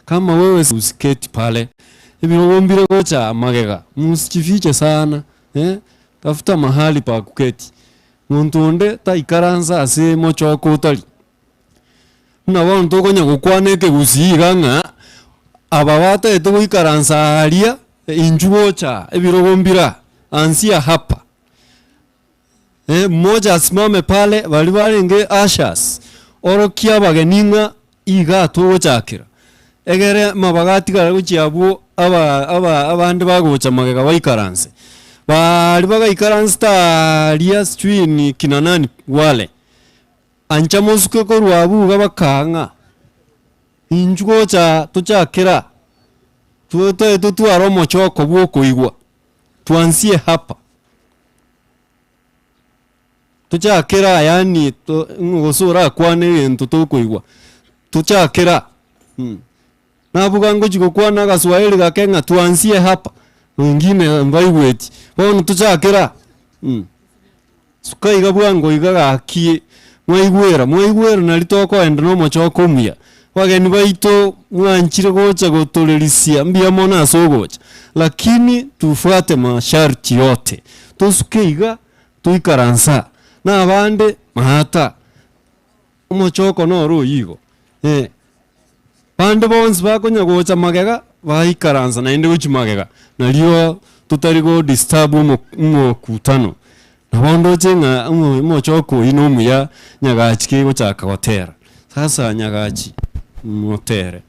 Kama wewe usiketi pale, ebirogo mbire gocha magega, musichifiche sana eh, tafuta mahali pa kuketi. Monto onde taikaransa ase mochoko otari. Buna bono tokonya gokwana ekegusii iga ng'a, aba batagete goikaransa aaria, inchuo gocha aa, ebirogo mbire aa, anzia hapa. Mmoja asimame pale, baria barenge ushers, orokia abageni ng'a igaa togochakera, egere amabaga atigare gochia abwo aba aba abande bagocha magega baikaranse. Baria bagaikaransete aaria sijui ni kina nani wale, ancha mosuke korwa abwo iga bakaa ng'a inchuo gocha aa tochakere aa, totaete totware omochoko bwa okoigwa, tuanzie hapa. Tochakere aa yaani to ng'a gose orakwane egento tokoigwa, tochakere aa mh. Nabuga ngochi gokwana agaswahili gake ng'a tuanzie hapa, wengine mbaigweti, bono tochakere aa mh. Suka iga bwango iga gaki mwaigwera, mwaigwera nari tokoenda na omochoko omuya. Abageni baito mwanchire gocha gotorerisia mbuya mono ase ogocha, lakini tufuate masharti yote, tosuke iga toikaranse aa, na abande maata, omochoko noro oyio igo eh. Bande bonsi bakonya gocha magega, baikaransa naende gochia magega, nario totari go disturb omo omokutano. Nabo ndoche ng'a omo omochoko oyio na omuya Nyagachi kegochaka gotera. Sasa Nyagachi motere.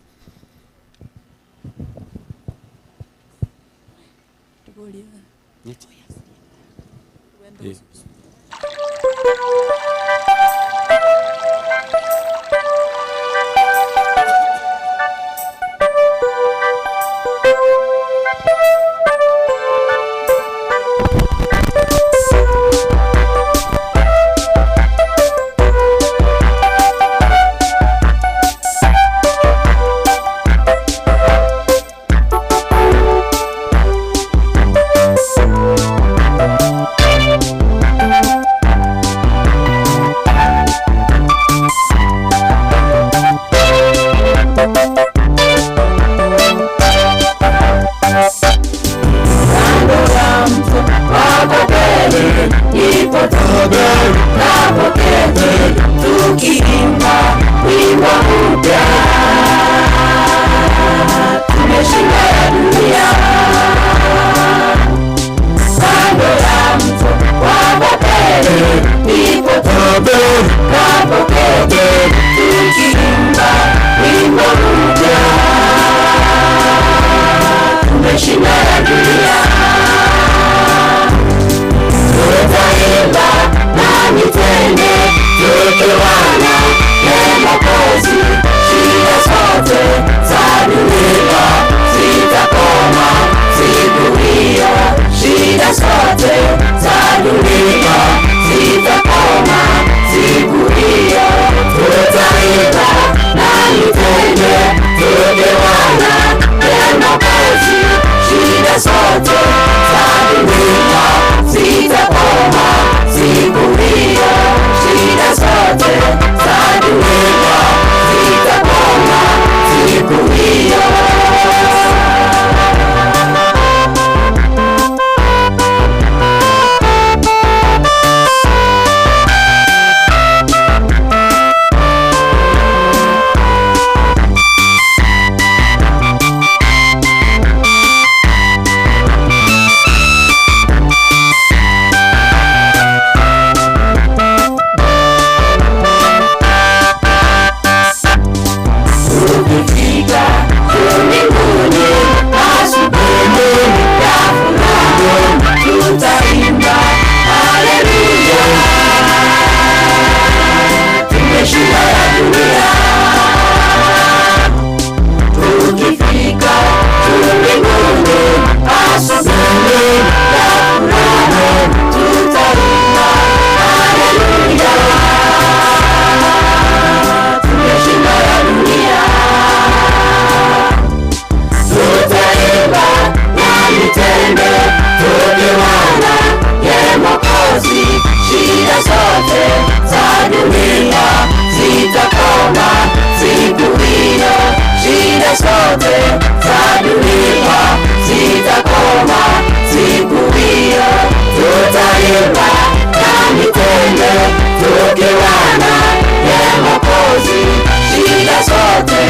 zote za dunia zitakoma siku hiyo, tutaimba na mitende tukiwa naye Mwokozi. Shida zote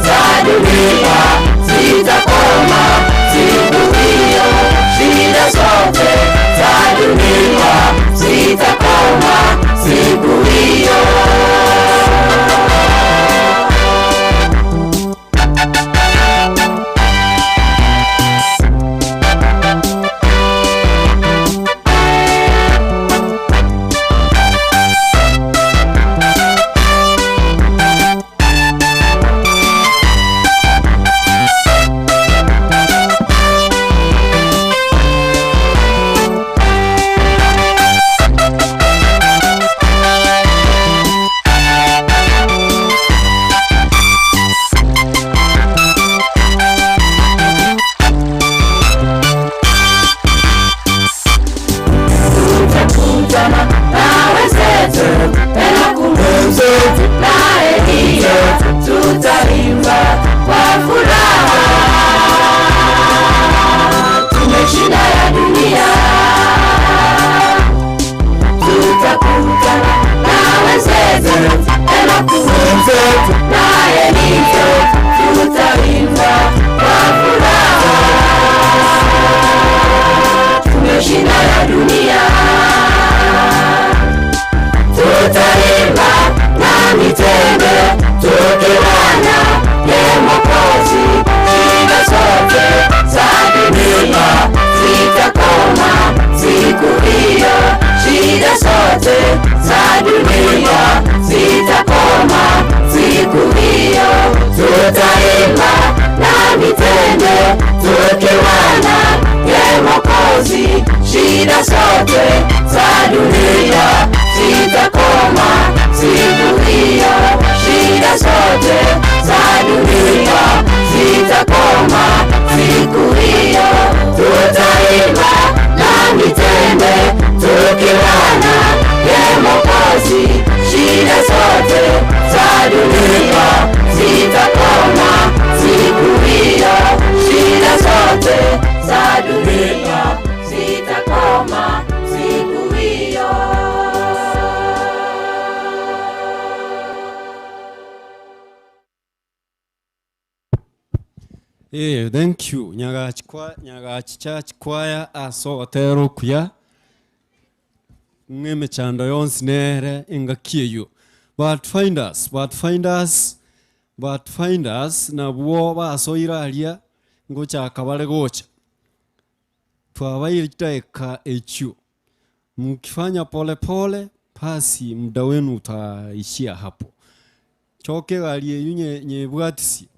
za dunia zitakoma siku hiyo, shida zote za dunia zitakoma siku hiyo. Tutakutana na wenzetu na Eliya, tutaimba kwa furaha, tumeshinda ya dunia. Tutakutana na wenzetu na Eliya, tutaimba kwa furaha, tumeshinda ya dunia. Tutaimba na mitende tukiwa naye Mwokozi. Shida zote za dunia zitakoma siku hiyo, shida zote za dunia zitakoma siku hiyo. Tutaimba na mitende tukiwa naye Mwokozi. Shida zote za dunia zitakoma siku hiyo, shida zote za dunia zitakoma siku hiyo. Tutaimba na mitende tukiwa naye Mwokozi. Shida zote za dunia zitakoma siku hiyo, shida zote za dunia zitakoma siku hiyo. Eh, thank you Nyagachi kwa Nyagachi Church Choir ase ogotera okuya ng'a emechando yonsi nere engaki eywo. But find us, but find us, but find us nabwo basoire aria ngochaka bare gocha. Twabaire chidakika echio, mkifanya pole pole basi muda wenu utaishia hapo. Choka egari eywo nye nyebwatisie.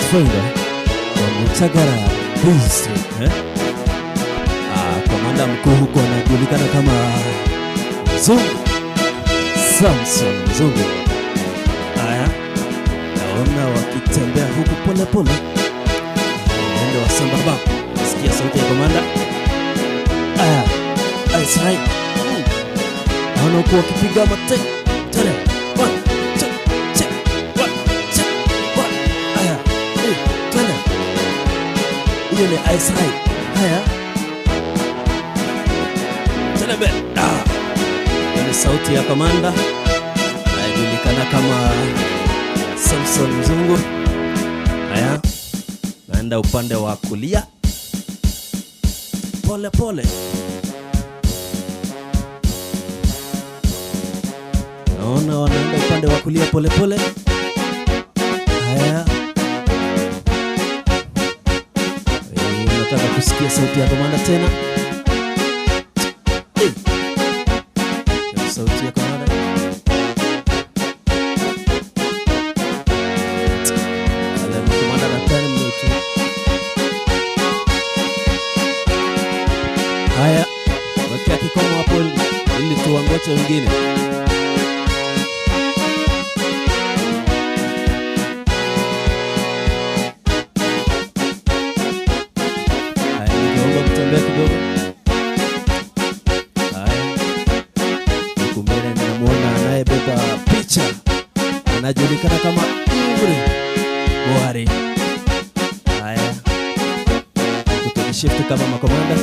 Pathfinder wa Muchagara District eh? Ah, kamanda mkuu huko anajulikana kama Mzungu Samson Mzungu. Haya, naona wakitembea huku pole pole, mwendo wa sambamba. Sikia sauti ya komanda. Aya, that's right. Naona huku wakipiga mate. Tele, one, two, two, one, two, one. Aya, eh, twende. Hiyo ni ice right. Haya, twende mbele. Ah, hiyo ni sauti ya komanda anayejulikana kama Samson Mzungu. Haya, naenda upande wa kulia pole pole. Naona wanaenda upande wa kulia pole pole. Haya, Eh, nataka kusikia sauti ya komanda tena. Eh, hiyo sauti ya komanda. Ale komanda daktari mletu. Haya, wekea kikomo hapo ili tuwangoje wengine. Haya, ningeomba mtembee kidogo. Haya, huku mbele ninamuona anayebeba picha anajulikana kama Ingrid Buhari. Haya, huku tukishift kama makomanda.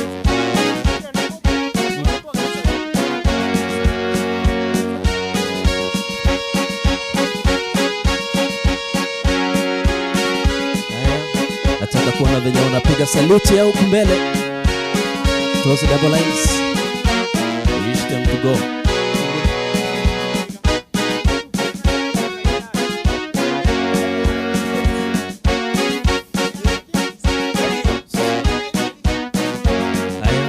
Haya, nataka kuona venye wanapiga saluti ya huku mbele. Those double lines. Wish them to go. Haya.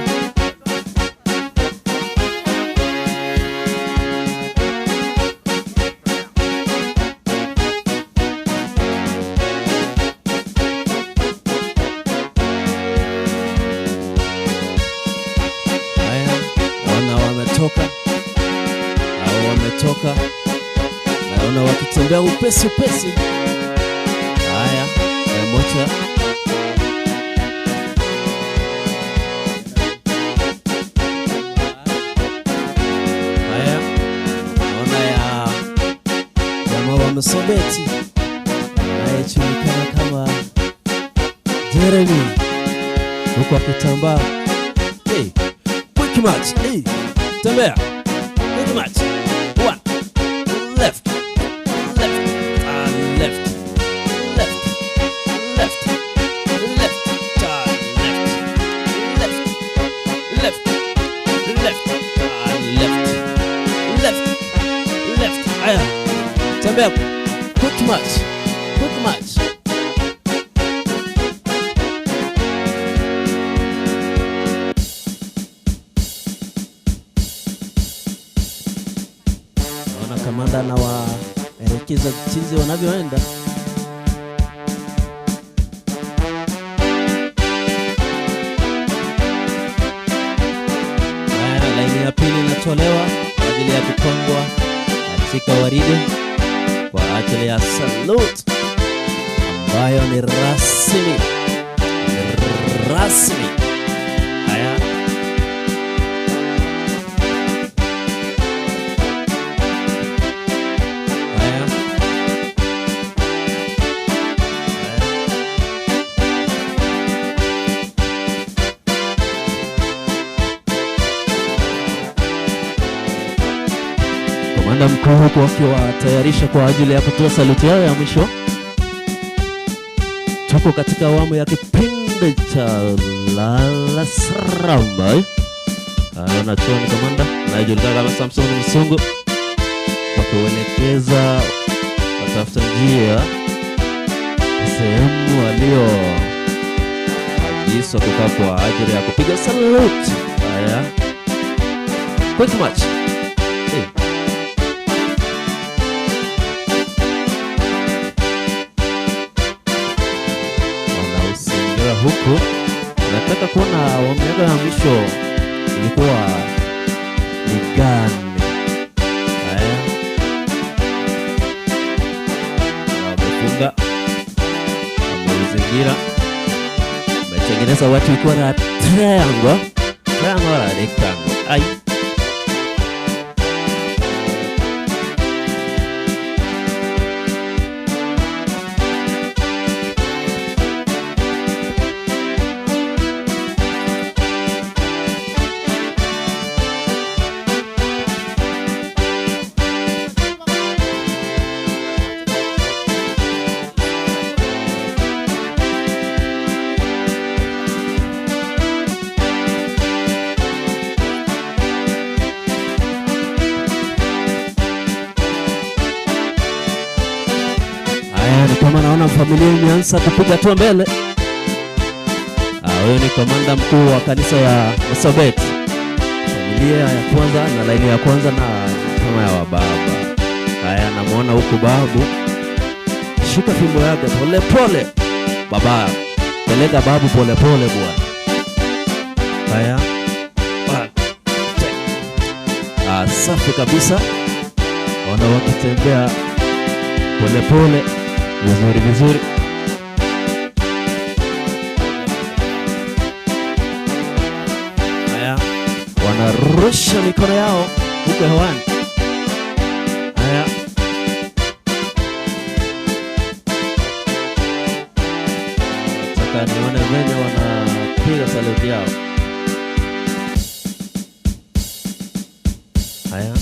Haya, naona wametoka au wametoka, naona wakitembea upesi upesi. Haya, moja Haya, naona ya jamaa wa Msobeti anayejulikana kama Jeremy huku akitambaa. Hey, quick march. Hey, tembea. Quick march. One, left, left, and left, left, left, left, and left, left, left, left, and left, left, left. Aya, tembea. Quick march. Quick march. Naona kamanda anawaelekeza jinsi wanavyoenda. Haya, laini ya pili inatolewa kwa ajili ya kupangwa katika waridi kwa ajili ya salute ambayo ni rasmi, ni rasmi. Haya, haya, haya. Kamanda mkuu huku akiwatayarisha kwa ajili ya kutoa saluti yao ya mwisho. Tuko katika awamu ya kipindi cha Lala Salama. Wanachuoni kamanda anayejulikana kama Samson Msungu wakiuelekeza watafuta njia sehemu walioagizwa kukaa kwa ajili ya kupiga salute. Haya, quick march. Hey. huku nataka kuona awamu yako ya mwisho ilikuwa ni gani? Haya, wamefunga, wameuzingira, wametengeneza watu ikiwa na triangle, triangle na rectangle. Ai. Haya, ni kama naona familia imeanza kupiga hatua mbele. Ah, Huyu ni komanda mkuu wa kanisa ya Marsabit, familia ya kwanza na laini ya kwanza na kama ya wababa. Haya, namwona huku babu, shika fimbo yake pole pole. Baba, peleka babu pole pole bwana. Haya, One, two. Ah, safi kabisa, ona wakitembea polepole vizuri vizuri. Haya, wanarusha mikono yao huko hewani. Haya, nataka nione venye wanapiga saluti yao. Haya.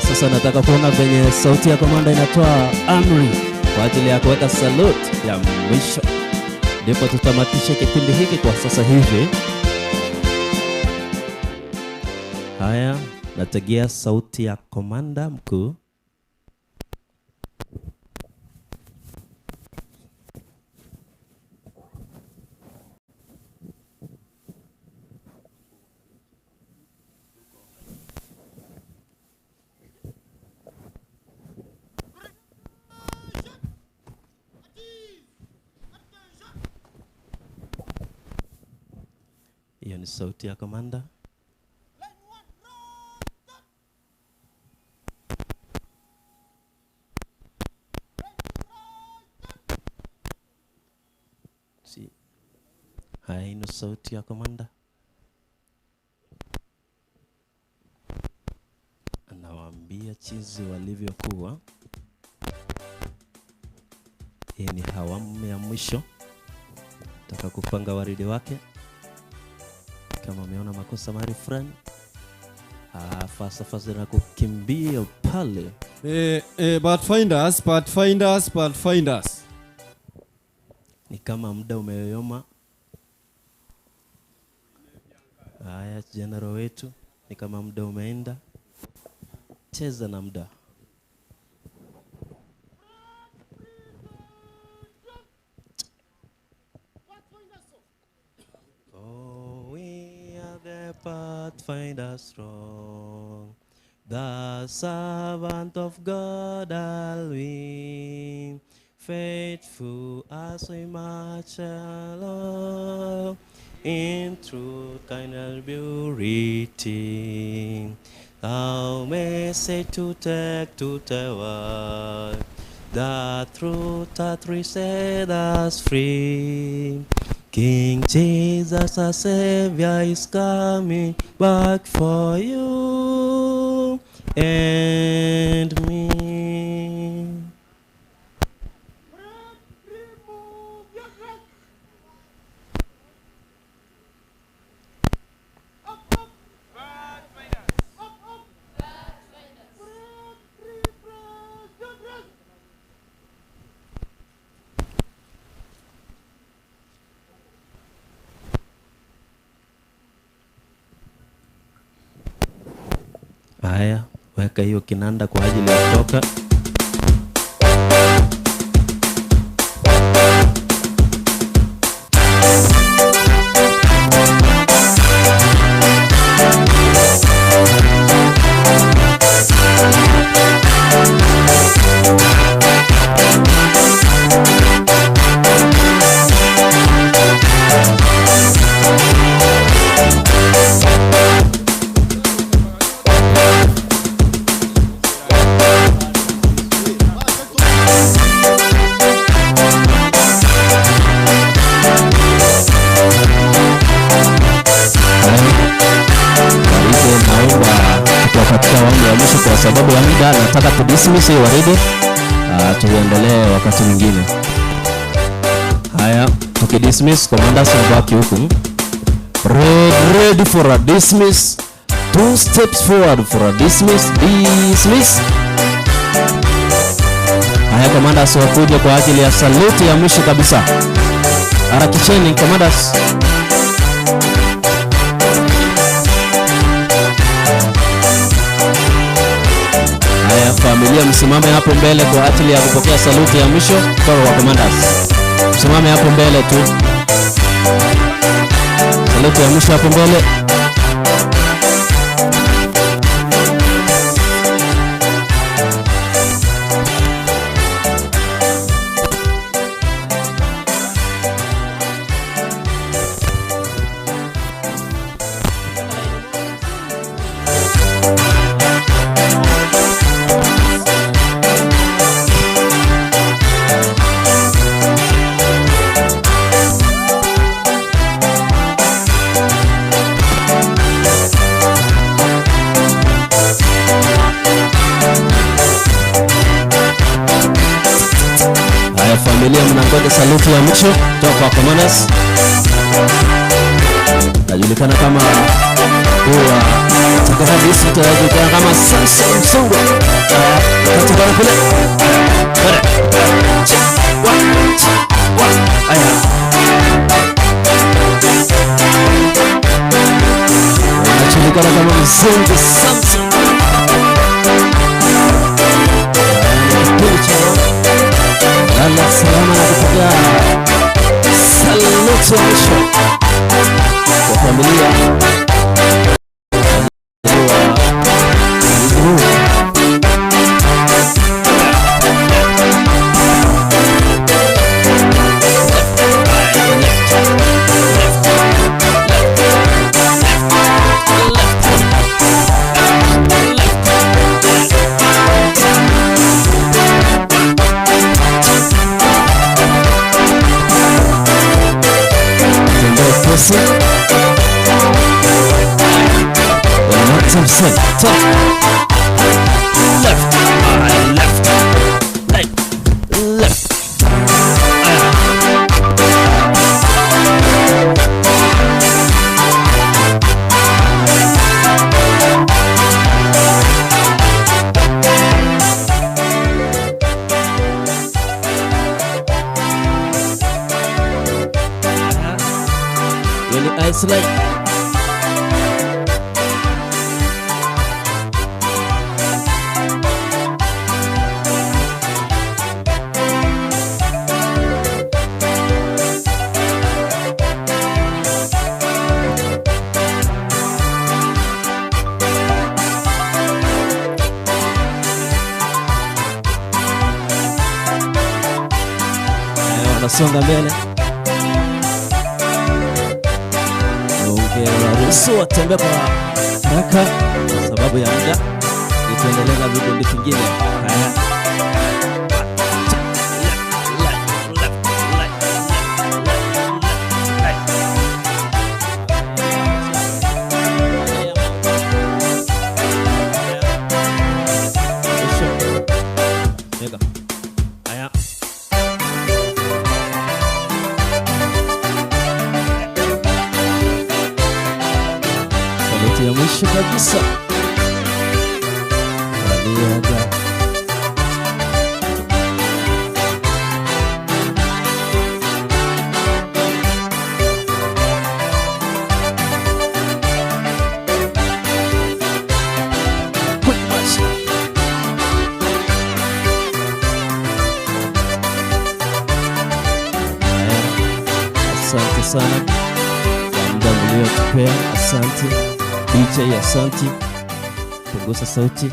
Sasa nataka kuona venye sauti ya komanda inatoa amri kwa ajili ya kuweka salute ya mwisho, ndipo tutamatishe kipindi hiki kwa sasa hivi. Haya, nategea sauti ya komanda mkuu. Hiyo ni sauti ya komanda. Si. Haya, hii ni sauti ya komanda. Anawaambia chizi walivyokuwa. Hii ni awamu ya mwisho. Taka kupanga waridi wake. Kama ameona makosa mahali fulani, fasa fasa na kukimbia pale. Pathfinders, Pathfinders, Pathfinders. Ni kama muda umeyoyoma. Haya, general wetu, ni kama muda umeenda. Cheza na muda. Oh, we are the pathfinders strong, the servant of God are we, faithful as we march along, in truth, kind and purity. Thou message to take to the world, the truth that will set us free. King Jesus, our Savior, is coming back for you and me. Haya, weka hiyo kinanda kwa ajili ya kutoka. Waride, naomba tuko katika awamu ya mwisho kwa sababu ya muda, nataka tu dismiss hii waride, tuendelee wakati mwingine. Haya, tukidismiss commanders mbaki huku. Red, ready for a dismiss. Two steps forward for a dismiss. Dismiss. Haya, commanders wakuja kwa ajili ya saluti ya mwisho kabisa. Harakisheni commanders. Haya, familia msimame hapo mbele kwa ajili ya kupokea saluti ya mwisho kutoka kwa commanders. Msimame hapo mbele tu. Saluti ya mwisho hapo mbele. Haya, familia mnangoja saluti ya mwisho kutoka kwa commanders. Najulikana kama huwa kutoka district, anajulikana kama Samson Msungwa. Haya, kutoka kule. Bora. Cha, wa, cha, wa. Haya. Anajulikana kama Mzungu Samson. Haya, ni kipindi cha lala salama na kupokea saluti ya mwisho kwa familia wa Kabisa. One more time, say, top, left, left, right, left. Hiyo ni Iceland. Haya, wanasonga mbele. Ungewaruhusu watembee kwa haraka kwa sababu ya muda, nitaendeleza vikundi vingine. Haya. Mwisho. Mega. Haya. Saluti ya mwisho kabisa. Waliaga. Quick march. Haya, asante sana kwa muda mliotupea. Asante DJ, asante. Punguza sauti.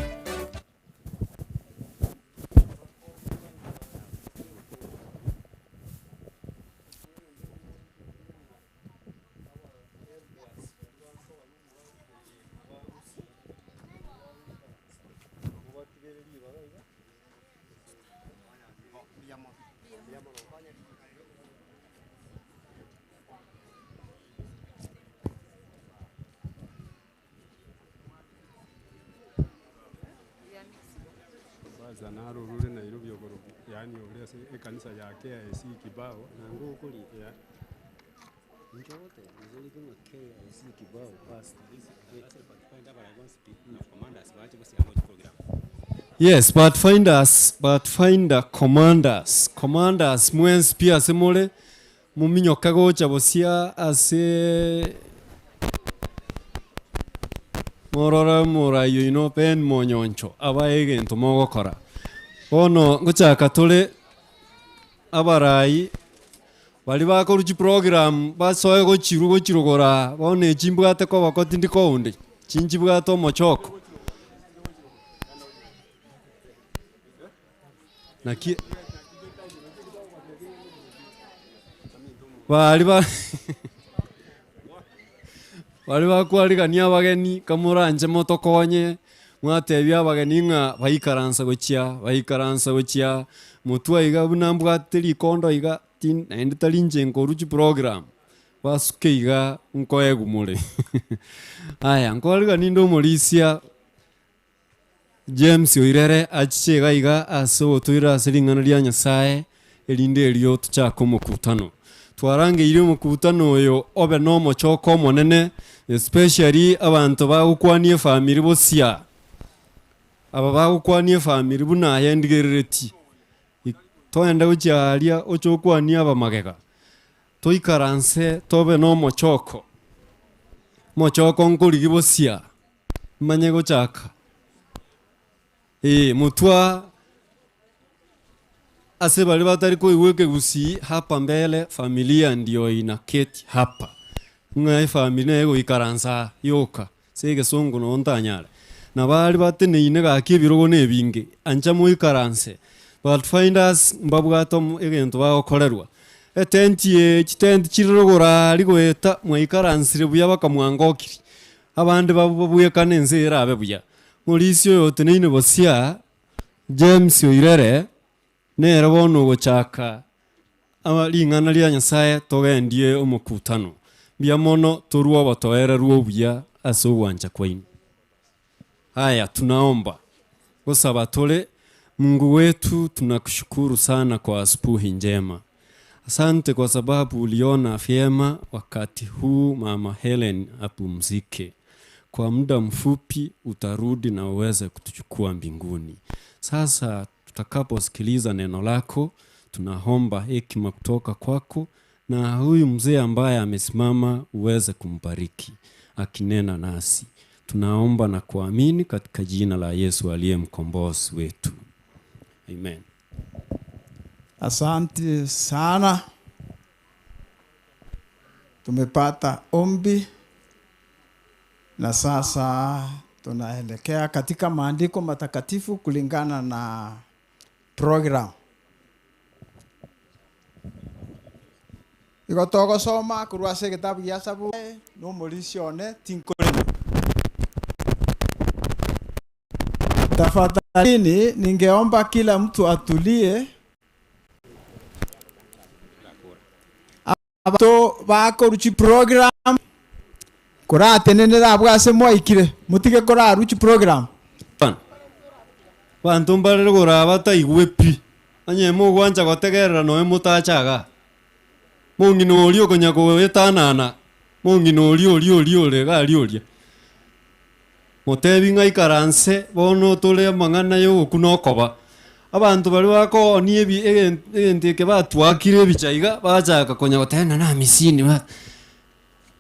Kwanza narurure Nairobi ogoro yani ore ase ekanisa ya KIC kibao ya Yes, Pathfinders, Pathfinder commanders, commanders mwensi pi ase more mominyoke gocha bosia ase morore morai oino Ben Monyoncho abae egento mogokora. Bono ngochaka tore abarai baria bakorwa chiprogram basoe gochirwa gochirogora bono echi mbwate koboko tindi kounde chinchibwate omochoko. Naki bari ba bari bakwarigania abageni kamoranche motokonye mwatebia abageni ng'a baikaransa gochia baikaransa gochia motwe iga buna mbwate rikondo iga tin naende tari inche nkorwa chiprogram basuke iga nkoegwa more. Aya nkwarigania inde omorisia James Oirere achiche iga iga ase ogotoira ase ring'ana ria Nyasaye erinde erio tochake omokutano. Twarangeire omokutano oyo obe na omochoko omonene especially abanto bagokwania efamiri bosia. Aba bagokwania efamiri buna aye ndigerereti. Toende gochia aria oche okwanie abamagega. Toikaranse tobe na omochoko. Omochoko nkorigi bosia manye gochaka. Ee, motwa ase baria batari koigwa ekegusii hapa mbele familia ndio inaketi hapa. Ng'a efamiri neye egoikaransa yoka ase egesongo noo ntanyare. Na baria bateneine gaki ebirogo na ebinge, ancha moikaranse. Pathfinders mbabwate omo egento bagokorerwa. Etenti eye chitenti chire rogoro aria goeta mwaikaransire buya bakamwangokiri. Abande babo babwekane ense erabe buya. Morisia oyo oteneine bosia, James Oirere, nere bono ogochaka ring'ana ria Nyasaye togendie omokutano. Mbuya mono torue obotoereru obuya ase ogwancha kwaino. Haya, tunaomba. Gosaba tore, Mungu wetu, tunakushukuru sana kwa asubuhi njema. Asante kwa sababu uliona vyema wakati huu Mama Helen apumzike. Kwa muda mfupi utarudi na uweze kutuchukua mbinguni. Sasa tutakaposikiliza neno lako, tunaomba hekima kutoka kwako na huyu mzee ambaye amesimama uweze kumbariki akinena nasi. Tunaomba na kuamini katika jina la Yesu aliye mkombozi wetu. Amen. Asante sana, tumepata ombi na sasa tunaelekea katika maandiko matakatifu kulingana na program. Igo togosoma korwa ase egetabu gia Saburi na omorisia one tinkorema. Tafadhalini, ningeomba kila mtu atulie. Abanto bakoru chiprogram koratenenera abwo ase mwaikire, motige koraru chiprogram. Bana, abanto mbarere koraba bataigwe pi, onye mogwancha gotegerera noe motache igaa. Mong'ina oria okonya goetanana, mong'ina oria oria oria ore iga aria oria. Motebi ng'a ikaranse bono tore amang'ana y'ogokuna okoba. Abanto baria bakoonia ebi egen egento eke batwakire ebicha iga, bachaka konya goteba ng'a na amisini ba,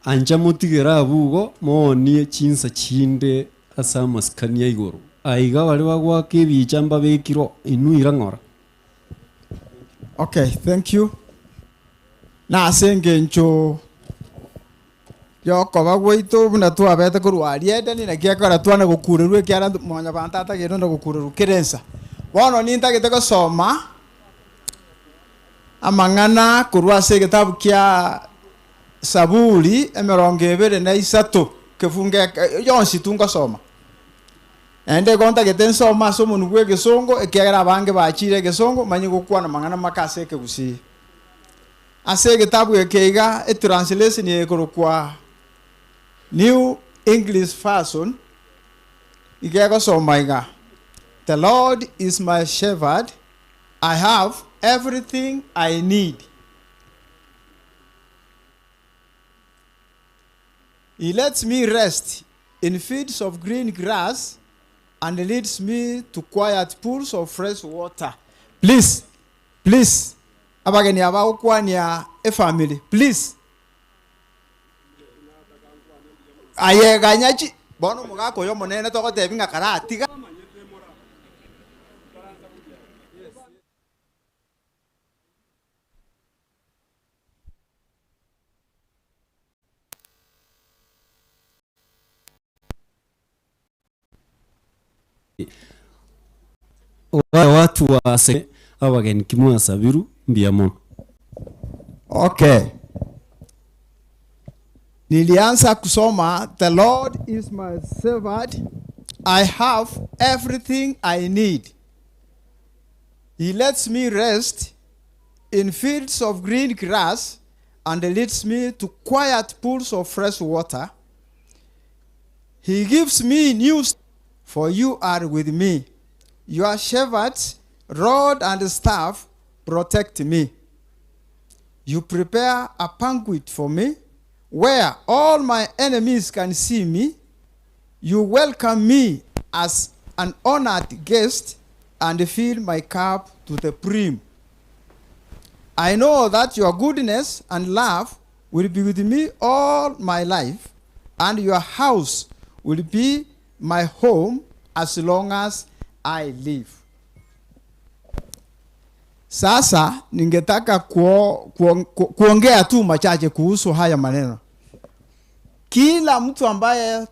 ancha motigere abwo igo, moonie chinsa chinde ase amasikani a igoro. Aiga baria bagoaka ebicha mbabekire oo, inwe ira ng'ora. Okay, thank you. Nase engencho y'okoba gwaito buna twabete korwa aria Edeni, naki ekero twana gokurerwa ekiagera mwanyabanto atagerwe na gokurerwa kera ensa. Bono nintagete gosoma amang'ana korwa ase egetabu kia Saburi emerongo ebere na isato, kefungo eke yonsi tu ngosoma. Naende igo ntagete nsome ase omonwa bw'egesongo, ekiagera abange bachiire egesongo, manye gokwana amang'ana make ase ekegusii. Ase egetabu eke iga etranslation eye ekorokwa New English Version iga egosoma iga, The Lord is my shepherd, I have everything I need. He lets me rest in fields of green grass and leads me to quiet pools of fresh water. Please, please, abageni aba gokwania efamily, please. Aye ganya chi, bono omogaka oyo omonene togotebi ng'a karatiga. Wale watu wa se abageni kimwasabiru mbuya mono. Okay. Nilianza kusoma the Lord is my shepherd, I have everything I need. He lets me rest in fields of green grass and leads me to quiet pools of fresh water. He gives me news, for you are with me. Your shepherds, rod and staff protect me. You prepare a banquet for me where all my enemies can see me. You welcome me as an honored guest and fill my cup to the brim. I know that your goodness and love will be with me all my life, and your house will be my home as long as I live. Sasa ningetaka kuo, kuo, ku, kuongea tu machache kuhusu haya maneno. Kila mtu ambaye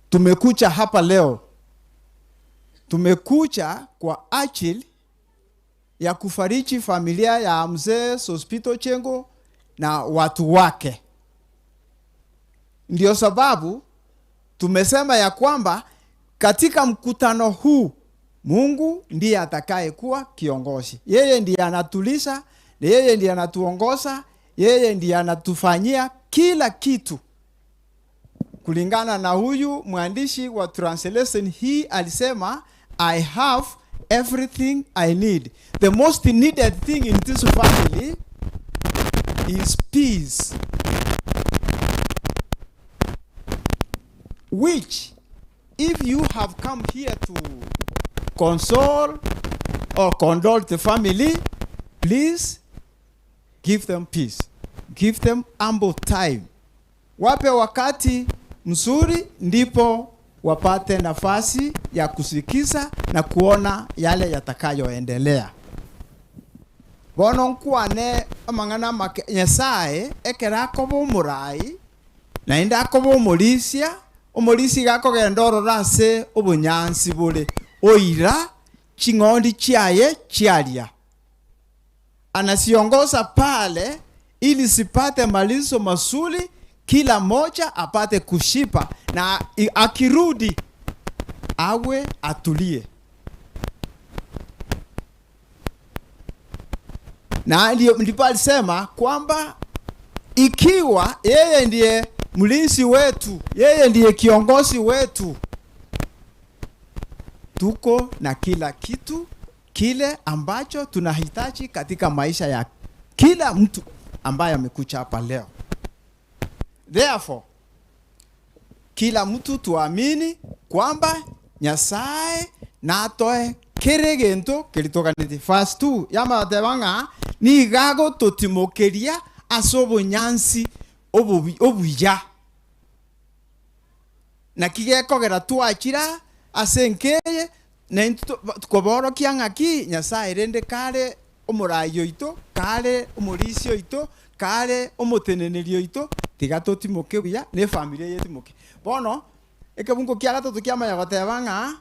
tumekuja hapa leo, tumekuja kwa ajili ya kufariji familia ya mzee Sospito Chengo na watu wake. Ndio sababu tumesema ya kwamba katika mkutano huu Mungu ndiye atakayekuwa kiongozi. Yeye ndiye anatulisha, yeye ndiye anatuongoza, yeye ndiye anatufanyia kila kitu. Kulingana na huyu mwandishi wa translation hii alisema I have everything I need. The most needed thing in this family is peace. Which if you have come here to console or condole the family, please give them peace. Give them ample time. Wape wakati mzuri ndipo wapate nafasi ya kusikiza na kuona yale yatakayoendelea. Bono nkwane amang'ana amake Nyasaye ekero akoba omorai naende akoba omorisia, omorisia iga akogenda ororo ase obonyansi bore, oira ching'ondi chiaye chiaria. Anasiongoza pale ili zipate malisho mazuri, kila moja apate kushiba, na akirudi awe atulie. Na ndio ndipo alisema kwamba ikiwa yeye ndiye mlinzi wetu, yeye ndiye kiongozi wetu, tuko na kila kitu kile ambacho tunahitaji katika maisha ya kila mtu ambaye amekuja hapa leo. Therefore, kila mtu tuamini kwamba Nyasaye natoe kere gento keritokaneti. Verse 2 yamateba ng'a nigo agototimokeria ase obonyansi obuya. Naki gekogera twachira ase enkeye, na intwe koborokia ng'aki Nyasaye rende kare omorai oito, kare omorisia oito, kare omoteneneri oito, tiga totimoke buya, na efamiri eye etimoke. Bono, ekebungo kia gatato kiamanya goteba ng'a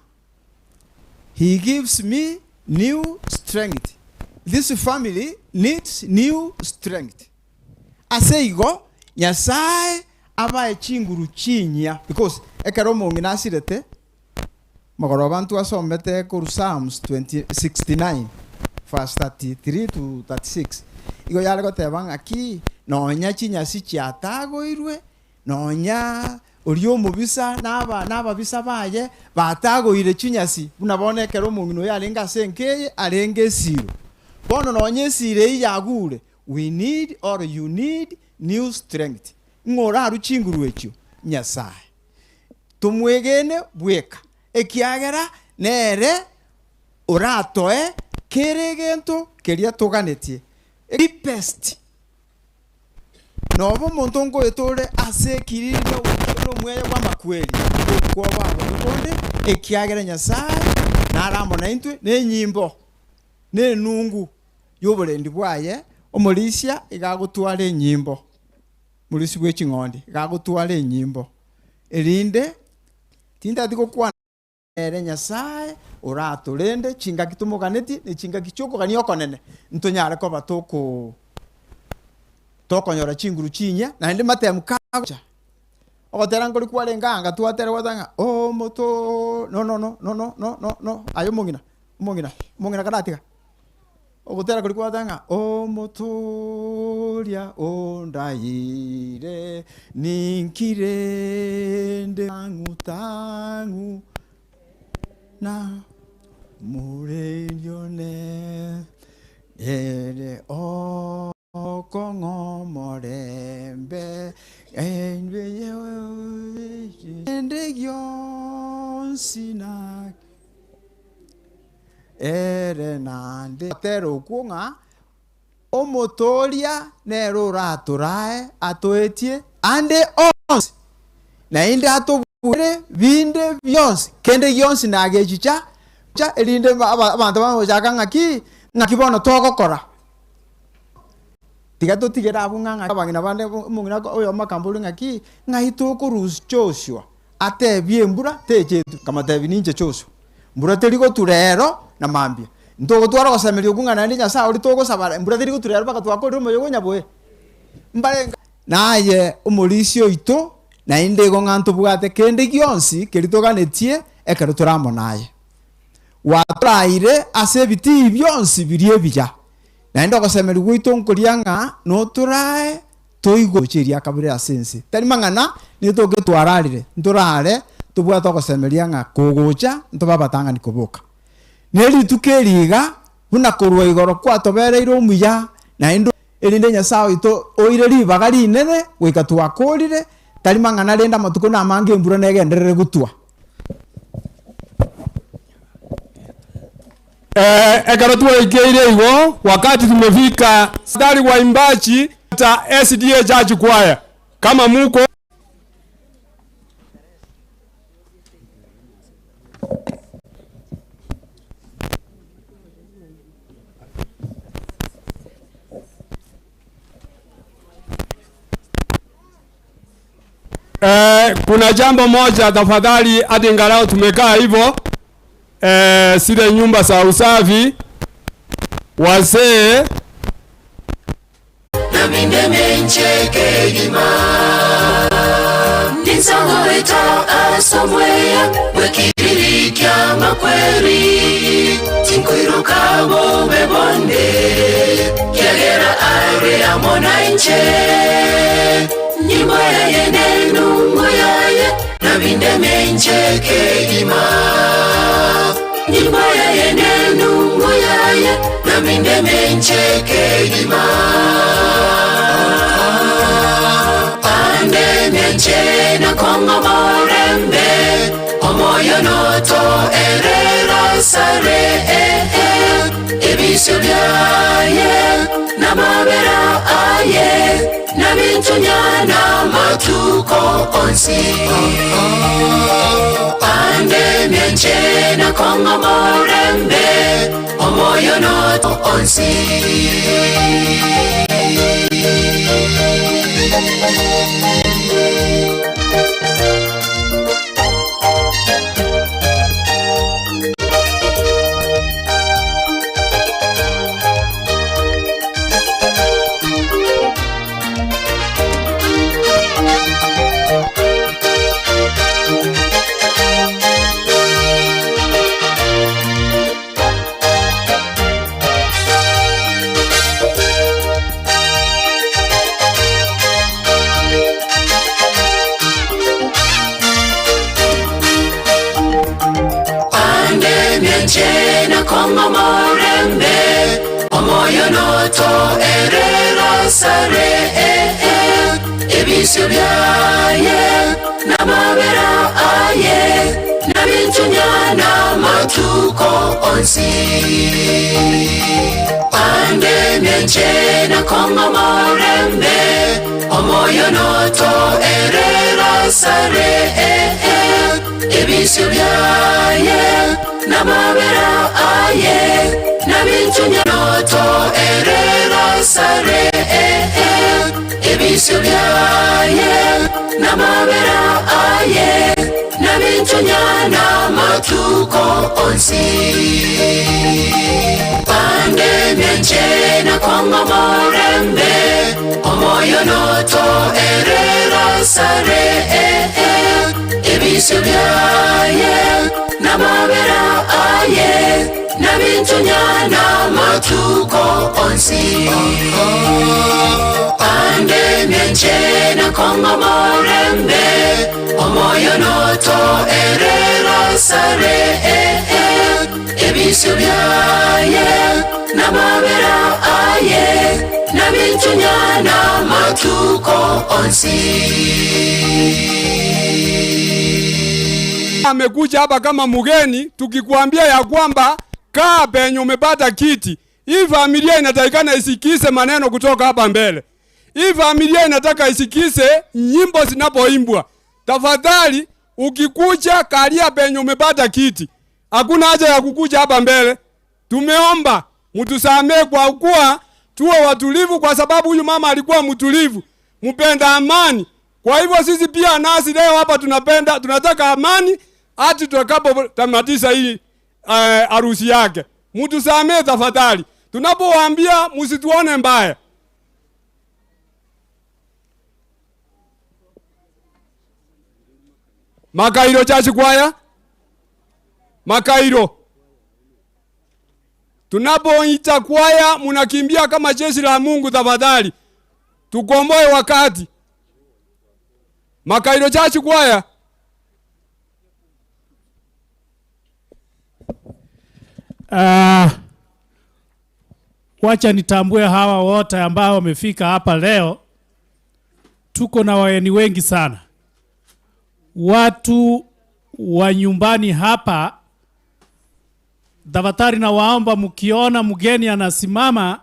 he gives me new strength. This family needs new strength. Ase igo, Nyasae abae chinguru chinyia, because ekero omong'ina asirete, mogoroba ntwasomete korwa Psalms 20 69 verse 33 to 36, igo yare goteba ng'aki nonya chinyasi chiatagoirwe, nonya oria omobisa na aba na ababisa baye batagoire chinyasi, buna bono ekero omong'ina oyo arenge ase enka eye, arenge esiro. Bono nonya esiro eyio yagure, We need or you need new strength. Ng'o orarue chinguru echio? Nyasae. Tomwegene bweka, ekiagera nere oratoe kera egento keria toganetie. Deepest. Noba omonto nkoeta ore ase ekiriri na omweya bw'amakweri, tokwoboa botuko onde, ekiagera Nyasae nare amo naintwe, nenyimbo, nenungu y'oborendi bwaye, omorisia iga agotwara enyimbo, omorisia bwe ching'ondi iga agotwara enyimbo, erinde tintati gokwana nere Nyasae oratorende chingaki tomoganetie ne chingaki chi'okogania okonene, ntonyare koba toko tokonyora chinguru chinyia, naende matemu kagocha. Ogotera nkori kwarenge anga twatera gwateba ng'a omoto no no no no no no no no aye omong'ina omong'ina omong'ina karatiga. Ogotera koria kwateba ng'a Omotoria ondaire, ninki rende tang'u tang'u na morendi one, ere okong'a omorembe, kende gionsi na. Ere naende gotera okwo ng'a Omotooria nere oratorae atoetie ande onsi, naende atobuere binde bionsi, kende gionsi nagechicha, erinde abanto bagochaka ng'aki, ng'aki bono togokora. Tiga totigere abwo ng'a ng'aki abang'ina bande omong'ina oyomo akamboria ng'aki, ng'ai tokorusia Joshua atebie embura techa etwe? Nkamotebia ninche Joshua. Mbura teri gotura ero na mambia. Ntogotwara ogosemeria okwo ng'a naende Nyasae oria togosaba mbura teri gotura ero mpaka twakorire omoyega o Nyaboe. Mbarenge. Naye omorisia oito, naende igo ng'a ntobwate kende gionsi keria toganetie ekero tore amo naye. Gwatoraire ase ebitii bionsi biria ebiya, naende ogosemeria gwaito nkoria ng'a notorae. Toigwe gochia eria kabere ase ense. Tari mang'ana, nigo toke twararire, ntorare tobwate ogosemeria ng'a kogocha ntobe abatang'ani koboka. Ne rituko eri iga, buna korwa igoro kwatobereire omuya, naende erinde Nyasae oito oire ribaga rinene goika twakoorire, tari mang'ana rende amatuko namange embura negenderere gotwa. Ekero twaikeire igo, wakati tumefika tari waimbaji ta SDA Church Choir kama muko. Eh, kuna jambo moja tafadhali, hata ingalau tumekaa hivyo eh, zile nyumba za usafi wazee Amekuja hapa kama mgeni, tukikwambia ya kwamba kaa penye umepata kiti. Hii familia inatakikana isikize maneno kutoka hapa mbele. Hii familia inataka isikize nyimbo zinapoimbwa. Tafadhali ukikuja kalia penye umepata kiti. Hakuna haja ya kukuja hapa mbele. Tumeomba mtusamee kwa kuwa tuwe watulivu, kwa sababu huyu mama alikuwa mtulivu, mpenda amani. Kwa hivyo sisi pia nasi leo hapa tunapenda, tunataka amani hadi tutakapotamatisha hii harusi yake. Mtusamee tafadhali, tunapowaambia msituone mbaya. Makairo Church Choir, Makairo, tunapoita kwaya munakimbia kama jeshi la Mungu. Tafadhali. Tukomboe wakati. Makairo Church Choir. Ah, wacha nitambue hawa wote ambao wamefika hapa leo. Tuko na wageni wengi sana, watu wa nyumbani hapa. Tafadhali nawaomba mkiona mgeni anasimama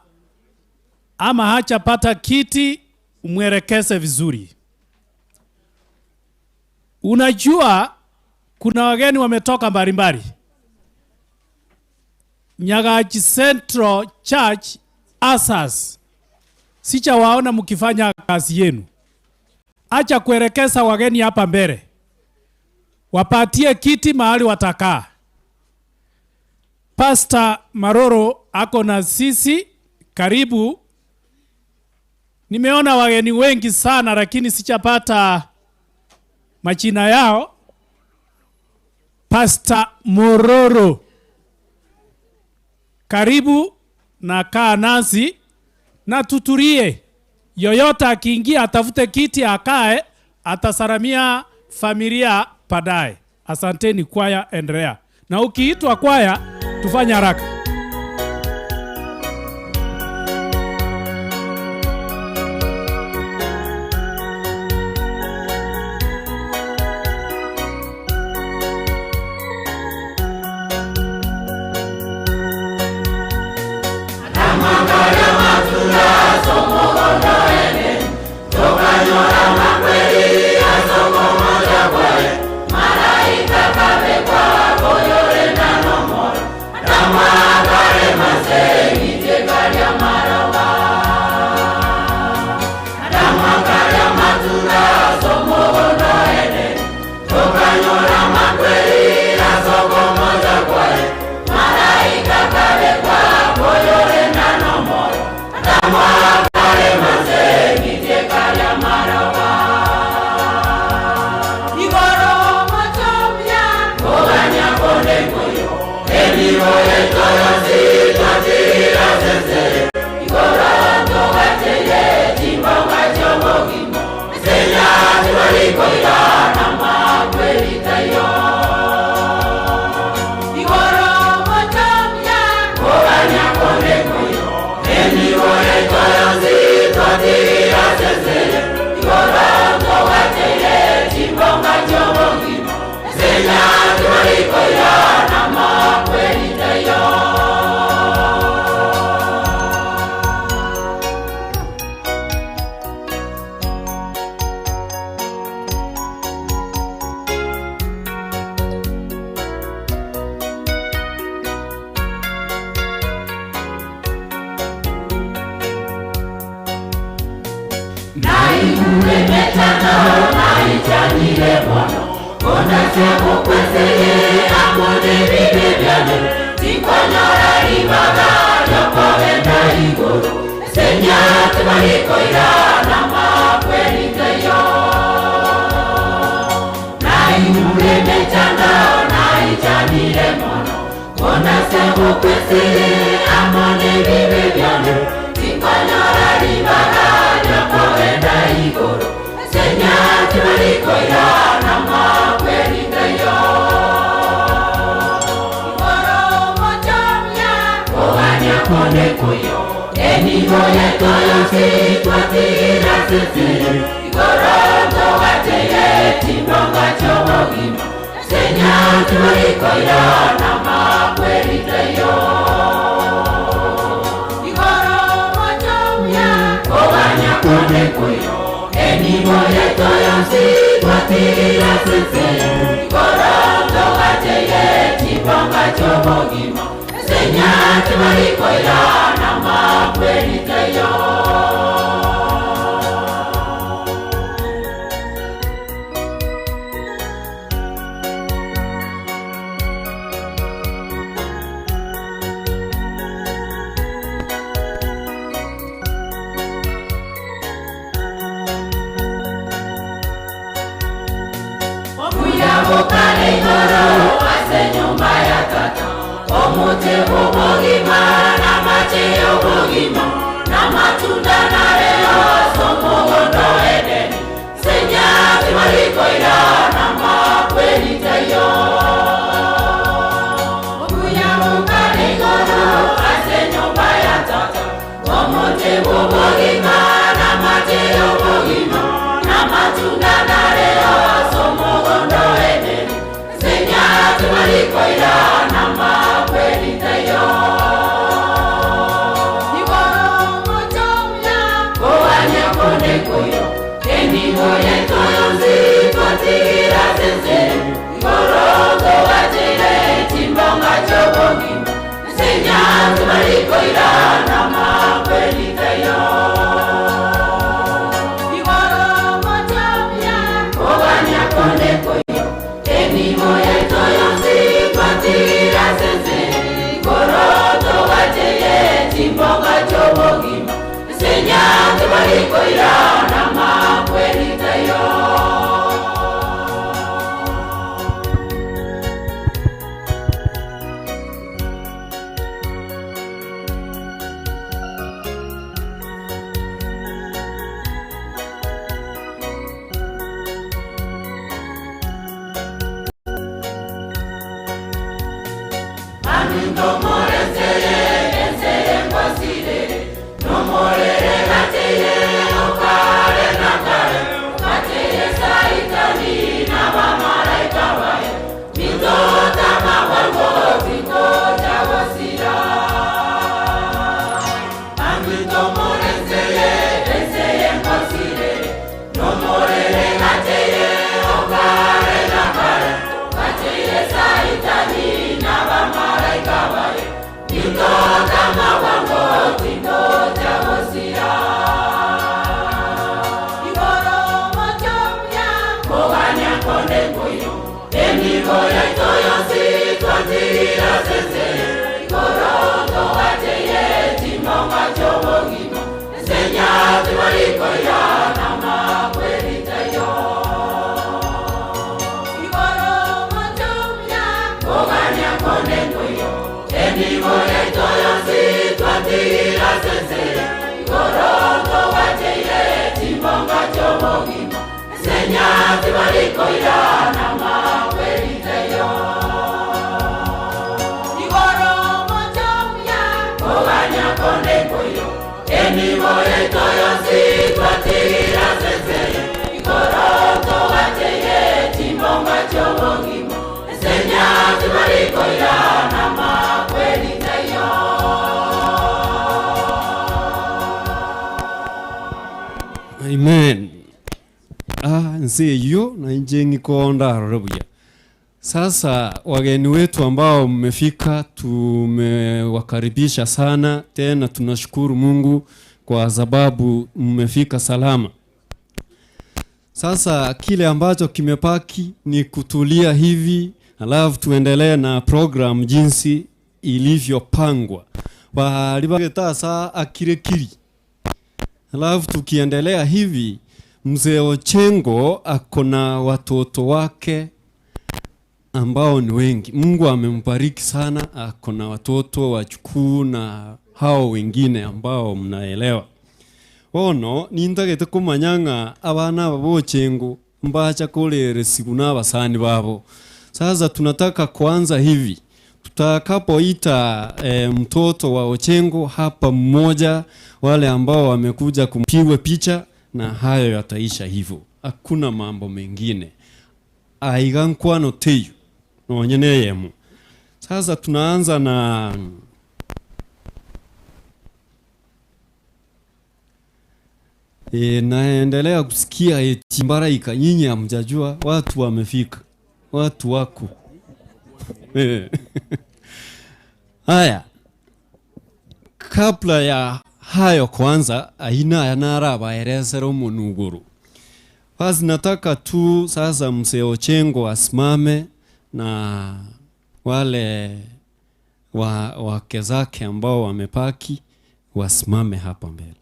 ama hachapata kiti, umwelekeze vizuri. Unajua kuna wageni wametoka mbalimbali. Nyagachi Central Church Asas, sichawaona mkifanya kazi yenu. Acha kuelekeza wageni hapa mbele, wapatie kiti mahali watakaa. Pastor Maroro ako na sisi, karibu. Nimeona wageni wengi sana, lakini sichapata majina yao. Pastor Mororo, karibu na kaa nasi na tutulie. Yoyote akiingia atafute kiti akae, atasalamia familia baadaye. Asanteni kwaya, endelea. Na ukiitwa kwaya, tufanye haraka. Obogima na mache obogima na matunda na leo somo. Amen. Ah, nse eyio na inche ng'ikonda arore buya. Sasa wageni wetu ambao mmefika, tumewakaribisha sana tena, tunashukuru Mungu kwa sababu mmefika salama. Sasa kile ambacho kimepaki ni kutulia hivi, alafu tuendelee na program jinsi ilivyopangwa. Bali bageta akirekiri. Alafu tukiendelea hivi, mzee Ochengo ako na watoto wake ambao ni wengi. Mungu amembariki sana, ako na watoto wajukuu na hao wengine ambao mnaelewa. Bono nintagete komanya ng'a abana aba ba Ochengo mbacha koreresigu na abasani babo. Sasa tunataka kuanza hivi, tutakapoita mtoto wa Ochengo hapa mmoja, wale ambao wamekuja kumpigwe picha, na hayo yataisha hivyo, hakuna mambo mengine aiga nkwano teyu nonye neyemo. Sasa tunaanza na naendelea kusikia eti Mbaraika, nyinyi hamjajua watu wamefika, watu wako. Haya, kabla ya hayo kwanza aina yanarabaelezera omonuguru. Basi nataka tu sasa mzee Ochengo asimame na wale wake zake ambao wamepaki wasimame hapa mbele.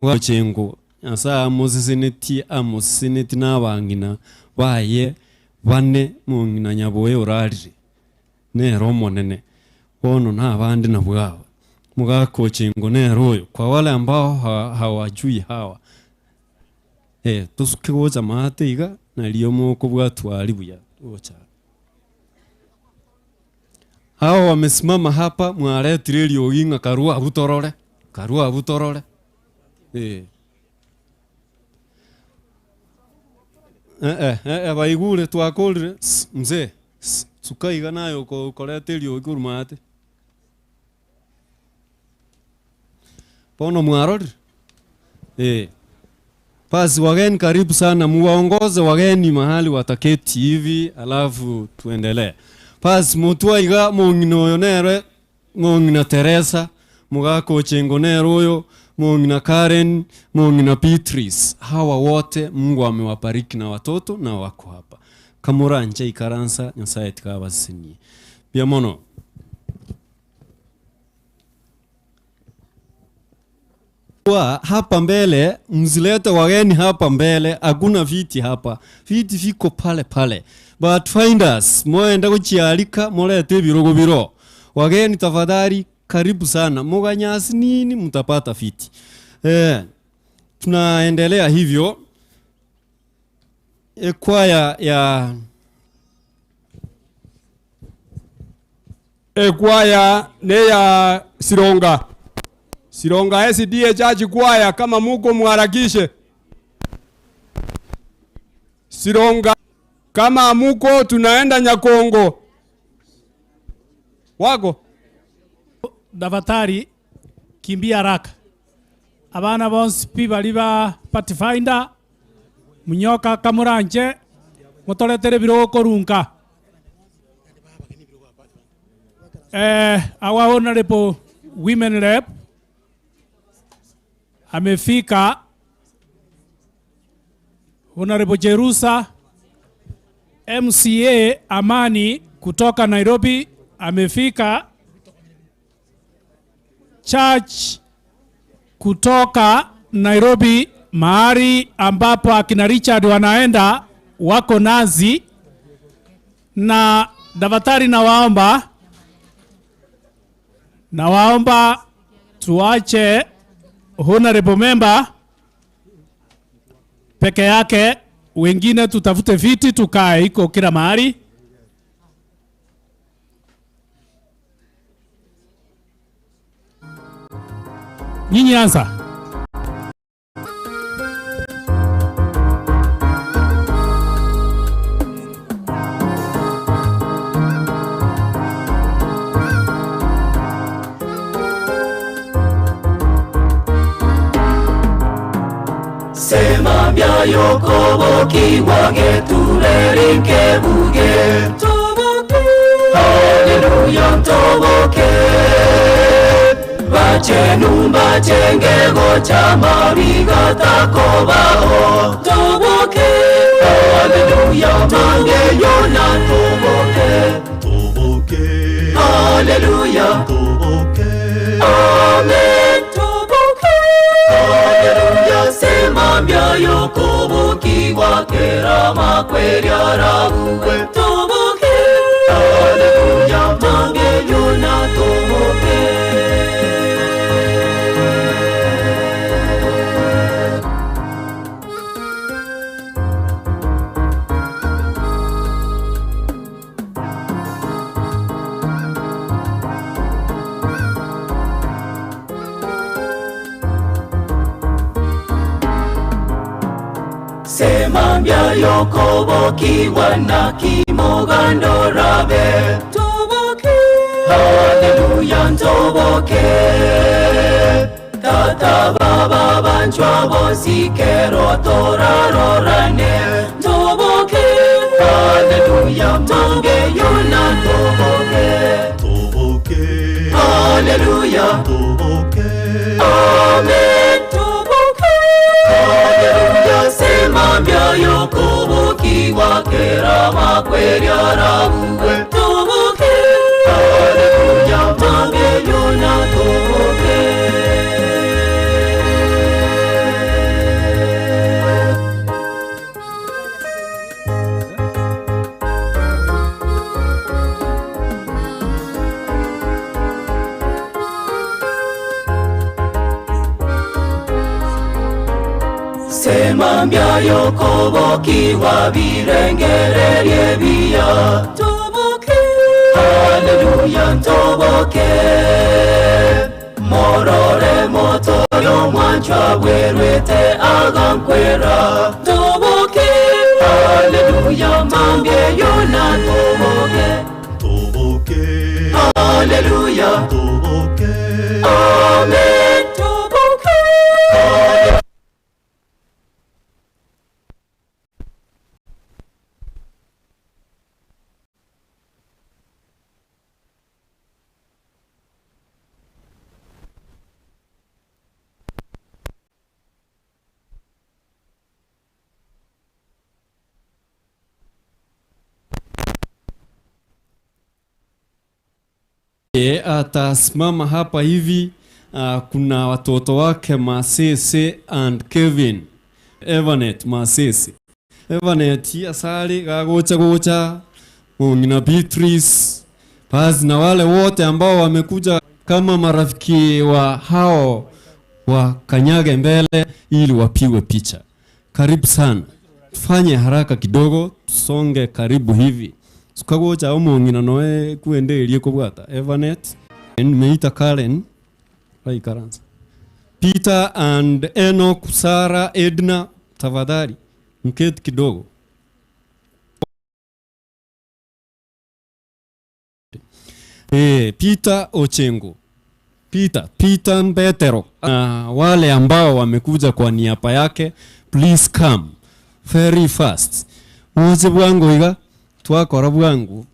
Ochengo asa amosiseneti amosiseneti nabang'ina baye bane mong'ina nyaboe orarire nero omonene bono nabande nabwo aba mugaka Ochengo nero oyo kwa wale ambao hawajui hawa. Eh, tosuke gocha maate iga, nario mokobwatwa aria buya gocha aa. Hao wamesimama hapa mwaretire eriogi ng'a karue abwo torore, karue abwo torore, eh. Eh eh baigure twakorire mzee suka iga naye okoreta eriogi korwa maate. Bono mwarorire? Eh. Basi wageni karibu sana, muwaongoze wageni mahali wataketi hivi alafu tuendelee. Basi motwa iga mong'ina oyo nere mong'ina Teresa, mogaka Ochengo nere oyo, mong'ina Karen, mong'ina Beatrice. Hawa wote Mungu amewabariki na watoto na wako hapa. Kamoranche ikaransa Nyasaye tiga abasesenie. Mbuya mono. Kwa hapa mbele msilete wageni hapa mbele, hakuna viti hapa, viti viko pale pale. But find us, moende gochiarika morete ebirogo biro. Wageni tafadhali, karibu sana, moganyasi nini mtapata viti. Eh, tunaendelea hivyo. Ekwaya ya Ekwaya neya Sironga. Sironga SDA Church Choir kama muko muharakishe. Sironga kama muko tunaenda Nyakongo. Wako? Davatari kimbia haraka. Abana bonsi pi bari ba Pathfinder munyoka kamoranche motoretere ebirogo korunka. Eh, our honorable women rep amefika. Honorable Jerusa MCA Amani kutoka Nairobi amefika. Church kutoka Nairobi mahali ambapo akina Richard wanaenda wako nazi na davatari, nawaomba nawaomba tuache honorable member peke yake, wengine tutafute viti tukae, iko kila mahali. Nyinyi anza. Sema byayokobokigwa getureri nkebuge Haleluya ntoboke bachenu mbachenge gocha mabiga takobaho toboke Haleluya mange yona toboke Toboke. Haleluya Toboke. Amen toboke Haleluya sema byayokobokigwa kera makweriarabuwe toboke Haleluya mange yona toboke Sema byayokobokigwa na kimogando rabe toboke Haleluya ntoboke Tata baba banchwa bonsi kero torarorane toboke Haleluya mange yona toboke Toboke. Haleluya Toboke. Amen toboke Haleluya sema byayokobokigwa kera makweriarabuwe toboke Haleluya mange yona toboke Mambia y'okobokigwa birengererie biya. Toboke, haleluya, toboke. Morore motoyo mwanchwa bwerwete agankwera. Toboke, haleluya, mambia yona toboke. Toboke, Haleluya, toboke, amen. Toboke. E, atasimama hapa hivi. Kuna watoto wake Masese and Kevin Evanet Masese Evanet asali gagocha gocha na Beatrice basi na wale wote ambao wamekuja kama marafiki wa hao wakanyage mbele ili wapigwe picha. Karibu sana, tufanye haraka kidogo, tusonge karibu hivi sukagocha omong'ina noe kuenderie kobwata Evanet Meita Karen Raikaransa Peter and Enoch Sara Edna, tafadhali mketi kidogo. Peter Ochengo Peter Mbetero na wale ambao wamekuja kwa niaba yake, please come very fast. Muze bwangu iga twakora bwangu.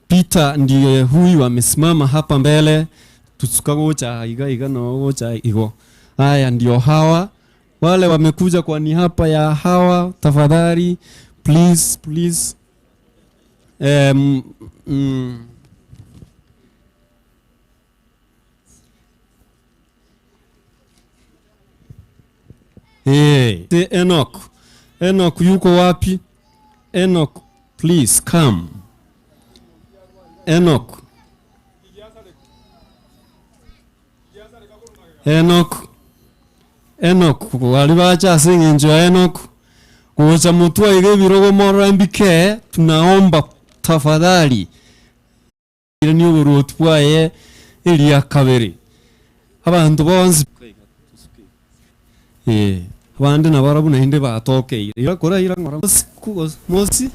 Peter ndiye huyu amesimama hapa mbele, tusukagocha iga iga no gocha igo. Haya ndio hawa wale wamekuja kwa niaba ya hawa, tafadhali please please. Hey, Enoch. Enoch yuko wapi? Enoch, please come. Enoch. Enoch. Enoch, wali bacha sing'encho ya Enoch. Kucha mutua iga ebirogo morora mbike, tunaomba tafadhali. Ire ni oborwoti bwaye eria kabere. Abanto bonsi abande nabo naende batokeire. Ira kora ira ng'ora mosi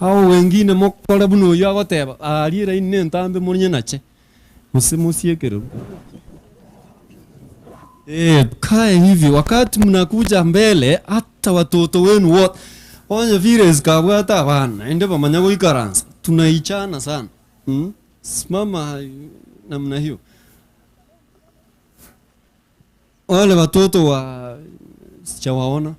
hao wengine mokore buna oyo agoteba ariera ine entambe morinye nache mose mosiekerero. Kae hivi wakati mnakuja mbele, hata watoto wenu wote onye vile zikabwata abana ende bamanya goikaransa tunaichana sana. Simama namna hiyo. Wale watoto wa sijawaona,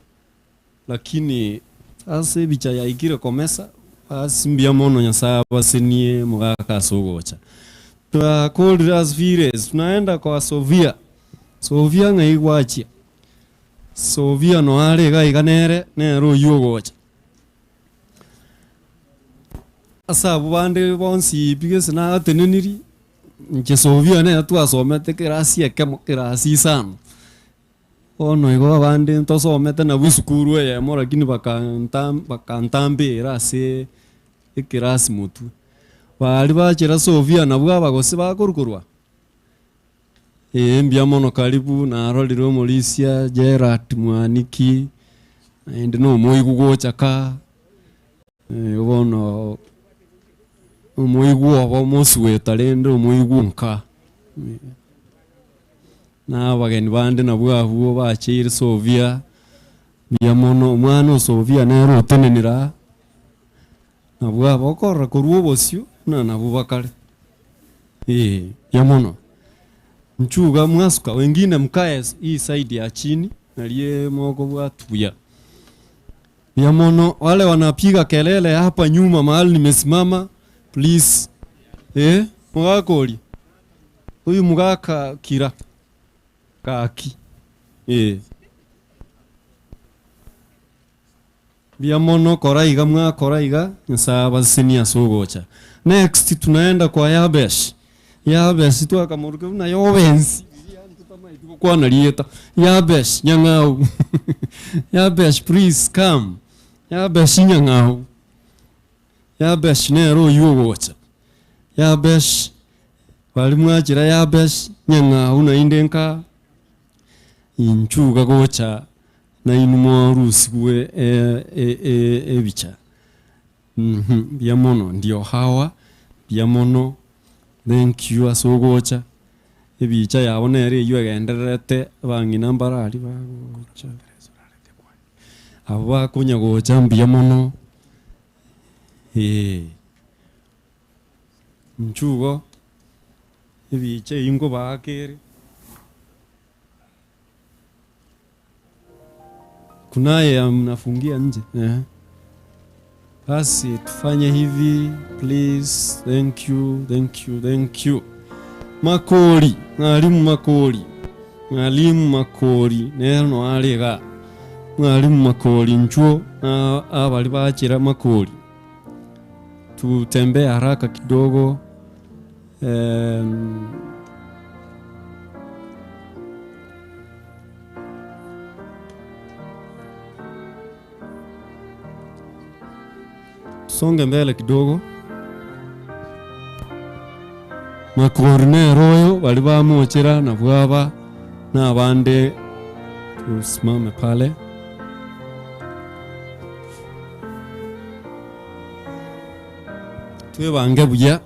lakini sasa ebicha yaikire komesa basi mbia mono Nyasaye abasenie mugaka ase Twakorire as vires tunaenda kwa Sofia. Sofia ng'ai gwachia. Sofia no are iga iga nere nere oywo ogocha. Ase abwo bande bonsi pi gese nagateneniri inche Sofia nere twasomete kerasi ekemo kerasi isano. Bono igo abande ntosomete nabwo esukuru eyemo lakini bakantambera ase ekerasi motwe. Bari bachera Sofia nabwo abagose bakorukorwa. Mbuya mono karibu narorire omorisia Gerard Mwaniki naende na omoigwa gocha ka bono omoigwa obo omosueta rende omoigwa nka. Na abageni bande nabwo abwo bacheire Sofia mbuya mono omwana o Sofia nere otenenera nabwo abakorora korwa obosio na nabwo bakare. Mbuya mono. Nchuga mwasuka wengine mkae hii side ya chini nalie moko bwatuya. Mbuya mono wale wanapiga kelele hapa nyuma mahali nimesimama please. Mugaka ori. Huyu mugaka kira. Kaki. Mbuya mono kora iga mwakora iga Nyasaye abasenie ase ogocha. Next tunaenda kwa Yabesh. Yabesh twakamoruka buna yobensi. Timanyeti gokwana rieta. Yabesh Nyang'au. Yabesh please come. Yabesh Nyang'au. Yabesh nere oywo ogocha. Yabesh baria mwachera Yabesh Nyang'au naende nka inchuga gocha nainwe mwarusigwe ebicha. Mbuya mono ndio hawa, mbuya mono, thank you ase ogocha, ebicha yabo nere eywo egendererete, abang'ina mbare aria bagocha, abwo bakonya gocha mbuya mono, eh. Inchuo igo, ebicha eywo nkobaaka ere. Kunaye mnafungia nje eh. Basi tufanye hivi please, thank you, thank you, thank you. Makori, mwalimu Makori, mwalimu Makori nere no are igaa. Mwalimu Makori nchuo na abari bachera Makori. Tutembee haraka kidogo. Em, Tusonge mbele kidogo. Makori nere oyo baria bamochera nabwo aba na abande tusimame pale. Twebange buya.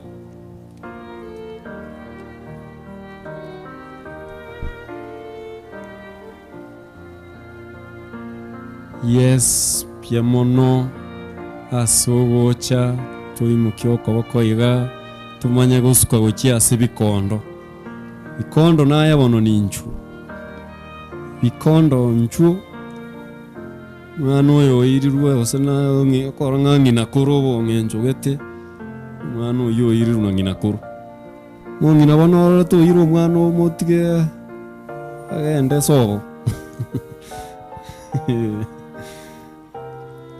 Yes, mbuya mono ase ogocha toimokie okoboko iga tomanye gosuka gochia ase bikondo. Bikondo naye bono ninchuo, bikondo nchuo, omwana oyo oirirwe gose na okora ng'a ng'ina koro obong'encho gete, omwana oyio oirirwe na ng'ina koro. Mong'ina bono orore toirwe omwana omotige agende sobo.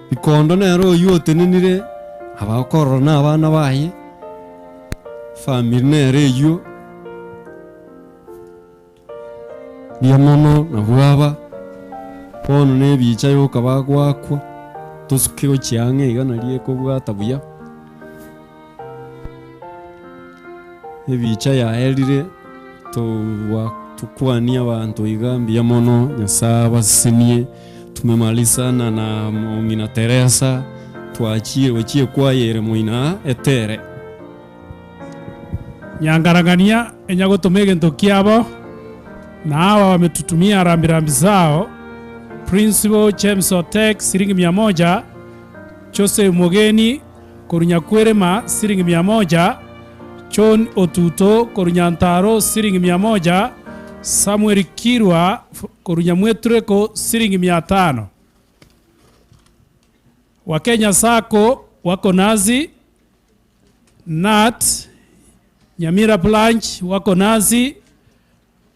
Bikondo nere oyio otenenire abakorora na abana baye, family nere eyio, mbuya mono nabwo aba, bono na ebicha yoka bagoakwa, tosuke gochia ang'e iga nario ekobwata buya. Ebicha yaerire, togwa tokwanie abanto iga mbuya mono, Nyasae abasesenie, tumemalizana na mong'ina Teresa, twachire gochia ekwaya ere moino aa etere. Nyangarang'ania enya gotoma egento kiabo, na hawa wametutumia rambirambi zao, Principal James Otek siringi mia moja, Joseph Mogeni korwa Nyakwerema siringi mia moja, John Otuto korwa Nyantaro siringi mia moja, Samuel Kirwa korwa Nyamwetureko siringi mia tano. Wakenya Sacco wako nasi, Nat Nyamira Branch wako nasi,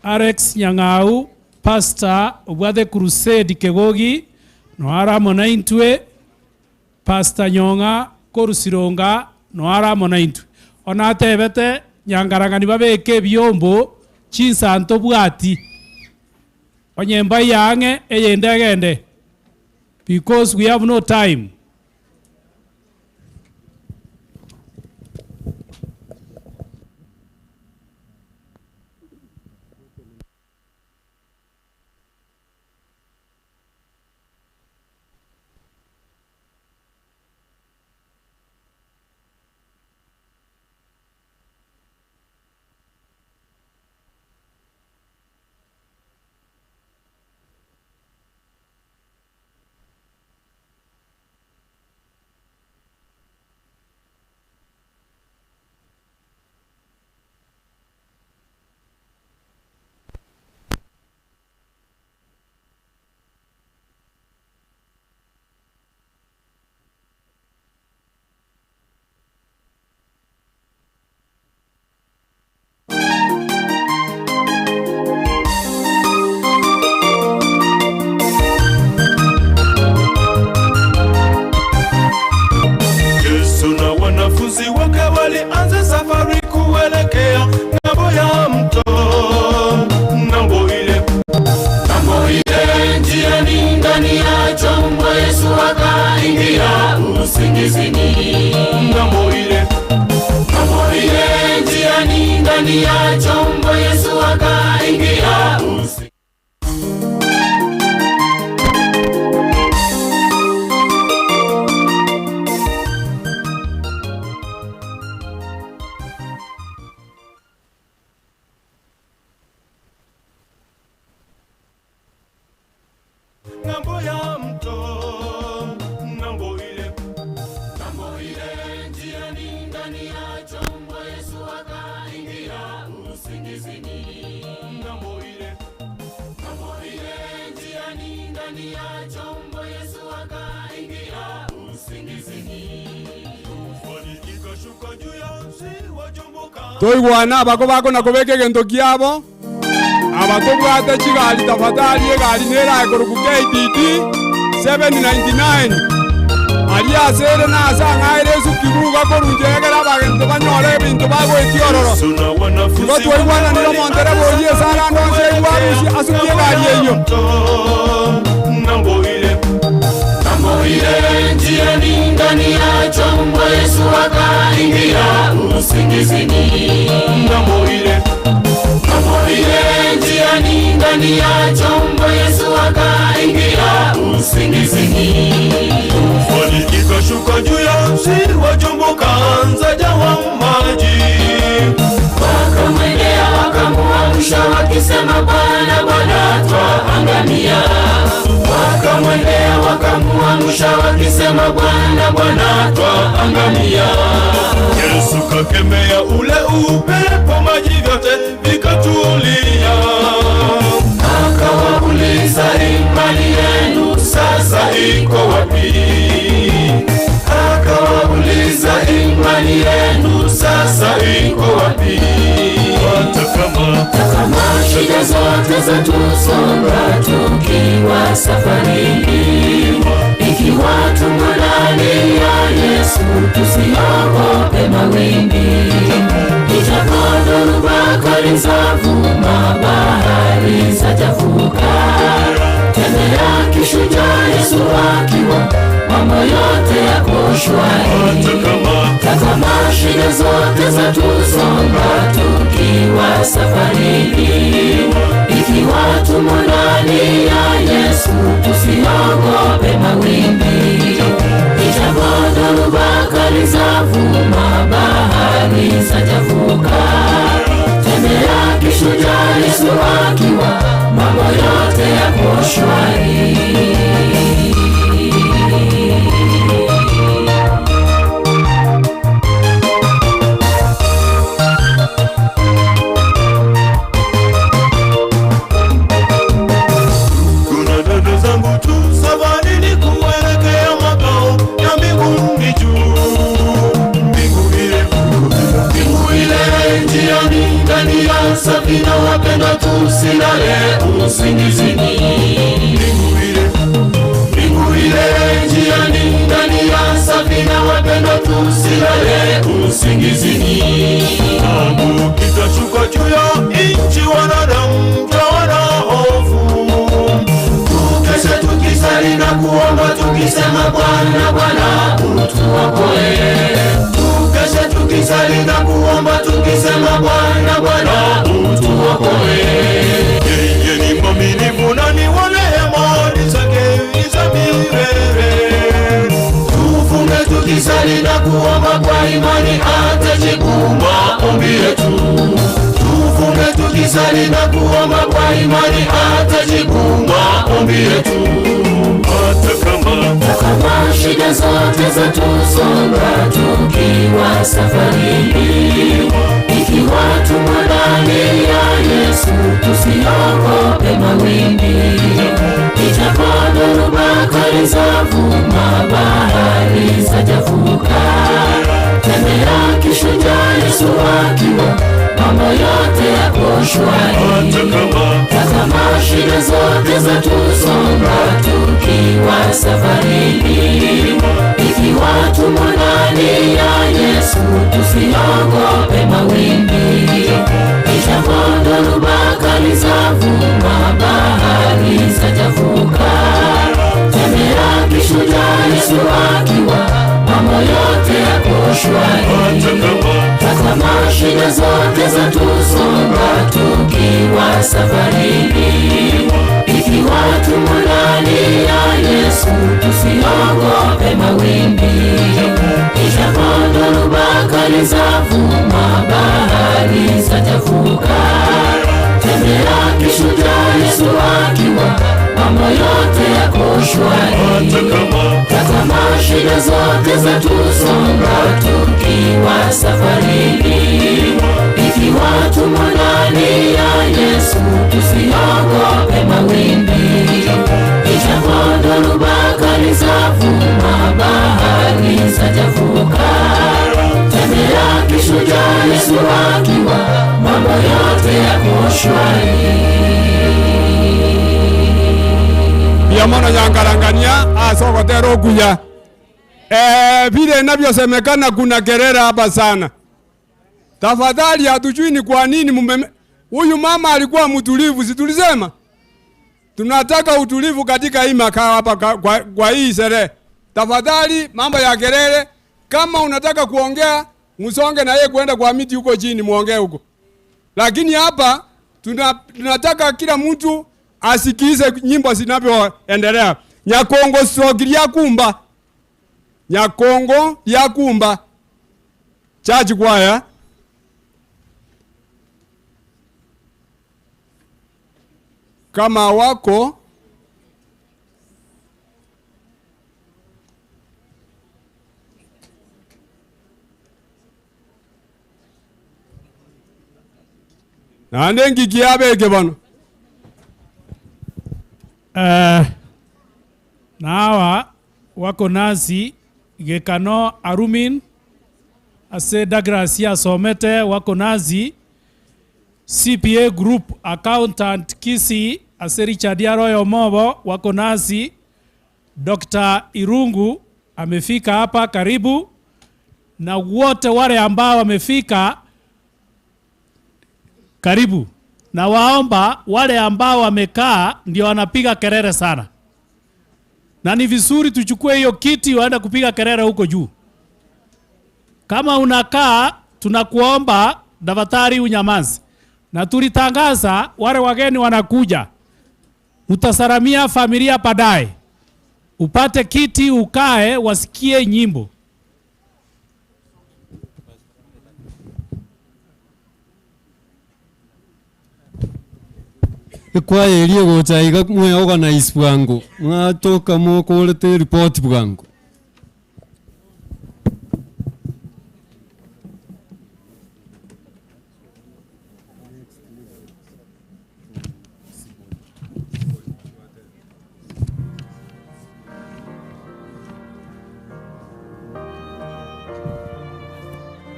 Alex Nyang'au Pastor obwate Crusade Kegogi noare amo naintwe, Pastor Nyong'a korwa Sironga noare amo naintwe. One atebete nyangarang'ani babeke ebiombo chinsa ntobwati. Onye mbai ang'e eyende egende because we have no time. akaingia usingizini. Ng'ambo ile, ng'ambo ile, njiani ndani ya chombo Yesu akaingia usi Ng'ambo ya mto, ng'ambo ile, ng'ambo ile, njiani ndani ya chombo Yesu akaingia usingizini. Ng'ambo ile, ng'ambo ile, njiani ndani ya chombo Yesu akaingia usingizini. Tufani ikashuka juu ya ziwa, chombo ka Toigwana abako bako kobeka egento kiabo aba tobwate chigari tafadhali egari nerae koroku KDD 799 aria asere na ase ang'aere esukibuga korunche egere abagento banyore ebinto bagoetia ororo Yesu na wanafunzi igo twaigwananire omontere borie esara ndonse igwarusia asukie egari eyio Ng'ambo ile, Ng'ambo ile, njiani ndani ya chombo Yesu akaingia usingizini. Ng'ambo ile, ng'ambo ile, njiani ndani ya chombo Yesu akaingia usingizini. Tufani ikashuka juu ya ziwa, chombo kaanza jawa maji. Wakamwendea wakamuamsha wakisema, Bwana, Bwana, twaangamia. Wakamwendea wakamuamsha wakisema, Bwana, Bwana, twaangamia. Yesu kakemea ule upepo, maji vyote vikatulia. Akawauliza, imani yenu sasa iko wapi? Akawauliza, imani yenu sasa iko wapi? Hata kama Kama shida zote zatusonga tukiwa safarini, ikiwa tumo ndani ya Yesu tusiogope mawimbi. Ijapo dhoruba kali zavuma, bahari zachafuka, tembea kishujaa, Yesu akiwa, mambo yote yako shwari. hata kama Tazama shida zote zatusonga tukiwa safarini, ikiwa tumo ndani ya Yesu tusiogope mawimbi. Ijapo dhoruba kali zavuma, bahari zachafuka, tembea kishujaa, Yesu akiwa, mambo yote yako shwari. kuna dada zangu tu safarini kuelekea makao ya mbinguni juu. Mbingu ile, Mbingu ile njiani ndani ya safina, wapendwa, tusilale usingizini. mbingu ile, Mbingu ile njiani ndani ya safina, wapendwa, tusilale usingizini. Taabu itashuka juu ya nchi, wanadamu tawana hofu. Tukeshe tukisali na kuomba tukisema, Bwana Bwana utuokoe. Tukeshe tukisali na kuomba tukisema, Bwana Bwana utuokoe. Yeye ni mwaminifu na ni wa rehema, ahadi zake ni za milele. Tufunge tukisali na kuomba kwa imani, atajibu maombi yetu. Tufunge tukisali na kuomba kwa imani, atajibu maombi yetu. Hata kama Kama shida zote zatusonga tukiwa safarini, ikiwa tumo ndani ya Yesu tusiogope mawimbi. Ijapo dhoruba kali zavuma, bahari zachafuka, tembea kishujaa, Yesu akiwa, mambo yote yako shwari. hata kama Tazama shida zote zatusonga tukiwa safarini, ikiwa tumo ndani ya Yesu tusiogope mawimbi. Ijapo dhoruba kali zavuma, bahari zachafuka, tembea kishujaa, Yesu Yesu akiwa, mambo yote yako shwari. Tazama shida zote zatusonga tukiwa safarini, ikiwa tumo ndani ya Yesu tusiogope mawimbi. Ijapo dhoruba kali zavuma, bahari zachafuka, tembea kishujaa, Yesu akiwa, mambo yote yako shwari. Tazama shida zote zatusonga tukiwa safarini, ikiwa tumo ndani ya Yesu tusiogope mawimbi. Ijapo dhoruba kali zavuma, bahari zachafuka, tembea kishujaa, Yesu akiwa, mambo yote yako shwari. Mbuya mono nyangarangania ase ogotera okuya. Eh, vile inavyosemekana kuna kelele hapa sana. Tafadhali, hatujui ni kwa nini mume huyu mama alikuwa mtulivu, si tulisema tunataka utulivu katika hii makao hapa kwa hii sherehe. Tafadhali, mambo ya kelele, kama unataka kuongea msonge na yeye kwenda kwa miti huko chini muongee huko, lakini hapa tunataka kila mtu asikize nyimbo zinavyoendelea. Nyakongo stroke lyakumba, Nyakongo lyakumba church choir. Kama wako nande ngikiabeke bano. Na hawa wako nasi Gekano Arumin ase Douglas asomete wako nasi CPA Group Accountant Kisi ase Richard Aroyo Mobo wako nasi Dr. Irungu amefika hapa karibu, na wote wale ambao wamefika karibu. Na waomba wale ambao wamekaa ndio wanapiga kelele sana, na ni vizuri tuchukue hiyo kiti waende kupiga kelele huko juu. Kama unakaa, tunakuomba dafatari unyamaze. Na tulitangaza wale wageni wanakuja, utasalamia familia baadaye, upate kiti ukae, wasikie nyimbo. Ekwaya eria egocha iga mweorganize bwango, mwatoka mokorete report bwango.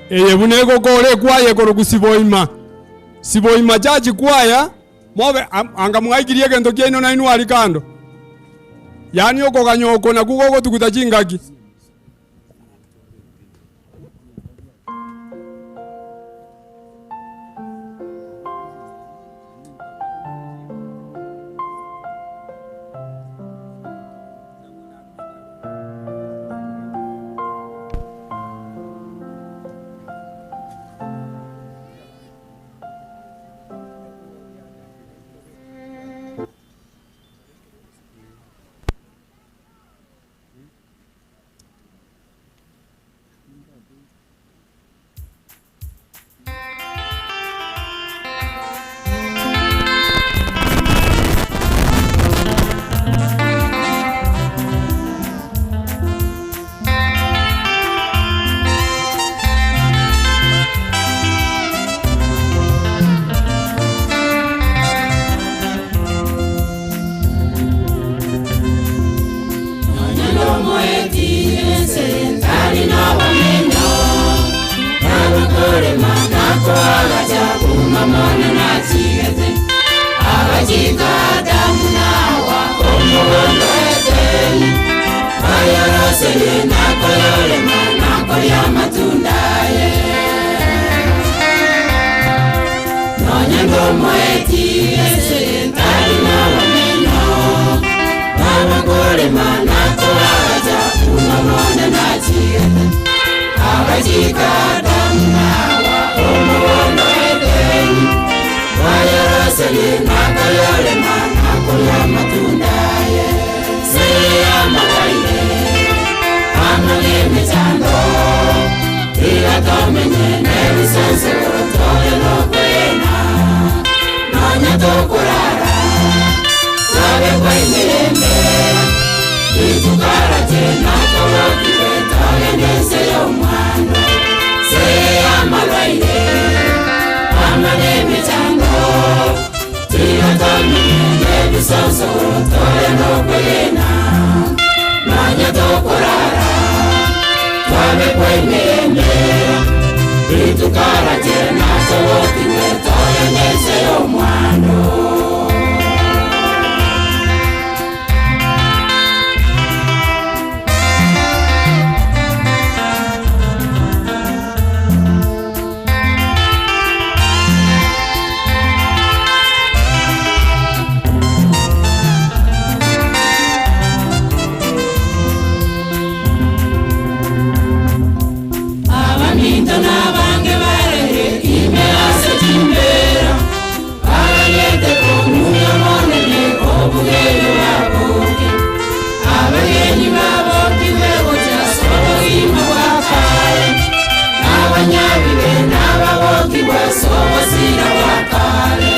Eye buna egokora ekwaya ekoroku Siboima. Siboima church choir mobe anga mwaikirie egento kiaino nainwe ari kando. Yaani okoganya oko nakwo gogotuguta chingaki. Agachika Adamu na Hawa omogondo o Edeni, bayoroserie na koyorema na koria amatunda aye. Se amabaire amo nemechando, tiga tomenye nebisonsoro tobe nokwena, nonya tokorara twabekwa emirembe, titukarache na tobokigwe togende ense y'omwando. Se amarwaire amo nemechando, tiga tomenye nebisonsoro tobe nokwegena, nonya tokorara twabekwa emirembe, titukarache na tobokigwe togende ense y'omwando. Abaminto n'abange barere ime ase chimbera, baganyete komuya monene obugeni baboke. Abagenyi babokigwe gocha ase obogima bwa kare, n'abanyabibe n'ababokigwe ase obosira bwa kare.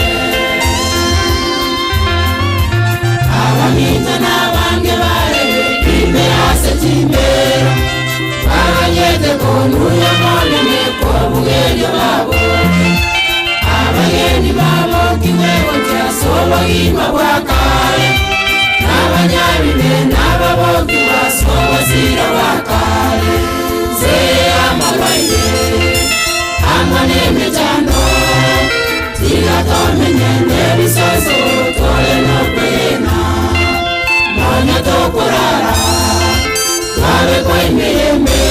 Abaminto n'abange barere ime ase chimbera, baganyete konuya monene kobugeni baboke. Abageni babokigwe gocha ase obogima bwa kare, n'abanyabibe n'ababokigwe ase obosira bwa kare. Nse amarwaire amo n'emechando, tiga tomenye n'ebisoso tore nokwena, nonya tokorara twabekwa emirembe,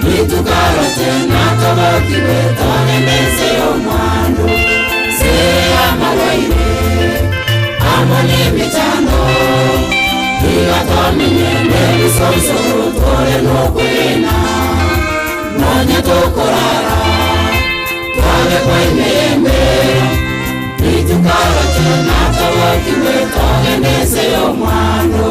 nitukaroche natobokigwe togende ense y'omwando. Nse amarwaire amo n'emechando, tiga tomenye n'ebisoso tore nokwena, nonya tokorara twabekwa emirembe, nitukaroche natobokigwe togende ense y'omwando.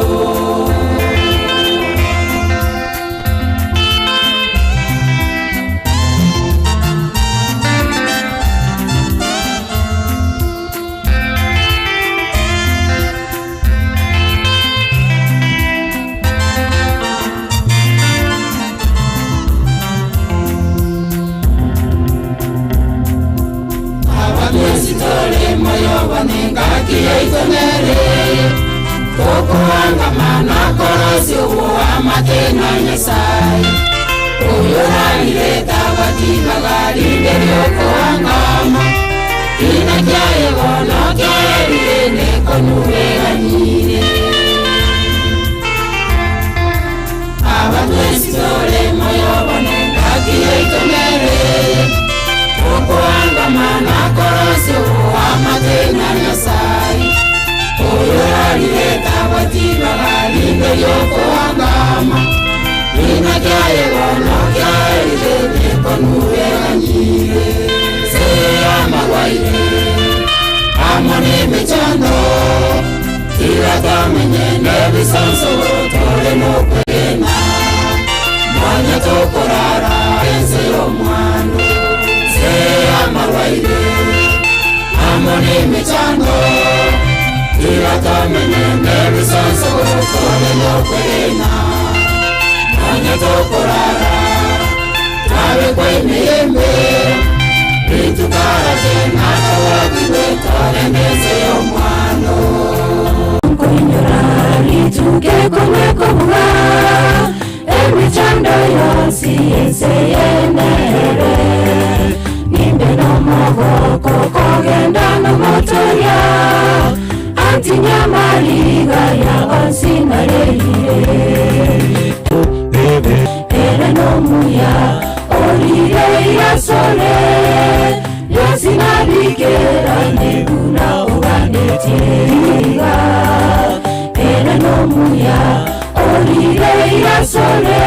Abatwesitore moyo banengaki yaitonere, tokuhangamana korosi ubuhamate na Nyasaye. Uyorarire tabatibagarinde ryokuhangama, kina kyaye bono kyerire nekonubeganyire. Abatwesitore moyo banengaki yaitonere, tokuhangamana korosi ubuhamate na Nyasaye. Uyorarire tabatibagarinde ryokuhangama, kina kyaye bono kyerire nekonubeganyire. Se amarwaire amo n'emechando, tiga tomenye n'ebisansoro tore nokwena, mwanya tokorara ense y'omwando. Se amarwaire amo n'emechando, tiga tomenye n'ebisansoro tore nokwena, mwanya tokorara twabekwa emirembe, nitukarache natobokigwe togende ense y'omwando. Kuinyora lituke kumekobwa emechando yonsi ense yenere, nimbe nomogoko kogenda nomotoria, antinyamariga ya onsi narerire. Ere nomuya orire yasore, yonsi nabikera nebuna oganetiga. Ere nomuya orire yasore,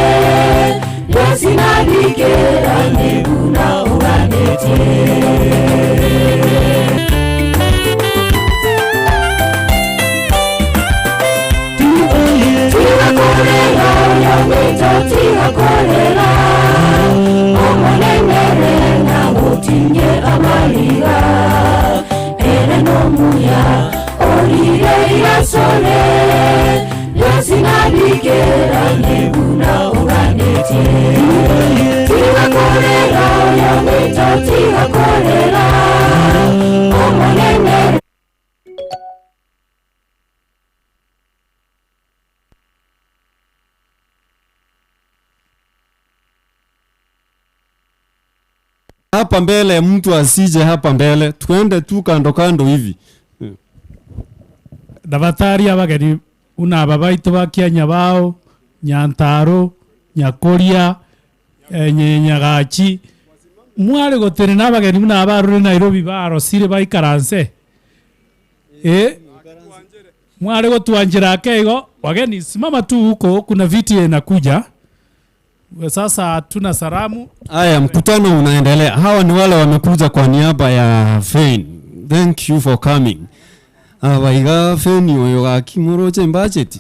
yonsi nabikera. bikerane buna oganetie. Tiga korera oyominto tiga korera Omonene ere nagotinye amariga Ere nomuya orire irasore Bionsi nabikeranie buna oganetie Tiga korera oyominto tiga korera Omonene Hapa mbele mtu asije hapa mbele, tuende tu kando kando hivi. Dabatari abageni buna aba baito ba Kianyabao, Nyantaro, Nyakoria, eh, Nyagachi, mware gotenena abageni buna aba barure Nairobi barosire baikaranse. Eh, mware gotwanchera ake igo, wageni simama tu huko, kuna viti inakuja. Sasa hatuna salamu. Haya, mkutano unaendelea. Hawa ni wale wamekuja kwa niaba ya Fein. Thank you for coming. Aba iga Fein oyo gakimoroche budget.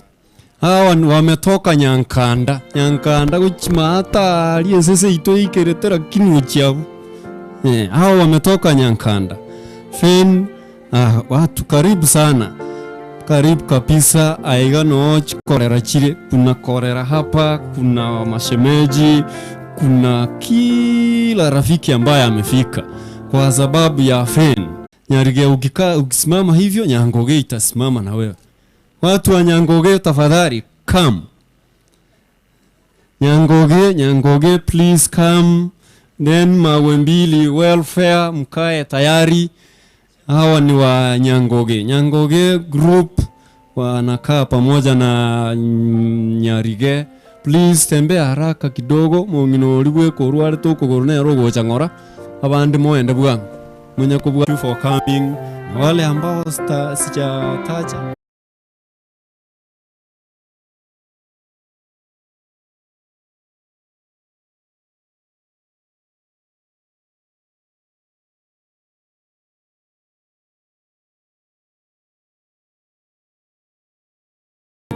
Hawa ni wametoka Nyankanda. Nyankanda gochimata ali ensese ito ikerete lakini ochiabu. Eh, hawa wametoka Nyankanda. Fein, ah, watu karibu sana. Karibu kabisa aiga no korera chire kuna korera hapa kuna mashemeji kuna kila rafiki ambaye amefika kwa sababu ya Fen Nyarige ukikaa ukisimama hivyo Nyangoge itasimama na wewe watu wa Nyangoge tafadhali come Nyangoge Nyangoge please come then Mawembili welfare mkae tayari hawa ni wa Nyangoge. Nyangoge group wanakaa pamoja na Nyarige. Please tembea haraka kidogo mong'ina ori gweka orware tokogoro nere ogocha ng'ora abande moende bwango mwenye kubwa for coming na wale ambao sita- sijataja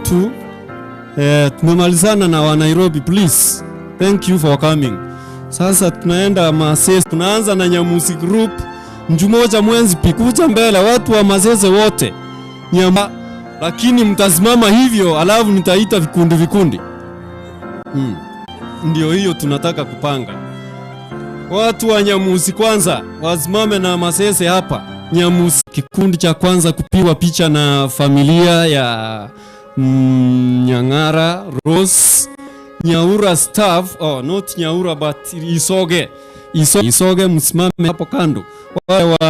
tu eh, tumemalizana na wa Nairobi please thank you for coming sasa tunaenda Masese tunaanza na Nyamusi group njumoja mwenzi pikuja mbele watu wa Masese wote Nyama, lakini mtasimama hivyo alafu nitaita vikundi vikundi hmm. Ndio hiyo tunataka kupanga watu wa Nyamusi kwanza wasimame na Masese hapa Nyamusi, kikundi cha kwanza kupigwa picha na familia ya Nyang'ara Rose Nyaura staff, oh, not Nyaura but Isoge Iso, Isoge msimame hapo kando, wale wa,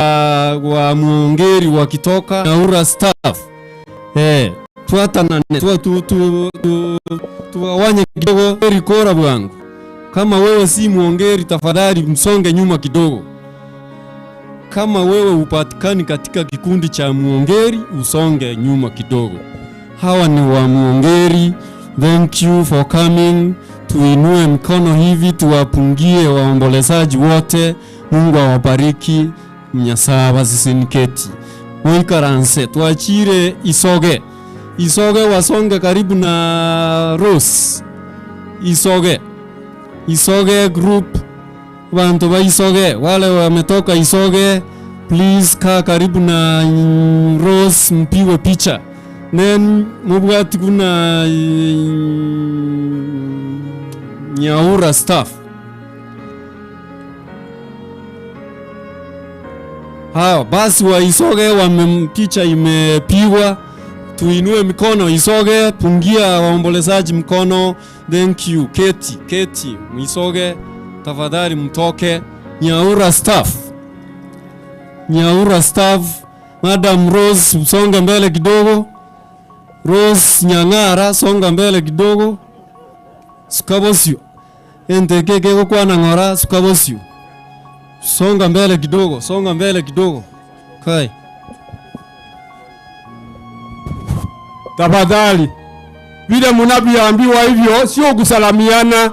wa Muongeri wakitoka Nyaura staff eh, tuatanane tu, tu, tu, tu, tuwawanye kidogo kora bwangu. Kama wewe si Muongeri, tafadhali msonge nyuma kidogo. Kama wewe upatikani katika kikundi cha Muongeri, usonge nyuma kidogo. Hawa ni wa Muongeri. Thank you for coming. Tuinue mkono hivi tuwapungie waombolezaji wote. Mungu awabariki. Mnyasaye asisiniketi mwikaranse twachire Isoge Isoge wasonge karibu na Rose Isoge Isoge group bantu ba Isoge wale wametoka Isoge please kaa karibu na Rose mpigwe picha then mubwati kuna Nyaura staff Haya basi wa Isoge wame picha imepigwa, tuinue mikono Isoge, pungia waombolezaji mkono. Thank you. Keti, keti, Mwisoge tafadhali mtoke. Nyaura staff, Nyaura staff, Madam Rose usonge mbele kidogo. Rose Nyang'ara songa mbele kidogo. Sukabosio entekeke gokwana ng'ora sukabosio songa mbele kidogo, songa mbele kidogo. Kai. Tafadhali, vile mnavyoambiwa hivyo sio kusalamiana.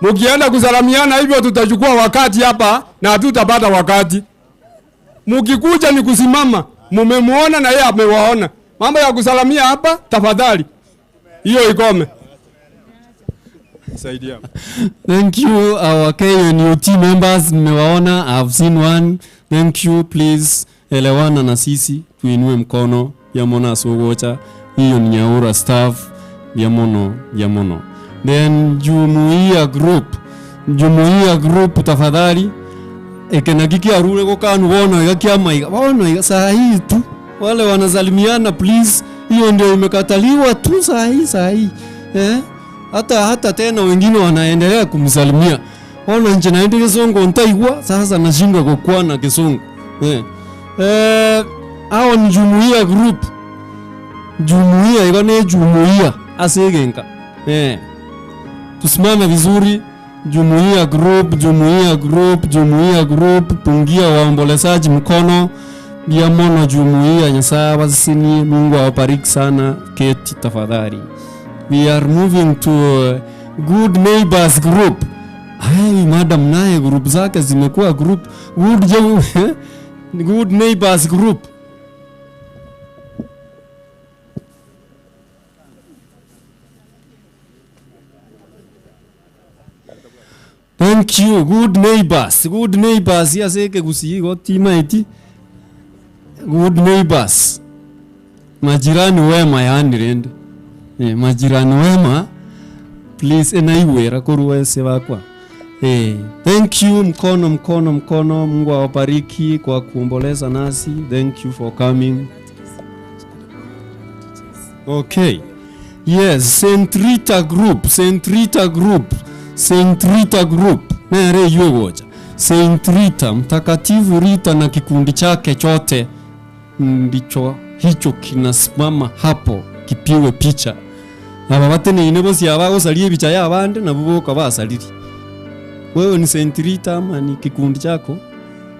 Mukienda kusalamiana hivyo tutachukua wakati hapa na hatutapata wakati. Mukikuja ni kusimama, mumemuona na yeye amewaona. Mambo ya kusalamia hapa, tafadhali hiyo ikome. Saidia. Thank you our KNUT members, nimewaona, I've seen one. Thank you, please elewana na sisi, tuinue mkono yamono asugocha. Hiyo ni Nyaura staff yamono yamono. Then Jumuiya group, Jumuiya group tafadhali ekenaki kiarure gokanu bono iga kiamaiga bono iga saa hii tu wale wanasalimiana please, hiyo ndio imekataliwa tu saa hii saa hii eh? Hata hata tena wengine wanaendelea kumsalimia ona nje naende kisungu ntaigwa sasa nashindwa kukwana kisungu eh. Eh, hao ni jumuiya group jumuiya igo ne jumuiya ase eh. Tusimame vizuri jumuiya group jumuiya group jumuiya group pungia waombolezaji mkono biamono jumuiya nyasaye abasesenie mungu awabariki sana keti tafadhali we are moving to good neighbors group Ai, madam naye group zake zimekuwa group good, good neighbors group. Thank you, good neighbors. Good neighbors yaseke gusigo timaiti. Good neighbors. Majirani wema yani rende. Eh, majirani wema please enaiwera koruwa ese bakwa. Eh, thank you mkono mkono mkono. Mungu awabariki kwa kuomboleza nasi. Thank you for coming. Okay. Yes, St. Rita Group, St. Rita Group, St. Rita Group. Nere yugoja. St. Rita, Mtakatifu Rita na kikundi chake chote ndicho hicho kinasimama hapo kipiwe picha. Aba bateneine bosi abagosaria ebicha ya abande nabo boka basariri. Wewe ni St. Rita ama ni kikundi chako?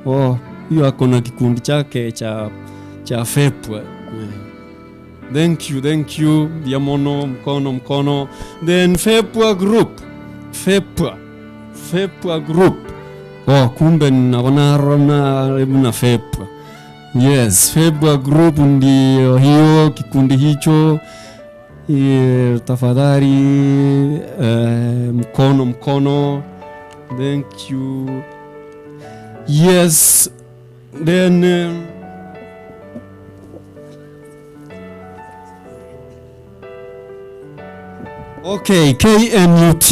Oh, hiyo ako na kikundi chake cha cha FEP. Eh. Thank you, thank you. Diamono, mkono, mkono. Then FEPWA group. FEPWA. FEPWA group. Oh, kumbe naona rona na FEPWA. Yes, FEPWA group ndio hiyo kikundi hicho. E, tafadhali eh, mkono mkono. Thank you. Yes, then Okay, KNUT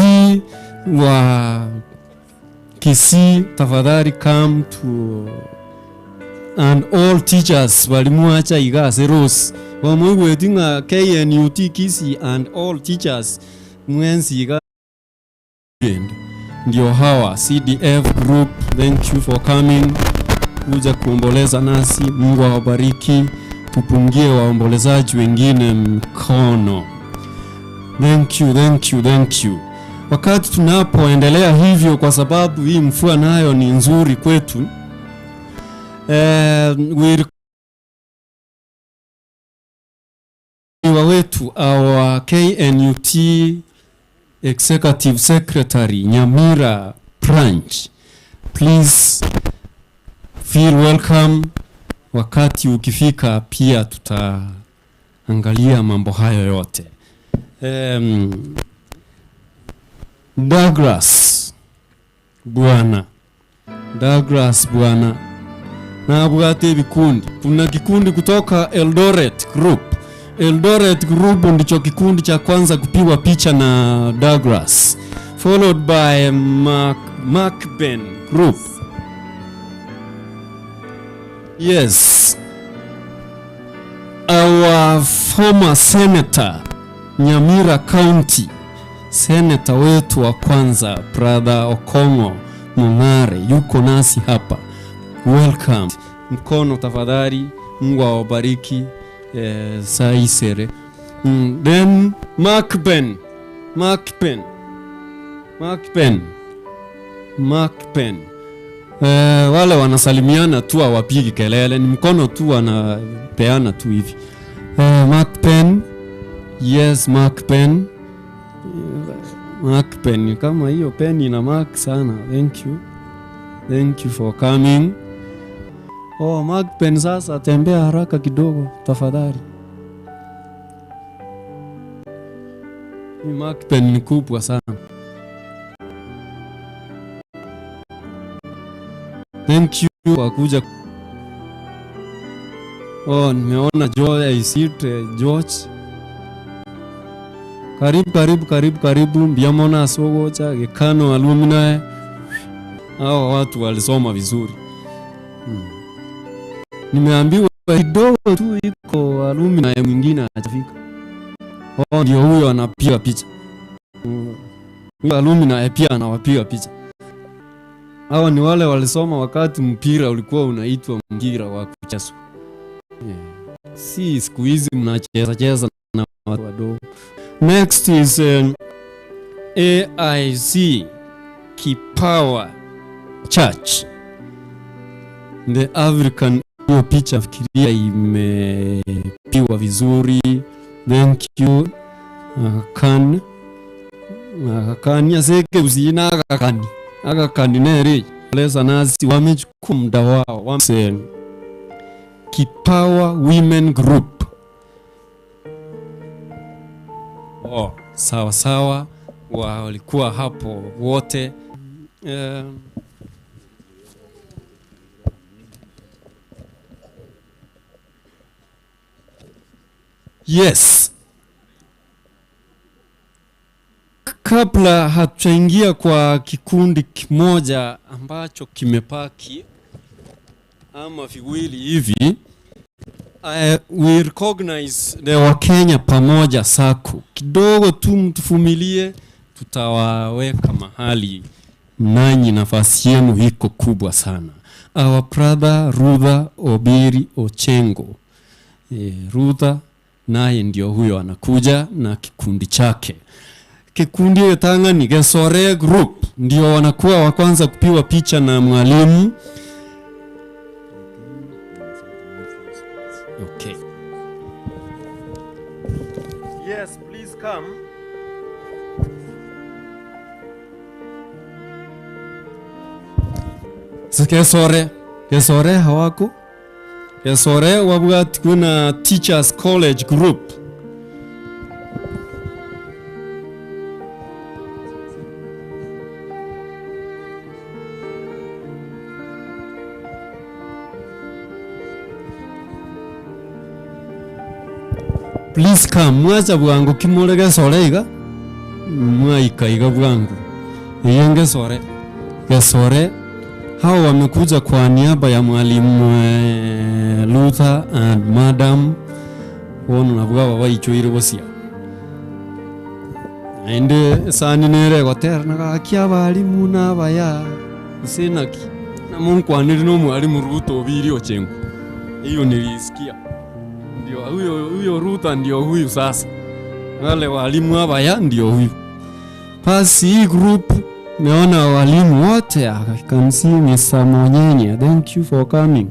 wa Kisii, tafadhali come to and all teachers balimuacha iga ase Rose bamoigweti ng'a KNUT Kisii and all teachers mwensi iga ndio hawa CDF group, thank you for coming kuja kuomboleza nasi. Mungu awabariki, tupungie waombolezaji wengine mkono. Thank you, thank you, thank you. Wakati tunapoendelea hivyo, kwa sababu hii mvua nayo ni nzuri kwetu, eh, we wetu our KNUT Executive Secretary Nyamira Branch, please feel welcome. Wakati ukifika pia tutaangalia mambo hayo yote. Douglas Bwana, Douglas Bwana nabwate vikundi. Kuna kikundi kutoka Eldoret Group. Eldoret Group ndicho kikundi cha kwanza kupigwa picha na Douglas, followed by Mark, Mark Ben Group. Yes, our former senator Nyamira County, senator wetu wa kwanza brother Okongo Mong'are yuko nasi hapa. Welcome. Mkono tafadhali. Mungu awabariki. Eh, saisere. Then Mark Ben. Mark Ben. Mark Ben. Mark Ben. Eh, wale wanasalimiana tu hawapigi kelele, ni mkono tu wanapeana tu hivi. Eh, Mark Ben. Yes, Mark Ben. Mark pen kama hiyo pen ina mark sana. Thank you. Thank you for coming. Oh, Mark pen sasa tembea haraka kidogo tafadhali. Hii Mark pen ni kubwa sana. Thank you kwa kuja. Oh, nimeona George, I see it, George. Karibu karibu karibu karibu mbiamona asogocha gekano alumni. Hawa watu walisoma vizuri. Nimeambiwa kidogo tu iko alumni mwingine hajafika. Oh, ndio huyo anapiga picha. Huyo alumni pia anawapiga picha. Hawa ni wale walisoma wakati mpira ulikuwa unaitwa mpira wa kuchezwa. Yeah. Si siku hizi mnacheza cheza na watu wadogo. Next is AIC Kipawa Church. The African hiyo picha fikiria imepigwa vizuri. Thank you. Kan akakani aseke usina akakani akakani nere lesa nasi wamechukua muda wao wame Kipawa Women Group. Oh, sawa sawa, walikuwa hapo wote. Yes. Kabla hatujaingia kwa kikundi kimoja ambacho kimepaki ama viwili hivi, we recognize the Wakenya Pamoja Sacco. Kidogo tu mtuvumilie, tutawaweka mahali nanyi nafasi yenu iko kubwa sana. Our brother Rutha Obiri Ochengo. Rutha naye ndio huyo anakuja na kikundi chake. Kikundi etang'ani Gesore Group ndio wanakuwa wa kwanza kupigwa picha na mwalimu. Okay. Yes, please come. Gesore, Gesore hawako. Gesore wabwati kuna Teachers College Group. Please come, mwacha bwangu kimore Gesore iga. Mwaika iga bwangu. Iye Gesore. Gesore hao wamekuja kwa niaba ya mwalimu Luther and Madam bono nabwo aba baichoire gosia. Naende esani nere egotera nagakia abarimu nabaya gose naki namonkwanire na omwalimu Ruto Obiri Ochengo. Hiyo nilisikia. Ndio huyo Ruto ndio huyu sasa. Wale walimu abaya ndio huyu. Basi hii group naona walimu wote, I can see Mr. Monyenye. Thank you for coming.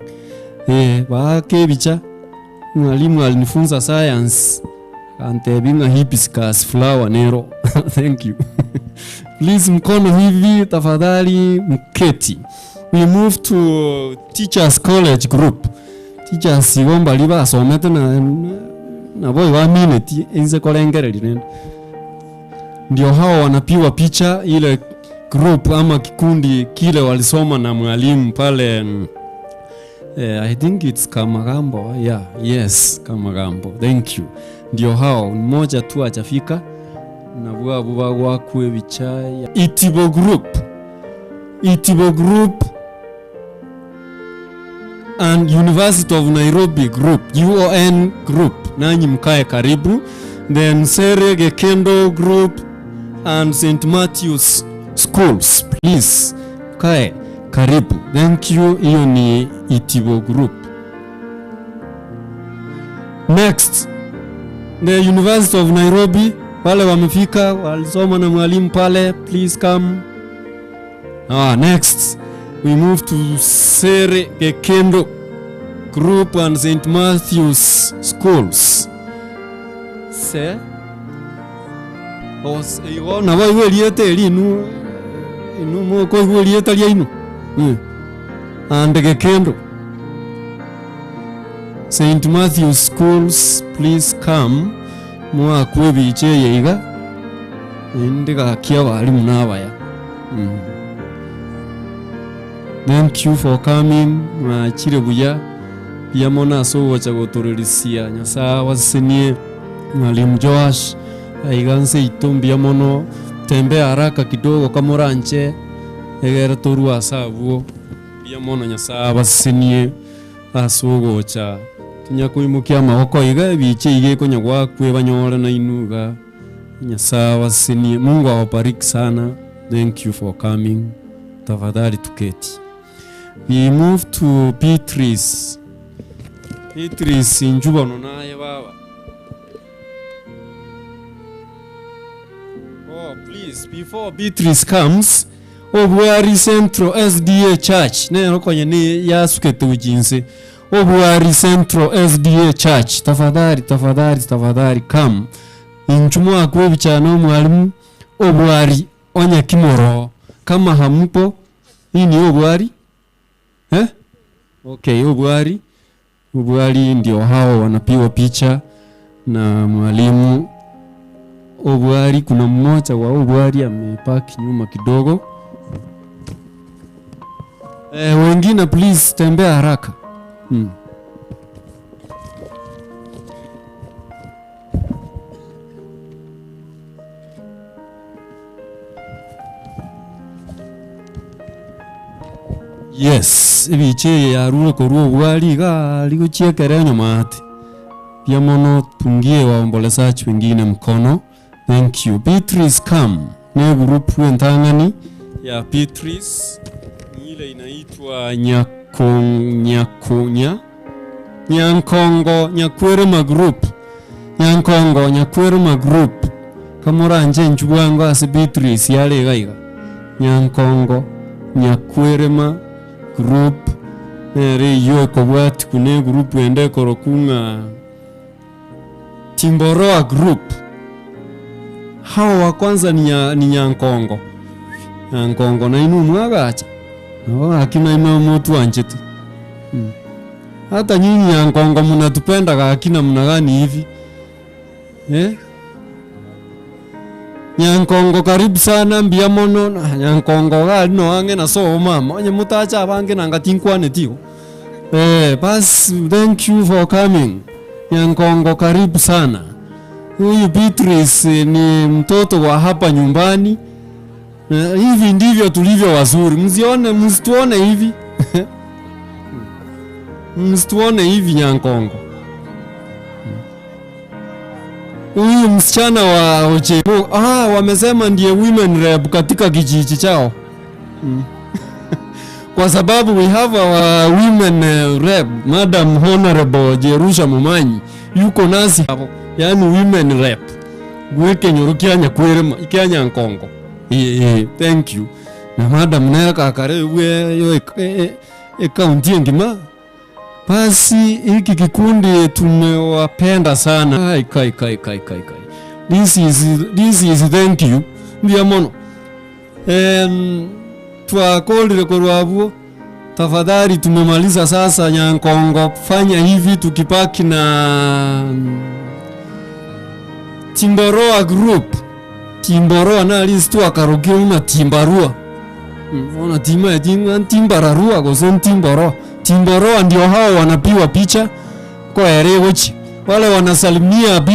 Baake bicha. Mwalimu alinifunza science. Antebinga hibiscus flower nero. Thank you. Please mkono hivi tafadhali mketi. We move to Teachers College Group. Teachers igomba liba somete na nabo iwamineti enze korengereri nende. Ndio hao wanapiwa picha ile group ama kikundi kile walisoma na mwalimu pale, I think it's Kamagambo. Yeah, yes, Kamagambo. Thank you. Ndio hao mmoja tu hajafika na bwa buba gwakwe bicha ya Itibo Group. Itibo Group and University of Nairobi Group, UON Group. Nanyi mkae karibu. Then Sere Gekendo Group and St. Matthew's Schools, please mkae karibu. Thank you. Hiyo ni Itibo Group. Next, the University of Nairobi, wale wamefika walisoma na mwalimu pale, please come. Next we move to Sere Gekendo Group and St. Matthew's Schools. Se? Gose igo naboigo erieta eri inwe inwe mokoigwa erieta riaino eh, ande gekendo. Saint Matthew's Schools please come moakwe ebicha eye iga, naende gaki abalimu nabaya mh. Thank you for coming, mwachire buya, mbuya mono ase ogocha gotorerisia, Nyasaye abasesenie, Mwalimu Joash, aiga nseito mbuya mono, tembea haraka kidogo kamoranche, egere torwe ase abwo, mbuya mono Nyasaye abasesenie ase ogocha, tonya koimokia amaboko iga, ebicha iga ekonya goakwa ebanyore nainwe iga, Nyasaye abasesenie, Mungu awabariki sana, thank you for coming. Tafadhali tuketi. We move to Beatrice. Beatrice inchu bono naye baba. Oh, please, before Beatrice comes, Obwari Central SDA Church nero konye ni yasukete gochia inse. Obwari Central SDA Church, tafadhali, tafadhali, tafadhali come. Inchu mwakwa ebichana na omwalimu Obwari Onye kimoroo kama hamupo hii ni obwari eh? Okay, obwari obwari ndio hao wanapigwa picha na mwalimu obwari. Kuna mmoja wa obwari amepaki nyuma kidogo. Eh, wengine please tembea haraka hmm. Yes, ebicha eye yarure korwa obwari iga aria gochia ekero enyuma ate. Mbuya mono pungie waombolezaji wengine mkono. Thank you. Beatrice come. Ne egroup entang'ani ya Beatrice ni ile inaitwa Nyako Nyako Nya Nyankongo Nyakwerema group. Nyankongo Nyakwerema group. Kamoranche inchuo bwango ase Beatrice yare iga iga. Nyankongo Nyakwerema group nere eyio ekobwatigwa na egroup ende ekorokwa ng'a Timboroa group. Hao wa kwanza ni nya ni Nyankongo. Nyankongo nainwe mwagacha, nabo gaki nainwe motwanchete. Hata nyinyi Nyankongo mnatupenda gaki namna gani hivi? Eh? Nyankongo karibu sana mbuya mono na Nyankongo iga aria no ang'e na sobo mama, onye motacha abange nanga tinkwaneti igo. Eh, bas thank you for coming. Nyankongo karibu sana. Huyu Beatrice ni mtoto wa hapa nyumbani. Na hivi ndivyo tulivyo wazuri, msione msituone hivi msituone hivi Nyankongo. Huyu msichana wa Ochepo, ah, wamesema ndiye women rep katika kijiji chao mm. Kwa sababu we have our women eh, rep Madam Honorable Jerusha Mumanyi yuko nasi hapo, yani women rep gwekenyoro kia Nyakwerema kia Nyankongo. Eh, eh, thank you na madam nere kakare bwe yo ekaunti engima Basi hiki kikundi tumewapenda sana. Ai, kai, kai, kai, kai, kai. This is, this is thank you. Mbuya mono. Em, twakorire korwa abwo tafadhali tumemaliza sasa Nyankongo fanya hivi tukipaki na Timboroa group Timboroa nari ase twakarokire buna Timbarua Bono timaeti ng'a ntimbararua gose ntimboroa. Timboroa ndio hao wanapiwa picha koera egochia. Wale wanasalimia bi.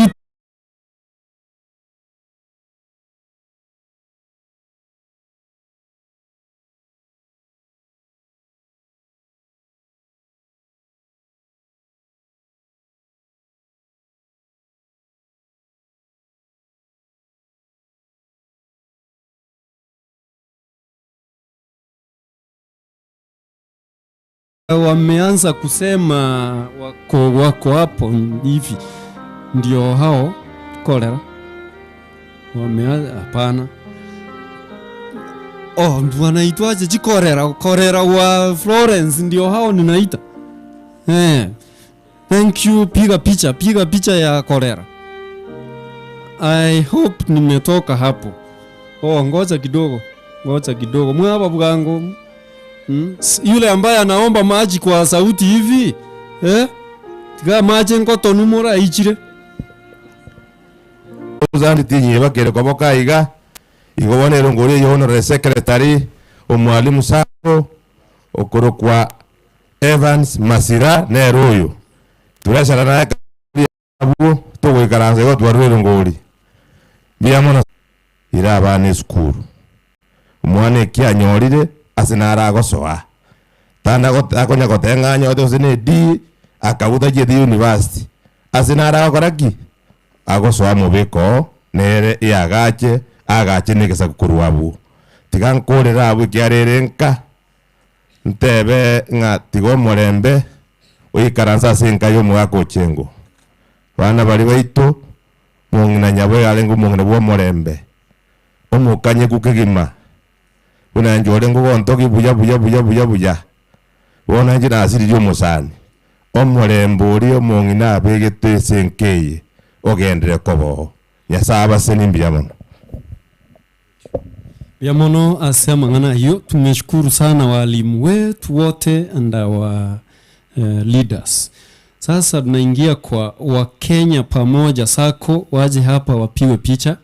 Wameanza kusema wako, wako hapo hivi ndio hao kolera wameanza hapana. Oh, wanaitwaje chikorera korera wa Florence ndio hao ninaita eh. Thank you, piga picha, piga picha ya kolera. I hope nimetoka hapo. Oh, ngoja kidogo, ngoja kidogo, mwaba bwangu Yule ambaye anaomba maji kwa sauti hivi eh? Tiga amache nkotonu moraichire. Sandi tinyeba kere koboka aiga, igo bono ere ngori eye honorary secretary, omwalimu Sacco, okorokwa Evans Masira nere oyo. Turesana naye abwo togoikaransa igo twarure erongori. Mbuya mono. Ira abana esukuru. Omwana eki anyorire ase naro agosoa. Tana akonya goteba ng'a anyorete gose ne D, akabua tachieti university. Ase naro agokora ki? Agosoa mobeko oo, nere eagache, agache na egesaku korwa abwo. Tiga nkorere abwo ekiagera ere nka, ntebe ng'a tiga omorembe oikaranse ase enka ya omogaka Ochengo. Abana baria baito, omong'ina Nyaboe arenge omong'ina bw'omorembe, omokanyeku kegima, buna inche orenge ogontogia buya buya buya buya buya, bono inche nasiririe omosani, omorembe oria omong'ina abegete ase enka eye, ogenderere koba oo. Nyasae abasenie mbuya mono. Mbuya mono ase amang'ana ayio. Tumeshukuru sana walimu wetu wote and our leaders. Sasa tunaingia kwa Wakenya Pamoja Sacco, waje hapa wapigwe picha.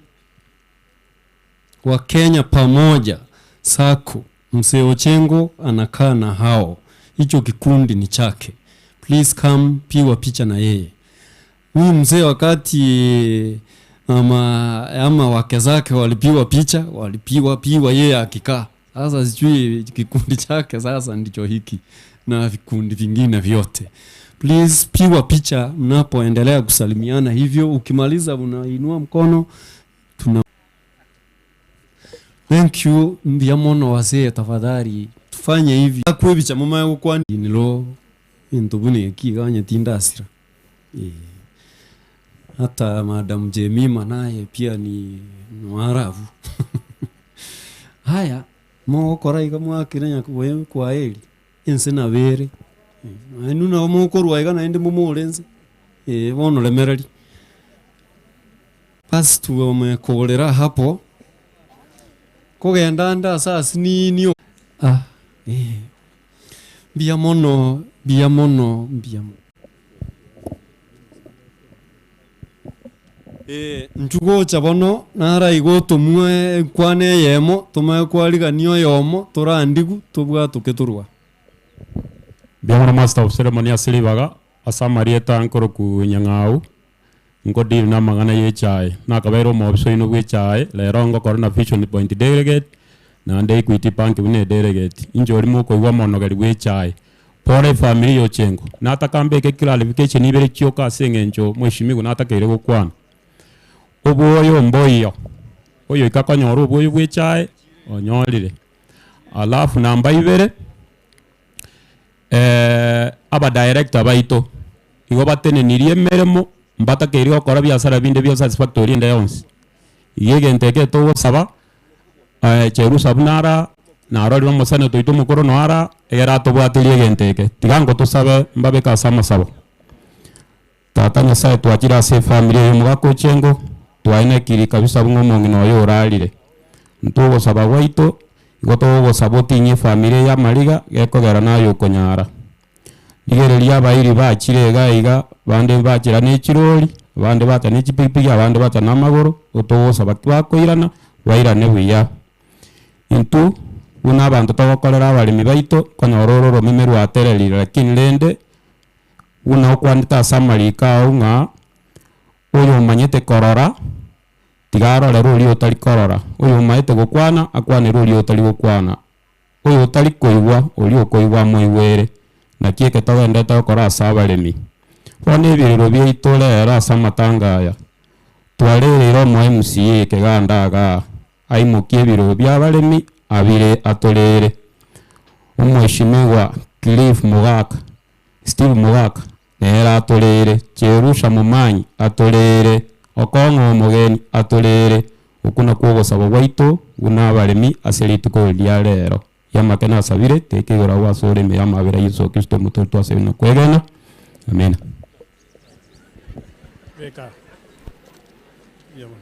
Wakenya Pamoja Sacco, Mzee Ochengo anakaa na hao, hicho kikundi ni chake. Please come, pigwa picha na yeye. Huyu mzee wakati ama, ama wake zake walipigwa picha, walipigwa pigwa yeye akikaa. Sasa sijui kikundi chake sasa ndicho hiki na vikundi vingine vyote. Please pigwa picha mnapoendelea kusalimiana hivyo, ukimaliza unainua mkono tuna Thank you mbuya mono wazee, tafadhali tufanye hivi akwebicha mumaye gokwana nilo into buna eki iga onye tindasira eh. Hata Madam Jemima naye pia ni Mwarabu haya mogokora iga mwakire nyakoe kwaheri ense nabo ere nainwe nabo mokorwa iga naende momore nse eh bono remereri. Basi tumekorera hapo kogenda ande ase asinini ah eh mbuya mono mbuya mono mbuya mono. Ee, inchuo gocha bono naraigwe otomwa enkwana eyemo, tomanye kwarigania oyomo, torandigwe, tobwatoke torwa. Mbuya mono Master of Ceremony ase ribaga, ase amarieta nkoroku Nyang'au, nko deal na amang'ana ye echae. Nakabeire omobisa oino bwe echae, rero ngokora na Vision Point delegate, naende Equity Bank buna edelegate. Inche oria mokoigwa omonogeri bwe echae. Pore efamiri ya Ochengo, nataka mbeke clarification ibere chioka ase eng'encho mweshimiwa natakeire gokwana. Obwoyo mboiyo, oyoika konyora obwoyo bwe echae onyorire. Alafu namba ibere, abadirector baito igo batenenirie emeremo mbatakeire gokora biasara binde bionsi ase factory ende yonsi. Igo egento eke togosaba Cherusa buna ara, narorire omosenetor oito omokoro noyo ara, egere atobwaterie egento eke. Tiga ngotosabe mbabeke ase amasabo. Tata Nyasaye twachire ase efamiri eye omogaka Ochengo, twaenekiri kabisa buna omong'ina oyo orarire. Intwe ogosaba gwaito, igo togogosaba otinyie efamiri eye amariga, gekogera naye okonyara. Rigereria abairi bachire iga iga, bande bachera ne chirori, abande bacha ne chipikipiki, abande bacha na amagoro, otogosaba ki bakoirana, bairane buya. Intwe buna abanto togokorera abaremi baito, konyora ore oromeme rwatererire lakini rende, buna okwanete ase amariko ao ng'a, oyomanyete korora, tiga arorere oria otari korora, oyomaete gokwana, akwanere oria otari gokwana. Oyotari koigwa, oria okoigwa amoigwere. Naki eke togenderete gokora ase abaremi. Bono ebirero biaito rero ase amatanga aya, twarereire omo MCA ekeganda igaa, aimokie ebirero bia abaremi abire atorere. Omweshimiwa Cliff Mogaka, Steve Mogaka, nere atorere, Cherusha Momanyi atorere, Okong'o Omogeni atorere, Okwo nakwo ogosaba gwaito buna abaremi ase rituko eri ria rero. Y'amake nasabire, teka igoro agwo asore ime y'amabera a Yeso Kristo Omotoori twasabire na kwegena. Amina. Beka. Mbuya mono.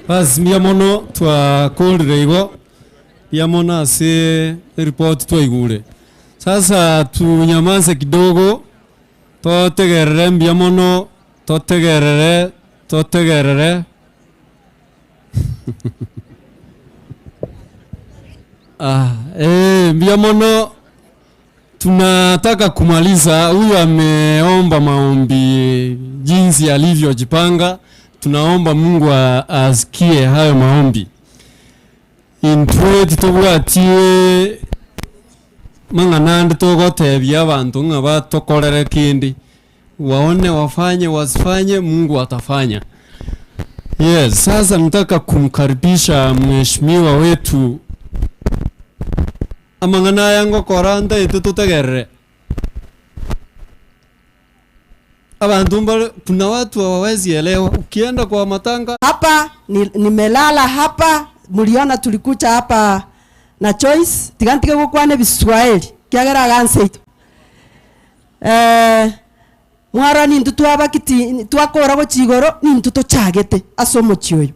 Basi mbuya mono twakorire igo, mbuya mono ase eripoti twaigure. Sasa tunyamaze kidogo, totegerere mbuya mono, totegerere, totegerere. Ah, eh, mbuya mono tunataka kumaliza. Huyu ameomba maombi jinsi alivyojipanga. Tunaomba Mungu asikie hayo maombi. Intwe titobwatie mang'ana ande togotebia abanto ng'a batokorere kende, waone wafanye wasifanye, Mungu atafanya. Yes, sasa nataka kumkaribisha mheshimiwa wetu amang'ana aya ngokora ntaete totegerere. Abanto mbare, kuna watu hawawezi elewa. Ukienda kwa matanga Hapa nimelala hapa, mliona tulikuja hapa na Joyce tiga ntige gokwana ebiswahili kiagera aganseito. Eh, mwara nintu twabakiti twakora gochia igoro nintu tochagete ase omochie oyo.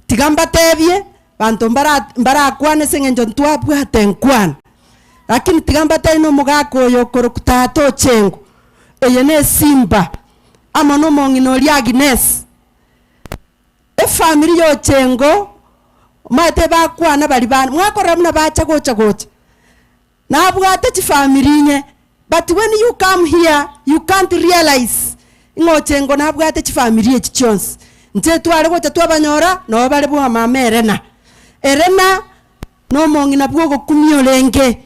Tiga mbatebie banto mbara mbarakwane ase eng'encho ntwabwate nkwana, lakini tiga mbatebie na omogaka oyo okorokwa tata Ochengo, eye na esimba amo na omong'ina oria Agnes. Efamiri ya Ochengo omanyete bakwana baria bande, mwakorora buna bacha gocha gocha, nabwate chifamiri inye, but when you come here you can't realize ng'a Ochengo nabwate chifamiri echi chionsi. Inche tware gocha twabanyora, nabo bare bwa mama Elena. Elena na omong'ina bwa ogokumia orenge,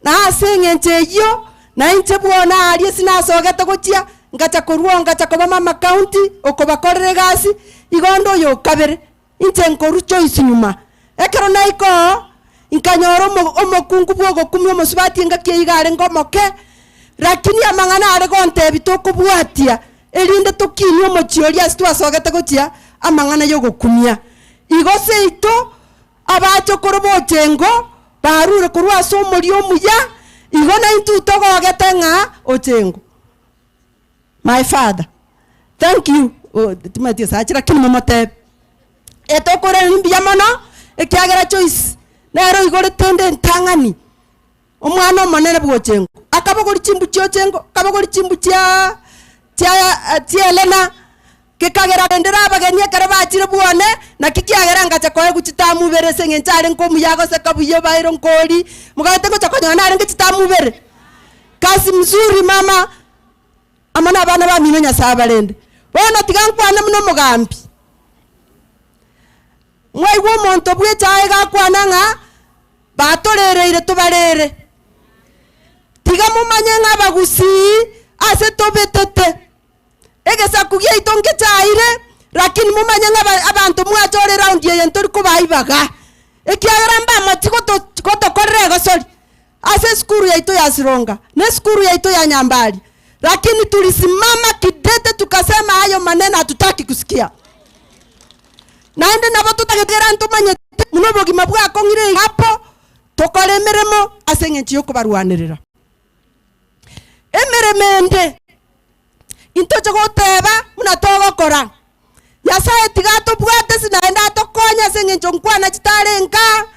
na ase eng'encho eyio, na inche bwono aria ase nasogete gochia, ngacha korwa oo ngacha koba mama county, okobakorera egasi, igo onde oyo okabere, inche nkorwa Joyce nyuma. Ekero naika oo, nkanyora omo omokungu bwa ogokumia omosubati engaki eyio iga arenge omoke, lakini amang'ana are gontebia tokobwatia, erinde tokinie omochie oria ase twasogete gochia, amang'ana ya ogokumia. Igo seito, abachokoro b'Ochengo barure korwa ase omoria omuya, igo naintwe togogete ng'a Ochengo. My father, thank you, oh, timanyeti esachi lakini momotebe. Etokoiraneria mbuya mono, ekiagera Joyce nere oigorete ende entang'ani, omwana omonene bwa Ochengo. Akabogoria chimbu chia Ochengo, akabogoria chimbu chia chia chia Elena, gekagera rende abageni ekero bachire bwane, naki kiagera ngacha koegwa chitamu ibere ase eng'encho arenge omuya agoseka buya obaire nkori, moganyete ngocha konyora narenge chitamu ibere. Kazi mzuri mama, amo na abana bamino Nyasaye abarende. Bono tiga nkwane buna omogambi. Mwaigwa omonto bw'echaye gakwana ng'a batorereire tobarere. Tiga momanye ng'a abagusii ase tobetete, egesaku giaito ngechaire, lakini momanye ng'a abanto mwachore eraundi eye ntori kobaa ibaga, ekiagera mbamochi gotokorera egosori ase esukuru yaito ya Sironga na esukuru yaito ya Nyambari, lakini tulisimama kidete tukasema hayo maneno hatutaki kusikia. Naende nabo totagete kera ntomanyete buna obogima bwakong'ire iga apo, tokore emeremo ase eng'encho y'okobarwanerera. Emeremo ende, intoche goteba buna togokora, Nyasaye tiga atobwate ase naende atokonye ase eng'encho nkwana chitare nka,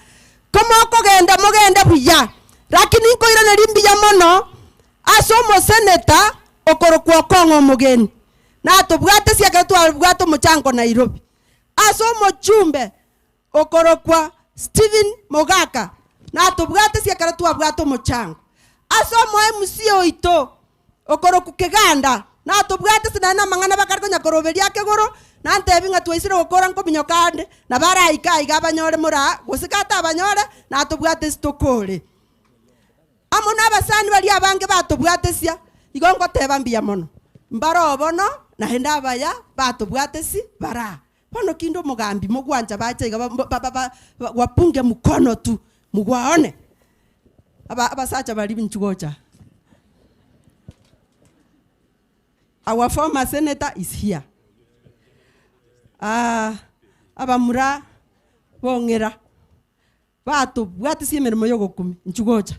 komokogenda mogende buya. Lakini nkoiraneria mbuya mono ase omoseneta okorokwa Okong'o Omogeni, natobwate ase ekero twabwate omochango Nairobi, ase omochumbe okorokwa Stephen Mogaka, natobwate ase ekero twabwate omochango, ase omo MC oito okorokwa Keganda, natobwate ase naende amang'ana bakare konya koroberia ake igoro, nantebi ng'a twaisire gokora nkominyoka ande, nabo araike aiga abanyore moraa, gose katabanyore, natobwate ase tokore. Amo nabasani baria abange batobwatesia, igo ngoteba mbuya mono. Mbare bono, naende abaya batobwatesi baraa. Bono kinde omogambi mogwancha bache iga wapunge mkono tu, mugwaone. Abasacha baria inchu gocha. Our former senator is here. Abamura bong'ira batobwatisia emeremo y'ogokumia, inchu gocha.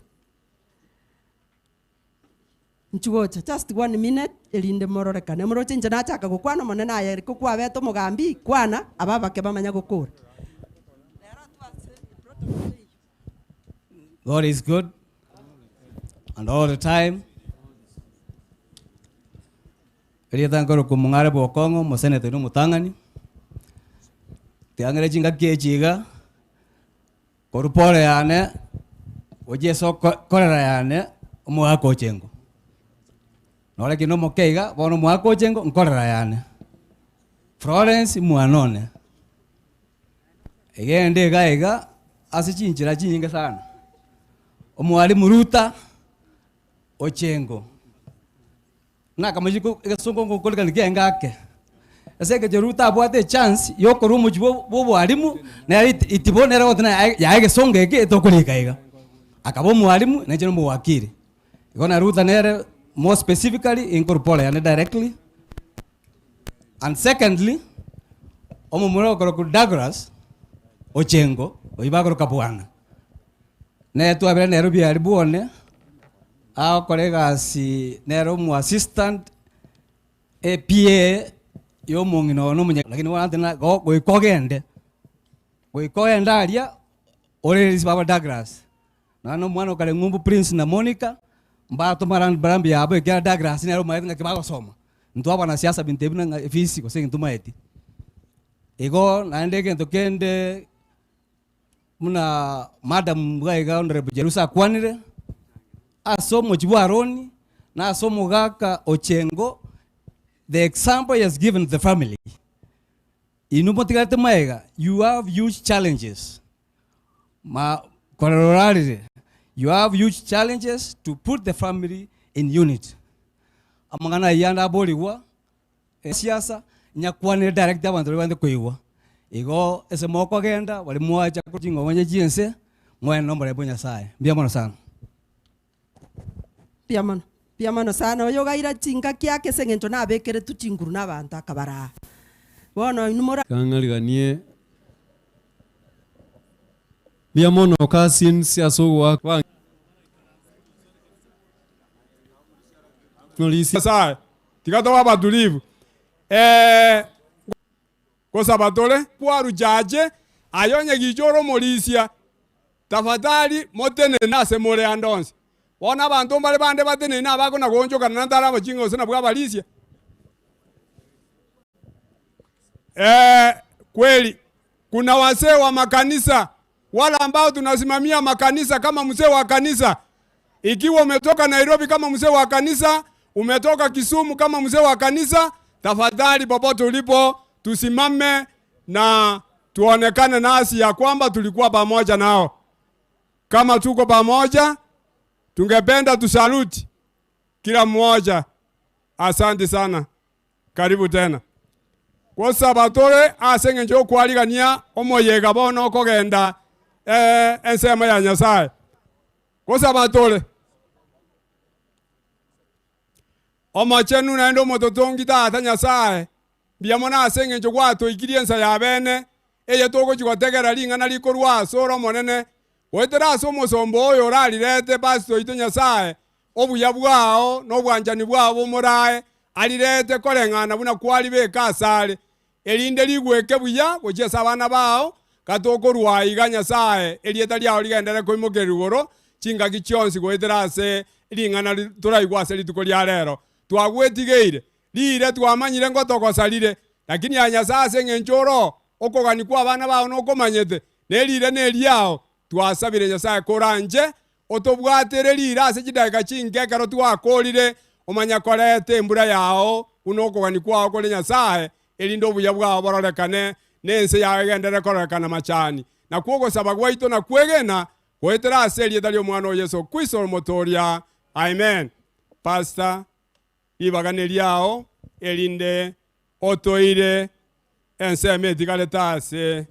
Inchuo gocha, just one minute, erinde mororekane. Moroche inche nachaka gokwana Omonene aye riko kwabete omogambi, kwana, aba abake bamanya gokora. God is good and all the time. Erieta nkorokwa Omong'are bw'Okong'o, omoseneta na omotang'ani. Tiang'ire chingaki echi iga, korwa pore yane, gochia ase oko korera yane, omogaka ochengo. Nore ki nomoke iga, bono omogaka ochengo nkorera yane. Florence mwana one, egende iga iga ase chinchera chinyinge sana. Omwalimu Ruta Ochengo. Nakamochie ko egesongo ngokoreka kiaenge ake. Ase engencho Ruto abwate echance ya okorwa omochie bwa bwa obwalimu, nere iti itibo nere ogoteba naye yaye egesongo eke tokorika iga. Akaba omwalimu, nainche na omowakili. Igo na Ruto nere more specifically inkorwa pole yane directly. And secondly, omomura okorokwa Douglas Ochengo, oyio bakoroka Bwana, nere twabere nere obiari bwane. Agokora egasi nere omo assistant PA ya omong'ina one omonye lakini bono ante go goika ogende, goika ogende aria orerisi baba Douglas. Nonya na omwana okare ng'umbu Prince na Monica, mbatoma rambirambi yabo ekiagera Douglas nere omanyete ng'aki bagosoma. Intwe abanasiasa binto ebi ng'a efisi gose egento tomaeti. Igo naende egento kende. Buna madam iga iga Honourable Jerusa akwanire, ase omochie bwa Aroni, na ase omogaka Ochengo, the example he has given the family, inwe motigarete magega, you have huge challenges, ma korera orarire, you have huge challenges to put the family in unit. Amang'ana ayio ande aborigwa. Siasa, nyakwanere direct abanto baria bande koigwa. Igo ase mokogenda baria mwacha korwa ching'onya chi'ense, moende nomorembe o Nyasaye. Mbuya mono sana. Mbuya mono, mbuya mono sana. Oyo ogaira chingaki ake ase eng'encho nabekeretwe chinguru nabanto akabaraa. Bono inwe mora. Kang'ariganie mbuya mono cousins ase ogoaka. Nyasae, tiga tobe abatulivu, ee, gosaba tore kwaruchache, aye onye gicha ore omorisia, tafadhali motenene ase more ande onsi. Bono abanto mbare bande bateneine abakona goonchokana na ntare abachinga gose nabwo abarisia. Ee, kweli kuna wasee wa makanisa wale ambao tunasimamia makanisa kama mzee wa kanisa. Ikiwa umetoka Nairobi kama mzee wa kanisa, umetoka Kisumu kama mzee wa kanisa, tafadhali popote ulipo tusimame na tuonekane nasi ya kwamba tulikuwa pamoja nao. Kama tuko pamoja, tungependa tusaluti kila mmoja. Asante sana. Karibu tena. Gosaba tore ase engencho y'okwarigania omoyega bono okogenda ensemo ya Nyasae. Gosaba tore Omochenu naende Omototongi Tata Nyasae, mbuya mono ase engencho gwatoikirie ensa ya bene, eye togochia gotegerera ring'ana rikorwa asore Omonene, goetera ase omosomba oyo orarirete Pastor oito Nyasae, Obuya bwao na obwanchani bwao bomorae, arirete koreng'ana buna kwaribeka asare, erinde rigweke buya gochia ase abana bao, gatokorua aiga Nyasae, erieta riao rigenderere koimokererwa igoro chingaki chionsi goetera ase ring'ana toraigwe ase rituko ria rero. Twagwetigeire, rire twamanyire ngotogosa rire, lakini aye Nyasae ase engencho ore okogania kw'abana bao nokomanyete, ne rire neriao, twasabire Nyasae koranche Otobwatere riire ase chidakika chinke ekero twakoorire, omanye koreta embura yao buna okogania kwao kore Nyasae, erinde obuya bwao bororekane, na ense yao egenderere kororekana machani. Nakwo ogosaba gwaito na kwegena goetera ase erieta ri'Omwana o Yeso Kristo Omotooria. Amen. Pastor, ribaga neriao, erinde otoire ensemo etigarete ase.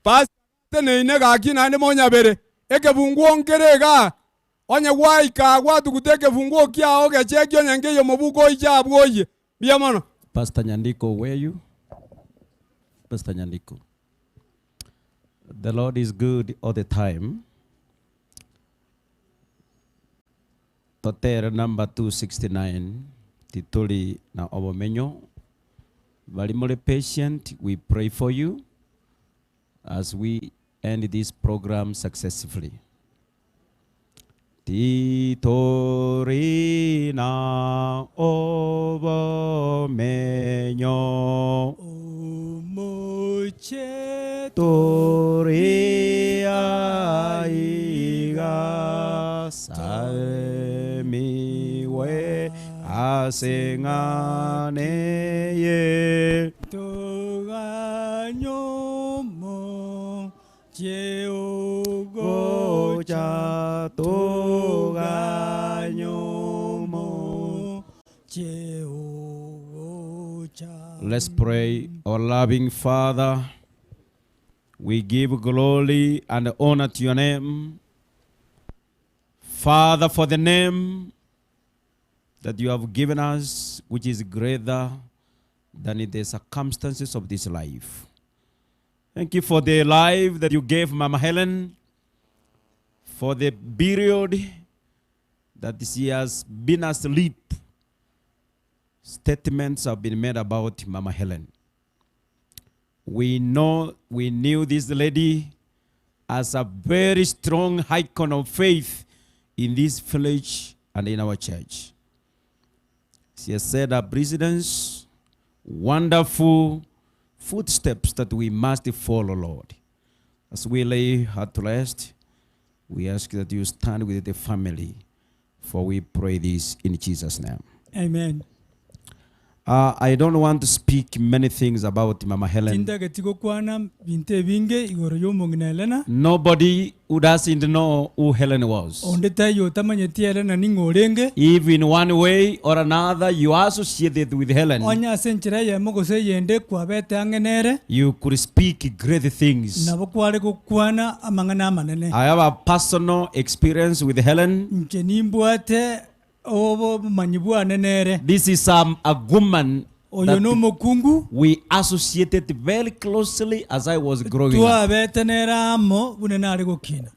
Bateneine gaki naende monyabere ekebunguo nkere igaa, onye gwaika aa gwatuguta ekebunguo kiao gechekie onye nkeiyo omobuko oiche abwo oyie. Mbuya mono. Pastor Nyandiko where you? Pastor Nyandiko. The Lord is good all the time. Totere number 269 titori na obomenyo. Bari more patient, we pray for you as we end this program successfully. Titori na obomenyo. Tori aiga saremiwe aseng'ane ye. Toganyomo Gocha cheogocha toganyomo cheogocha. Let's pray. Our loving Father, we give glory and honor to your name. Father, for the name that you have given us, which is greater than in the circumstances of this life. Thank you for the life that you gave Mama Helen, for the period that she has been asleep. Statements have been made about Mama Helen. We know we knew this lady as a very strong icon of faith in this village and in our church. She has set a precedence, wonderful footsteps that we must follow, Lord. As we lay her to rest, we ask that you stand with the family, for we pray this in Jesus' name. Amen. I don't want to speak many things about Mama Helen. Tindageti gokwana binto ebinge igoro ya omong'ina Helena. Nobody who doesn't know who Helen was. Onde taiyo otamanyeti Helena ning'o orenge. If in one way or another you associated with Helen, Onye ase enchera eyemo gose eyende kwabete ang'e nere, you could speak great things. nabo kware gokwana amang'ana amanene. I have a personal experience with Helen. Inche nimbwate obomanyi bwane nere. This is a woman Oyo that nomokungu we associated very closely as I was growing up. twabete nere amo buna nare gokina.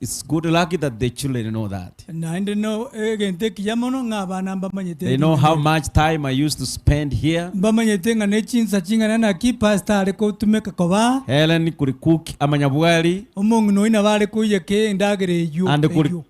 It's good lucky that the children know that. Naende no egento ekiya mono ng'a abana mbamanyete They know how much time I used to spend here. mbamanyete ng'a ne chinsa ching'ana naki pastor are kotumeka koba Helen could cook amanyabwari omong'ina oyo nabo are koiyeka endagera eywo and could eywo.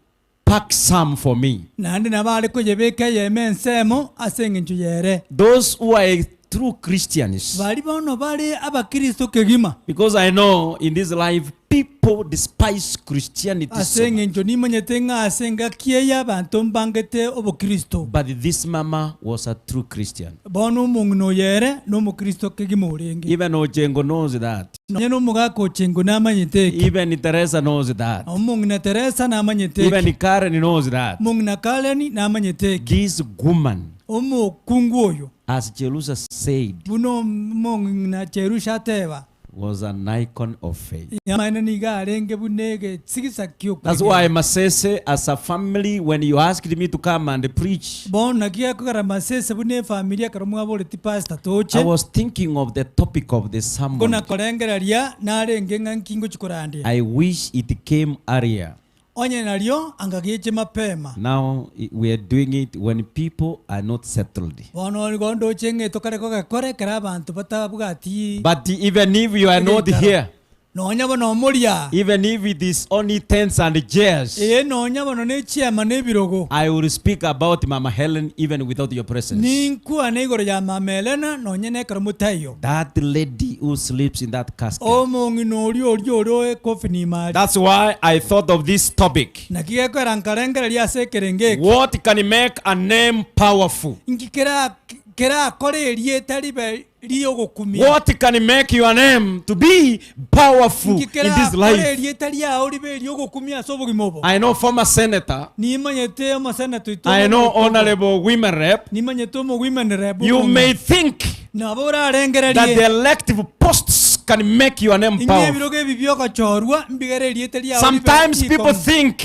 pack some for me. Naende nabo are koyebeka eyemo ensemo ase eng'encho yere. Those who are true Christians. Bari bono bare abakristo kegima. Because I know in this life people despise Christianity Ase so much. eng'encho nimanyete ng'a ase engaki eye abanto mbangete obokristo. But this mama was a true Christian. Bono omong'ina oyo ere nomokristo kegima orenge. Even Ochengo knows that. Nonye na omogaka Ochengo namanyete eke. Even Teresa knows that. Omong'ina Teresa namanyete eke. Even Karen knows that. Omong'ina Karen namanyete eke. This woman, Omokungu oyo, as Jerusha said, buna omong'ina Jerusha ateba, was an icon of faith. Amaene nigo arenge buna egesigisa That's why Masese, as a family, when you asked me to come and preach, Bono naki gekogera Masese buna efamiri ekero mwaboreti pastor toche, I was thinking of the topic of the sermon. Nkona korengereria narenge ng'a nki ngochia korandia. I wish it came earlier. Onye nario anga geche mapema. Now we are doing it when people are not settled. Bono nigo ndoche ng'a tokare kogekora ekero abanto batabwati But even if you are not egeikaro. here, Nonya bono omoria, even if it is only tents and chairs, ee nonya bono ne chiema na ebirogo, I will speak about Mama Helen even without your presence. ninkwane igoro ya Mama Helena nonya nekero motaiyo. That lady who sleeps in that casket. Omong'ina oria oria ore ekofini ime aria. That's why I thought of this topic. Naki gekoera nkarengereria ase ekerengo eke. What can make a name powerful? Inki kera kerakore erieta ribe riogokumia? What can make your name to be powerful Inki in this kerakore life? erieta riao ribe eriogokumia ase obogima obo? I know former senator. Nimanyete omosenator oito I know omokungu. honorable women rep. Nimanyete omo women rep You omonge. may think Nabo orarengererie that the elective posts can make your name Ing'e powerful. ebirogo ebi biogochorwa mbigere erieta riao ribe Sometimes people rikong'u. think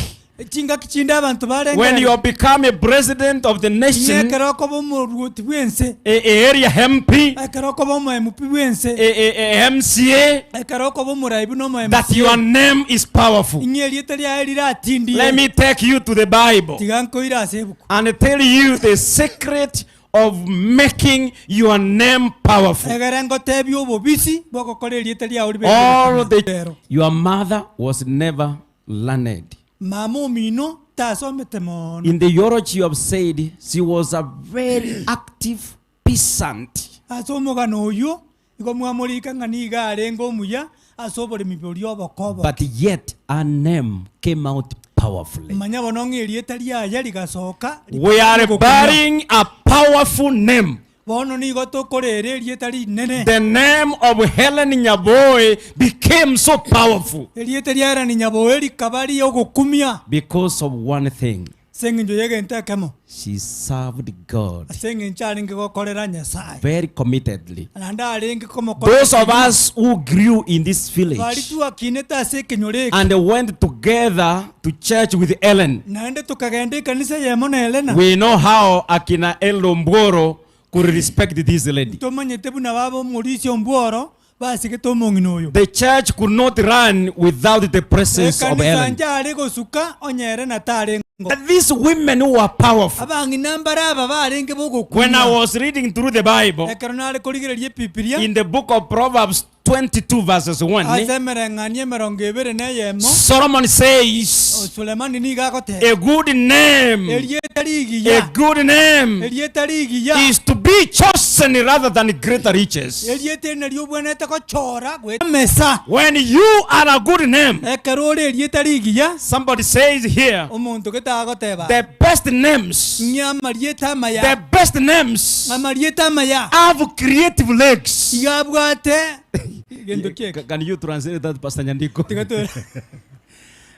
Chingaki chinde abanto When barengereri you have become a president of the nation, ekero okoba omoruoti bwense a, a area MP, ekero okoba omo MP bwense a, a, a MCA, ekero okoba omorai buna omo that your MCA name is powerful. ing'e erieta riaye riratindie Let me take you to the Bible tiga nkoire ase ebuku and tell you the secret of making your name powerful. Egere ngotebie obobisi bw'ogokora erieta riao ribe All rigiya. the your mother was never learned. Mama omino tasomete mono. In the eulogy you have said she was a very active peasant. Ase omogano oyio igo mwamorika ng'a nigo arenge omuya ase oboremi boria obokoboke. But yet her name came out powerfully. Manya bono ng'a erieta riaye rigasoka We are rikagokumia. burying a powerful name. Bono nigo tokorera erieta rinene. The name of Helen Nyaboe became so powerful. Erieta ria Helen Nyaboe rikaba riogokumia. Because of one thing. Ase engencho y'egento ekemo. She served God. Ase engencho arenge gokorera Nyasae. Very committedly. Naende arenge komokorera Those of kegima. us who grew in this village. Baria twakinete ase ekenyoro eke. And went together to church with Ellen. Naende tokagenda ekanisa eyemo na Elena. We know how akina Eldo Mbworo could respect this lady. Ntomanyete buna baba omorisia ombworo basigete omong'ina oyo. The church could not run without the presence of Ekanisa Ellen. nchare gosuka onye ere na tarenge. These women who were powerful. Abang'ina mbare aba barenge When I bogokumia. was reading through the Bible, Ekero nare korigereria Ebibilia, in the book of Proverbs 22 verses 1, ase emereng'anio emerongo ebere na eyemo, Solomon says, Sulemani nigo agoteba, a good name, Erieta rigiya, a good name erieta rigiya, is to be chosen rather than greater riches. erieta eri nario obwenerete gochora goeta emesa. When you are a good name, Ekero ore erieta rigiya, somebody says here, omonto gete agoteba, the best names, ng'a amarieta amaya, the best names amarieta amaya have creative legs. iga abwate gento kieke. Can you translate that, Pastor Nyandiko? Tiga tu-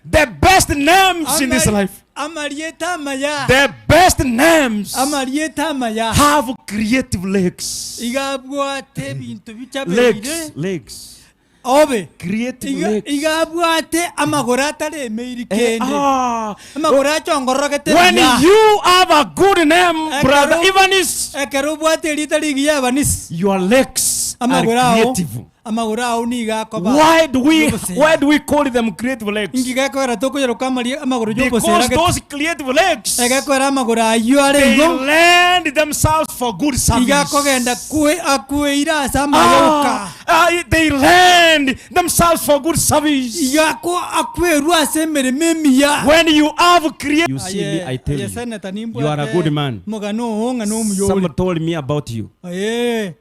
The best names in this Amari- life, amarieta amaya, the best names amarieta amaya have creative legs. iga abwate ebinto bichabeire Legs, legs, obe creative iga legs. iga abwate amagoro ataremeiri Eh, kende ah. amagoro achongororogete When buya. you have a good name, brother, Ekero- even if ekero obwate erita rigiya ebanisi your legs are amagoro ao creative. amagoro ao nigo akoba Why do we y'obosera. why do we call them creative legs? Inki gekogera tokoyeroka amari- amagoro Because y'obosera gete? those creative legs Egekogera amagoro aywo are they igo lend themselves for good service. iga akogenda kwe akweire ase amayoka Ah, ah, they lend themselves for good service. iga ako akwerwa ase emeremo emiya When you have created, you see me, Aye, I tell aye, you, senator, you are a good man. omogano oo ng'a nomuyori Someone told me about you. Aye,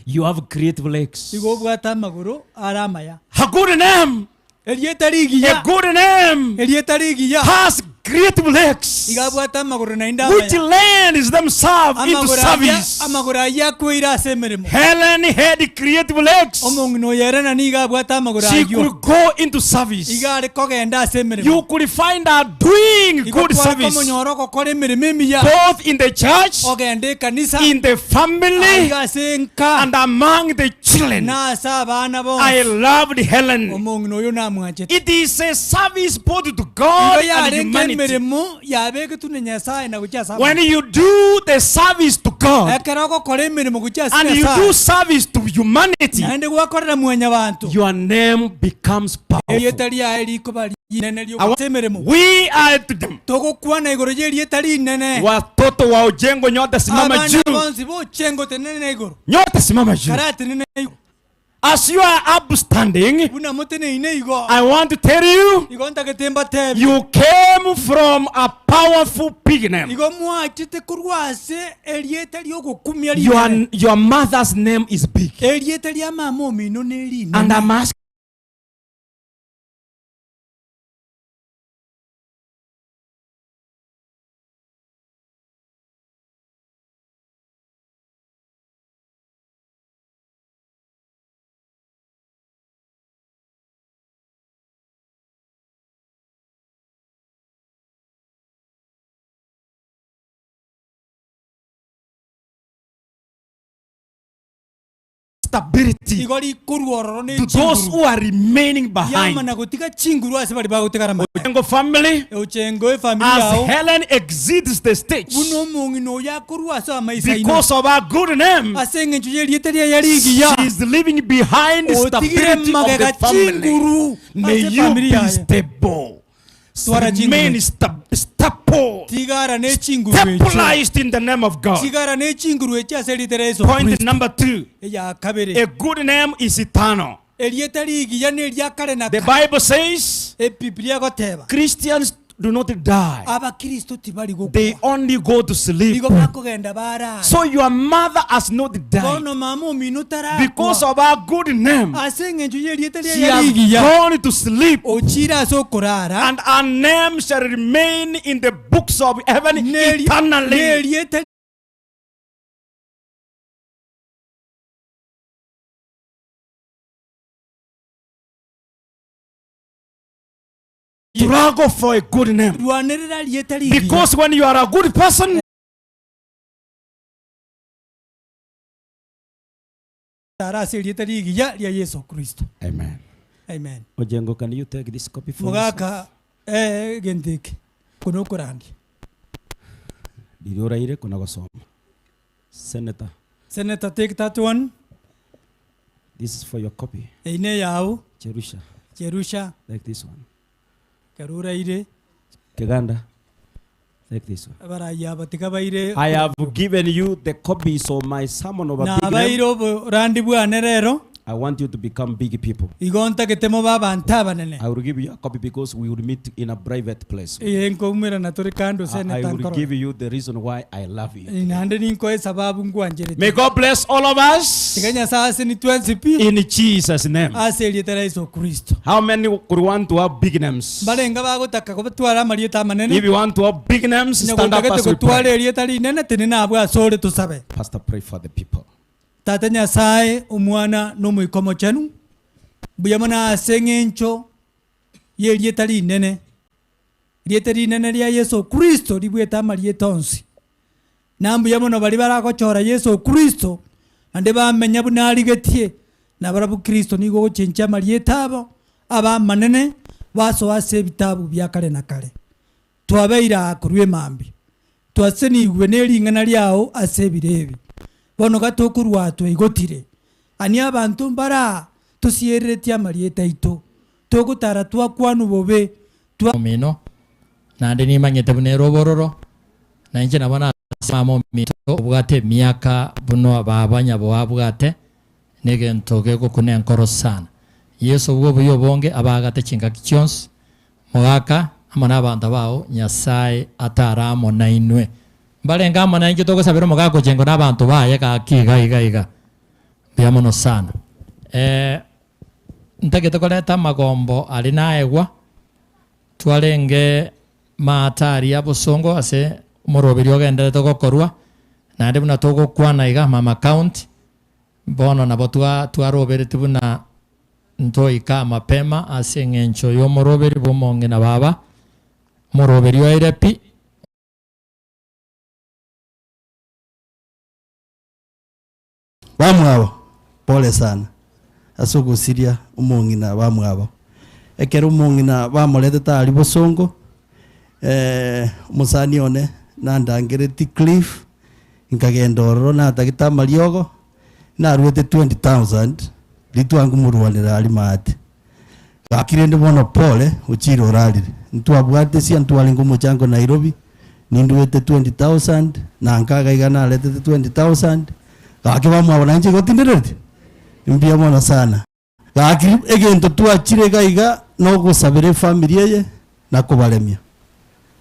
You have creative legs. igo obwate amagoro are amaya A good name, erieta a rigiya good name erieta rigiya has creative legs, iga abwate amagoro naende which amaya lends themselves into amagoro aya service. amagoro aya akweire ase emeremo Helen had creative legs. omong'ina oyo ere na nigo abwate amagoro She aywo could go into service. iga are kogenda ase emeremo You could find her doing Igo good kware service, komonyora ogokora emeremo emiya both in the church, ogenda ekanisa in the family, aiga ase enka and among the children. na ase abana I bonsi loved Helen. omong'ina oyo namwanchete It is a service both to God igo and yarenge humanity. emeremo yabegetwe na nyasaye na gochia ase When abanto. you do the service to God ekero ogokora emeremo gochia ase and you do nyasaye service to humanity, naende gwakorera mwanya banto your name becomes powerful. erieta riaye rikoba rinene I riogocha emeremo We are to them. togokwana igoro ya erieta rinene Watoto wa ujengo nyote simama abana juu. bonsi bochengo tenene igoro Nyote simama juu. karatenene igoro As you are upstanding, buna moteneine igo I want to tell you, igo ntagete mbatebi you came from a powerful big name. igo mwachete korwa ase erieta riogokumia Your, rinene your mother's name is big. erieta ria mama omino ne And rinene I'm asking stability Igo rikorwa ororo ne to those chinguru. who are remaining behind. Yamana gotiga chinguru ase baria bagotigara magega. Ochengo family, Ochengo efamiri as yao. Helen exits the stage, Buna omong'ina oyo akorwa ase amaiso aino. because of her good name, Ase eng'encho y'erieta riaye rigiya. she is leaving behind Otigire stability of magega the family. chinguru May ase you efamiri be yaye. stable. Twara chinguru. Remain stable. Tigara ne chinguru echo. Stabilized in the name of God. Tigara ne chinguru echo ase erieta ria Yeso Point Kristo. number 2. Eya kabere. A good name is eternal. Erieta rigiya ne eria kare na The kare. Bible says Ebiblia egoteba. Christians do not die. Abakristo tibari gokwa. They only go to sleep. Igo bakogenda barara. So your mother has not died. Bono mama omino tarakwa. Because of her good name, Ase eng'encho y'erieta she riaye has rigiya. gone to sleep. Ochire ase okorara. And her name shall remain in the books of heaven eternally. N'erieta Struggle for a good name. Rwanerera rieta rigiya. Because when you are a good person, Tara ase erieta rigiya ria Yeso Kristo. Amen. Amen. Ojengo, can you take this copy for yourself? Mogaka eh gento eke kono okorandia. Riria oraire kona gosoma. Senator, Senator take that one. this is for your copy. Eine yao. Jerusha. Jerusha. Like this one. Kero oraire. Keganda. Take this one. Abarayia aba tiga baire. I have given you the copies of my sermon of a big Nabaire name. oborandi bwane rero. I want you to become big people. Igo ntagete mobe abanto abanene. I will give you a copy because we will meet in a private place. Ee, nkoumerana tore kando I, I Senator will Nkorora. give you the reason why I love you. Naende ninkoe esababu nkwancherete. May God bless all of us. Tiga Nyasaye ase nitwensi pi. In Jesus' name. Ase erieta ria Yeso Kristo. How many could want to have big names? Mbarenga bagotaka gotwara amarieta amanene. If you want to have big names, Onye stand up gotagete as we gotwara pray. erieta rinene tenena abwo ase ore tosabe. Pastor, pray for the people. Tata Nyasae, Omwana, na Omoika Omochenu, mbuya mono ase eng'encho y'erieta rinene, erieta rinene ria Yeso Kristo ribuete amarieta onsi. Na mbuya mono baria baragochora Yeso Kristo, naende bamenya buna arigetie, nabarabwo Kristo nigo ogochenchia amarieta abo, abe amanene, basoa ase ebitabu bia kare na kare. Twabeire aa korwa emambia, twasenigwe ne ring'ana riao ase ebiro ebi. Bono gatokorua twaigotire, ani abanto mbare aa tosiereretie amarieta aito, togotara twakwanwa bobe, twa. Omino, naende nimanyete buna ere obororo, na inche nabo nase mama ominto obwate emiaka buna baba nyabo abwate, negento gegokuna enkoro sana. Yeso bwa obuya obonge abaagate chingaki chionsi, mogaka amo nabanto bao Nyasaye atare amo nainwe. Mbarenge amo nainche togosabera omogaka ochengo na abanto baye gaki iga iga iga. Mbuya mono sana. Eh, ntagete koreta amagombo aria naegwa, twarenge maata aria bosongo ase omoroberi ogenderete gokorwa, naende buna togokwana iga mama county, bono nabo twa twaroberetie buna ntoika mapema ase eng'encho y'omoroberi bw'omong'ina baba, omoroberi oeire pi. Bamwabo, pole sana ase ogosiria omong'ina bamwabo. Ekero omong'ina bamoretete aria bosongo, eh, omosani one nandangeretie Cliff, nkagenda ororo natagete amariogo, naruete 20,000 ritwango morwanera aria maate. Gaki rende bono pole, ochire orarire. Ntwabwate sia ntwarenge omochango Nairobi, ninduete 20,000, na nkaga iga naretete 20,000, gaki bamwabo nainche igo tinderereti? Mbuya mono sana. Gaki egento twachire iga iga nogosabera efamiri eye na kobaremia.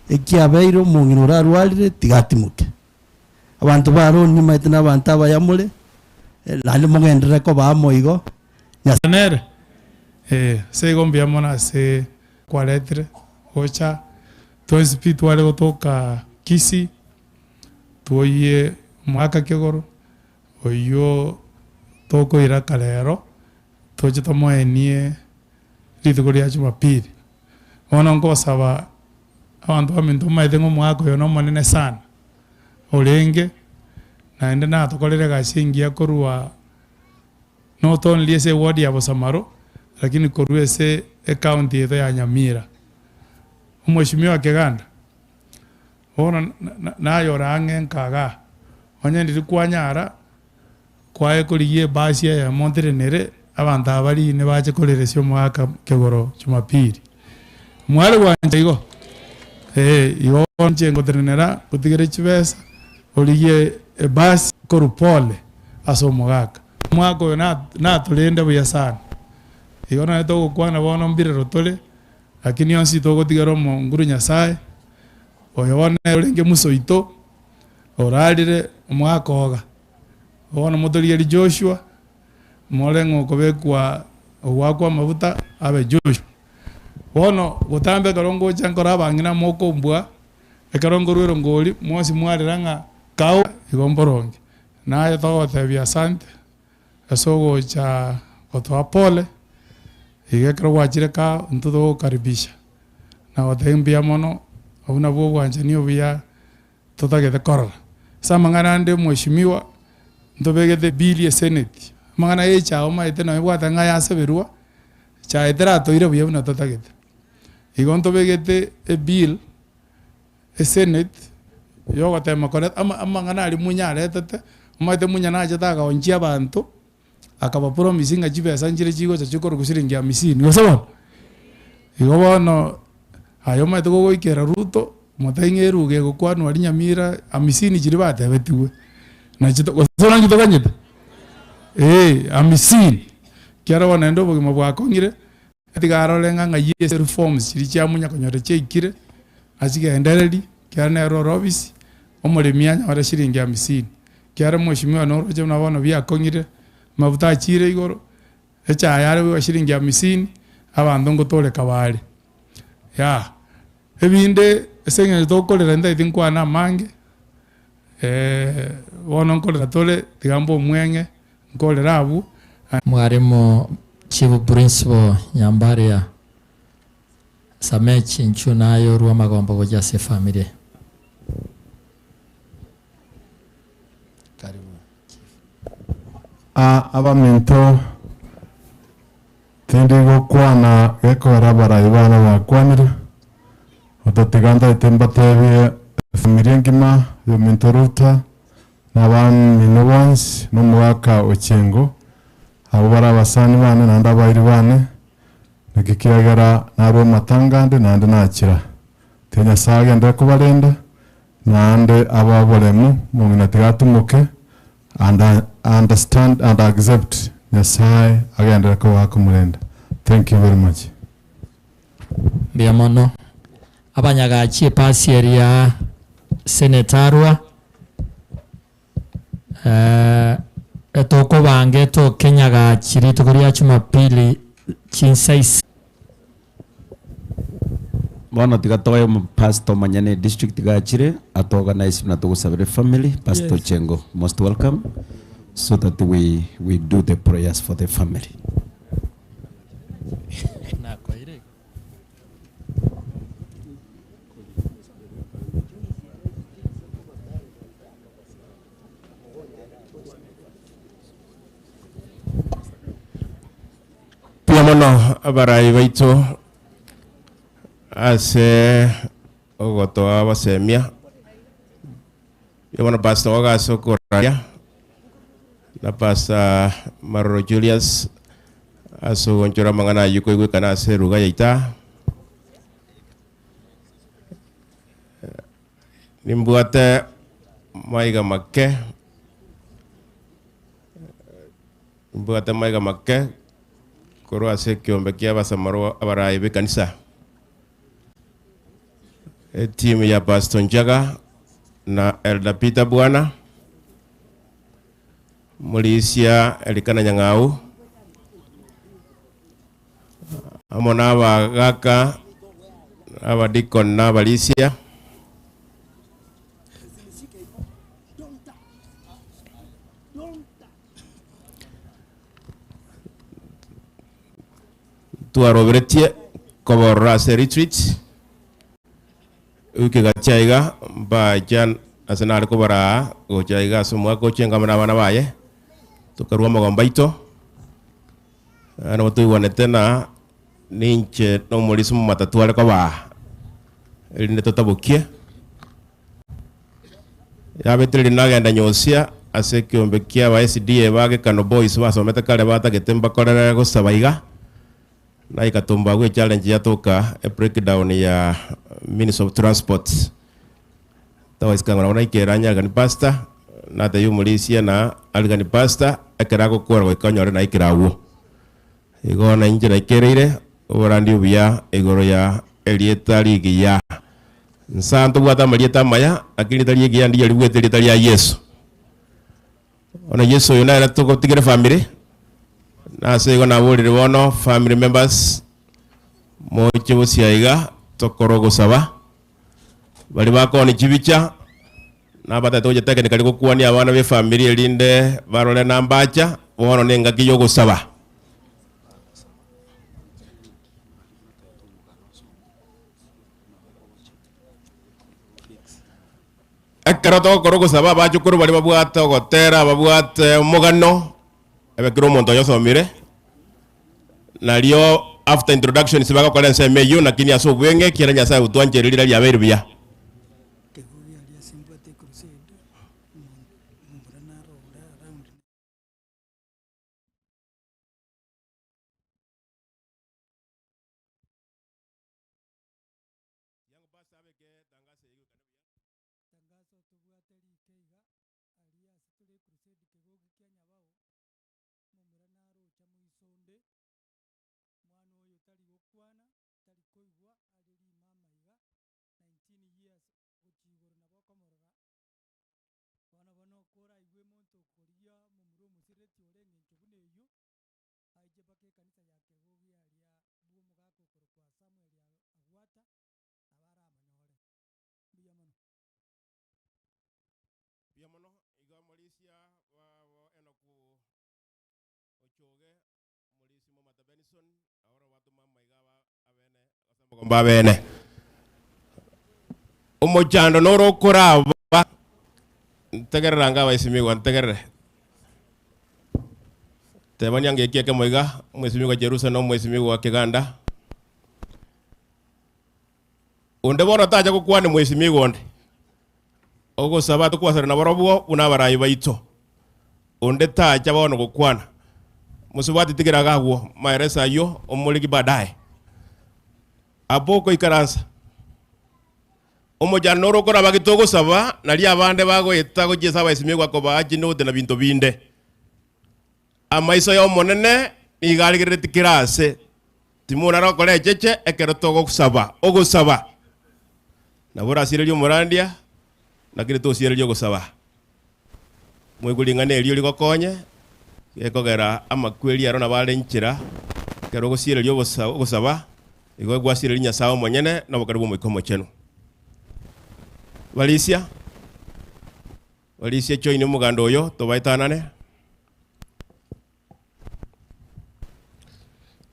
Ekiabeire omong'ina orarwarire tiga atimoke. Abanto ba Aroni nimaete nabanto abaya more, naende mogenderere koba amo igo. Nyasae. Nere, ee, ase igo mbuya mono ase kwaretire gocha, twensi pi tware gotoka Kisii, twoyie omwaka kegoro, oywo tokoira karero, toche tomoenie rituko ria Jumapili. Bono nkosaba abanto baminto momaete ng'a omwaka oyo nomonene sana, orenge, naende natokorire egasi engiya korwa. Not only ase eward ya Bosamaro, lakini korwa ase ecounty yaito ya Nyamira. Omweshimiwa Keganda, bono naye ore ang'e nka igaa, onye ndiri kwanyara, kwaye korigia ebasi eyemo ntenenere, abanto aba riine bache koreresia omogaka kegoro Jumapili. Mware gwancha igo? Ee, igo bono inche ngotenenera ngotigere chibesa, origie ebasi korwa pole ase omogaka. Omogaka oyo natorende buya sana. Igo nonye togokwana bono mbirero tore, lakini onsi togotigera omonguru Nyasaye, oyo bono nere orenge musa oito, orarire omogaka oga. Bono motorigerie Joshua, more ng'a okobekwa ogoakwa amafuta abe Joshua. Bono botambe ekero ngocha nkore abang'ina mokombua, ekero nkorwa erongori, mwensi mwarera ng'a kao igo mboronge. Naye togotebia asante ase ogocha gotoa pole, iga ekero gwachire kaa intwe togokaribisha na gotebia mbuya mono, obwo nabwo obwanchani obuya totagete korora. Ase amang'ana ande omweshimiwa, ntobegete bill eseneti, amang'ana ya echae omanyete nonye bwate ng'a yaseberwa, echae teratoire buya buna totagete. Igo ntobegete ebill esenate yogotema koreta ama amang'ana aria munya aretete, omanyete munya nachete agaonchia abanto, akabapromise ng'a chibesa nchire chigocha chikorokwa shilingi hamsini, gose bono? Igo bono aye omanyete gogoikera Ruto, motebie ng'a eruga egokwanwa aria Nyamira hamsini chiria batebetigwe, nachi to gose naki tokanyete? Eeh hamsini, ekiagera bono naende obogima bwakong'ire, Tiga arore ng'a ng'ai ase reforms chiria chiamunya konyora chiaikire, achigendererie, ekiagera nere ore ofisi, omoremi anyore shilingi hamsini. Ekiagera mweshimiwa noroche buna bono biakong'ire, amafuta achiire igoro, echae are goigwa shilingi hamsini, abanto ngotoreka bare. Yah, ebinde ase eng'encho tokorera ntagete nkwane amange, bono nkorera tore, tiga mbe omweng'e, nkorere abwo. Mwarimu Chief Principal Nyambaria Samech inchuo naye orue amagombo gochia ase efamiri. Karibu Chief. Abaminto, tindi gokwana gekogera abarai bane bakwanire, otatiga ntaete mbatebie efamiri engima y'ominto Ruta, na abamino bonsi, na omogaka o chingo, abwo bare abasani bane naende abairi bane, naki ekiagera narue amatanga ande naende nachira. Tiga Nyasae agenderere kobarenda, naende abae oboremu, omong'ina tiga atumoke, and understand and accept Nyasae agenderere koba akomorenda. Thank you very much. Mbuya mono. Abanyagachi epasi eria Senator Arua, eh, etokobanga etoke Nyagachi rituko ria Jumapili chinsa ise. Bono tiga toe omopastor omonyene edistrict iga achire ato organize buna togosabera efamily, Pastor Yes. Chengo most welcome so that we we do the prayers for the family. Mbuya mono abarai baito ase ogotoa obosemia. Mbuya mono Pastor Oga ase okoraria, na Pastor Maroro Julius ase ogonchora amang'ana ayio koigwekana ase eruga yaito aa. Nimbwate maiga make, nimbwate maiga make korwa ase ekiombe kia abasamarwa abarai b'ekanisa. Etimu ya Pastor Njaga na Elder Peter Bwana, Morisia Elikana Nyang'au, amo na abagaka, abadikoni na abarisia. Twaroberetie koborora ase retreat, ewiki gachia iga mbacha ase nare kobaraa gocha iga ase omwaka oche ngamo na abana baye, tokarua amagombo aito. Nabo toigwanete na ninche na omorisia omomatatu are kobaa, erinde totabokie. Yabete riria nagenda nyosia ase ekeombe kia aba SDA ba Gekano Boys basomete kare batagete mbakorere gosaba iga, naika Tumbagu echallenge yatoka e breakdown ya means of transport. Togoisika ng'a nabo naikere anyarigani pastor, natebia omorisia na arigani pastor, ekero agokora goika onyore naikire agwo. Igo nainche naikereire oborandi obuya igoro ya erieta rigiya. Nsa ntobwate amarieta amaya, lakini erieta rigiya ndiyo ribuete erieta ria Yeso. Bono Yeso oyo nere togotigera efamiri, nase igo naborire bono family members, moche bosia iga tokore ogosaba, baria bakoonia chibicha, na abatagete gocha technically gokwania abana ba efamiri erinde barore na mbacha, bono na engaki ya ogosaba. Ekero togokora ogosaba abachokoro baria babwate ogotera, babwate omogano, ebe kera omonto oyosomire, nario after introductions bagokora ensemo eyio lakini ase obweng'e ekiagera Nyasaye otwancheire riria riabeire buya. Mbuya mono, iga omorisia bwabo Enoku Ochoge, omorisia Momata Benson, oro batoma amaiga aba abene ase amagombo abene. Omochando noro okoraba, ntegerera ange abaisimigwa, ntegerere. Tebania ange eki ekemo iga, omwesimigwa Jerusa na omwesimigwa Kiganda. Onde bono tacha gokwana mwesimigwa onde, ogosaba tokwasana nabarobwo buna abarai baito. Onde tacha bono gokwana, mosubati tigera iga agwo, maeresa ayio omorigi baadaye. Abwo okoikaransa, omochando noro okoraba gete ogosaba, nario abande bagoeta gochia ase abaesimigwa kobaa chinote na binto binde. Amaiso y'Omonene nigo arigereretie kera aase, timorara gokora echeche ekero togosaba ogosaba. Nabo orasiererie omorandia, lakini tosiererie ogosaba. Moigwe ring'ana erio rigokonye, gekogera amakweri aro nabo are inchera, ekero ogosiereria ogosa ogosaba, igo gwasiereria Nyasae omonyene na obokare bw'Omoika Omochenu. Barisia. Barisia join omoganda oyo tobaetanane.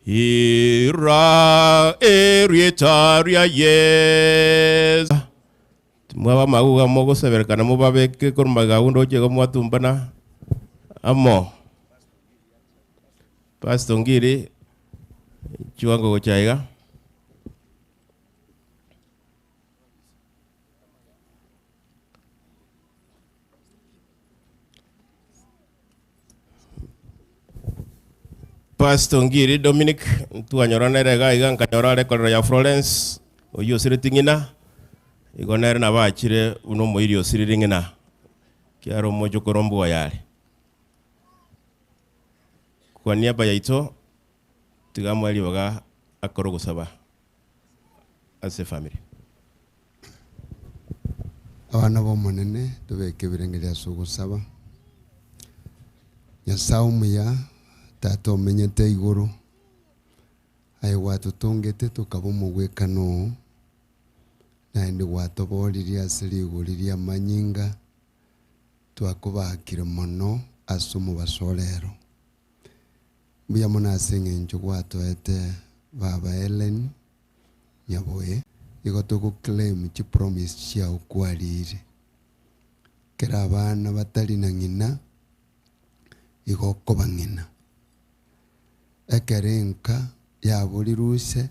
Ira erieta ria Yesu. Timwaba amaguga mogoseberekana mobabeke korwa magega agwo ndoche igo mwatumbana amo. Pastor Ngiri, chiwango gocha iga. Pastor Ngiri Dominic ntwanyora nere iga iga nkanyora are ekorero ya Florence oyio osireti ng'ina igo nere nabo achire buna omoiri osirire ng'ina kiaro omochokoro mbuoyo are. Kwa niaba yaito tiga amoe ribaga akore ogosaba. ase efamiri. Abana b'Omonene, tobeke ebirengererio ase ogosaba. Nyasae omuya, Tata omenyete igoro, aye gwatotongete tokaba omogwekano oo, naende gwatoboririe ase rigori ri'amanyinga, twakobakire mono ase omobaso o rero. Mbuya mono ase eng'encho gwatoete baba Ellen Nyaboe. Igo togo claim chi promise chiao kwarire. Kera abana batari na ng'ina, igo okoba ng'ina. Ekero enka yaborirwe ise,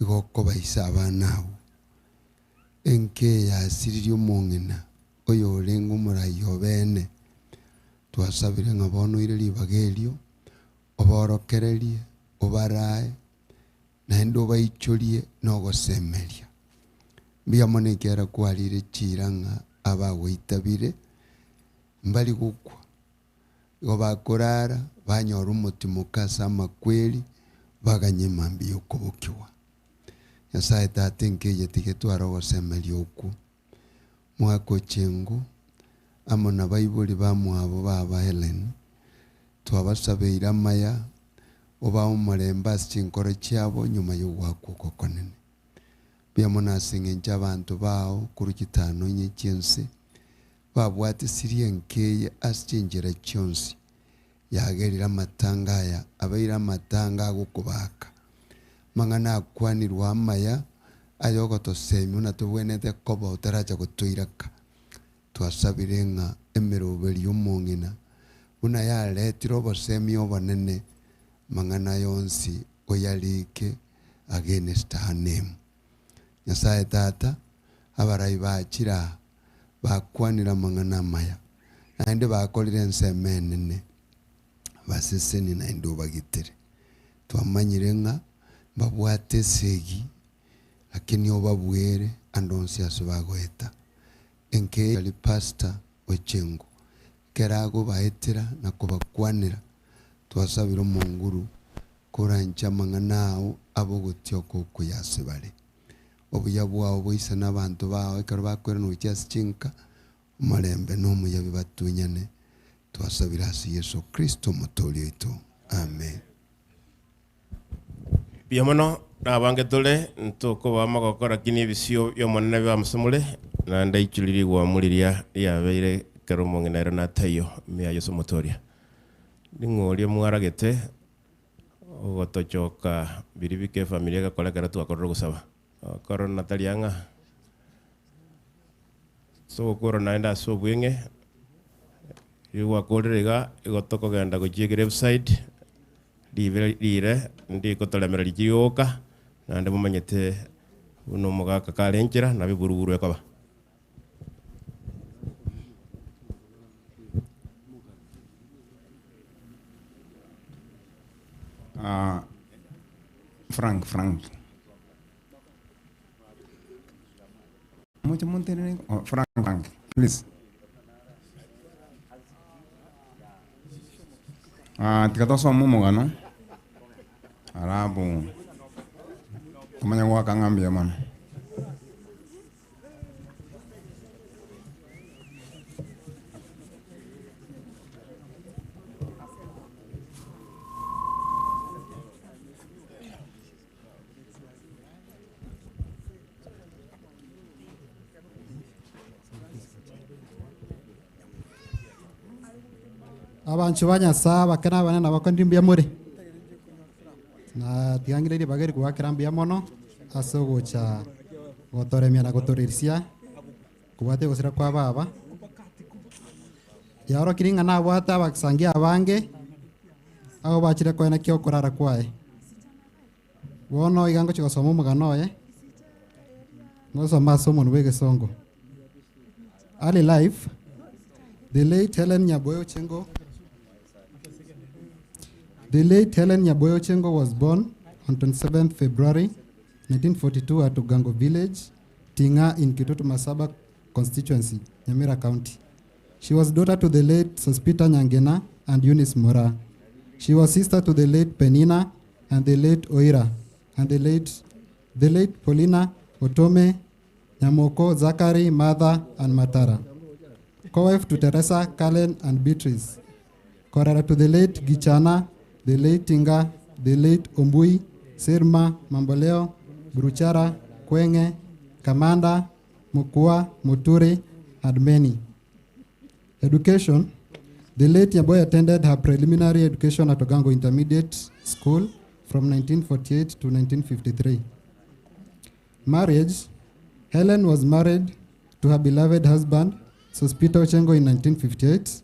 igo okobaisa abana abwo. Enka eye yasiririe omong'ina oyorenge omorai obeene. Twasabire ng'a bono oire ribaga erio, oborokererie, obarae, naende obaichorie nogosemeria. Mbuya mono ekiagera kwarire chiira ng'a abagoitabire mbari gokwa, igo bakorara banyora omotimoka ase amakweri, baganye mambia y'okobokigwa. Nyasae Tata enka eye tiga etware ogosemeria okwo, Mwaka Ochengo amo nabaibori bamwabo baba Hellen, twabasabeire amaya, obae omorembe ase chinkoro chiabo nyuma y'ogoakwa oko okonene. Mbuya mono ase engencho abanto bao korwa chitano inye chi'ense babwatisirie enka eye ase chinchera chionsi, yagerire amatanga aya abeire amatanga agokobaaka. Amang'ana akwanirwe amaya ay'ogotosemia buna tobwenerete koba otaracha gotoiraka. Twasabire ng'a emeroberi y'omong'ina buna yaretire obosemia obonene, amang'ana aya onsi oyarike against her name. Nyasae Tata, abarai bachire aa, bakwanire amang'ana amaya, naende bakorire ensemo enene, basesenie naende obagitere. Twamanyire ng'a mbabwate esegi, lakini obabuere ande onsi ase bagoeta. Enka eye tari Pastor Ochengo, ekero agobaetera na kobakwanera, twasabire Omonguru koranche amang'ana ao abe ogotioka okuya ase bare. Obuya bwao boisane abanto bao ekero bakoirana gochia ase chinka, omorembe na omuya bibatunyane. Twasabire ase Yeso Kristo Omotoori oito. Amen. Mbuya mono, nabange tore, ntokoba amagoko lakini ebisio bi'Omonene bibamosemore, naende aichore rigwamu riria riabeire ekero omong'ina ere nataiyo ime ya Yeso Omotoria. Ning'o oria mwaragete ogotochoka biria bike efamiri egakora ekero twakorire ogosaba? Korona tari ang'a, togokora naende ase obweng'e, riria gwakorire iga, igo tokogenda gochia egraveside, ribe rire ndikotoremereria rioka, naende momanyete buna omogaka kare enchera, nabo eburuburu ekoba. Ah, Frank, Frank. Moche montenene, oh, Frank, Frank, please. Ah, tiga tosome omogano alafu tomanye goaka ng'a mbuya mono. Abanchwa ba Nyasae abake na abanene nabakwanire mbuya more? Na tiga ng'ire ribaga eri kobakera mbuya mono ase ogocha gotoremia na gotorerisia kobwatia ogosira kwa baba. Yaorokirie ng'a nabwate abasangi abange abwo bachire koenekia okorara kwaye. Bono iga ngochia gosoma omogano oye, ngosoma ase omonwa bwa egesongo. Early life, the late Hellen Nyaboe Ochengo The late Hellen Nyaboe Ochengo was born on 27th February 1942 at Ugango Village, Tinga in Kitutu Masaba constituency, Nyamira County. She was daughter to the late Sospita Nyangena and Eunice Mora. She was sister to the late Penina and the late Oira and the late, the late Paulina Otome, Nyamoko, Zachary, Martha, and Matara. Co-wife to Teresa, Kalen, and Beatrice. Korera to the late Gichana, the late Tinga, the late Ombui, Sirma, Mamboleo, Bruchara, Kwenge, Kamanda, Mukua, Muturi, and many. Education. The late Nyaboe attended her preliminary education at Ogango Intermediate School from 1948 to 1953. Marriage. Helen was married to her beloved husband, Sospita Ochengo, in 1958,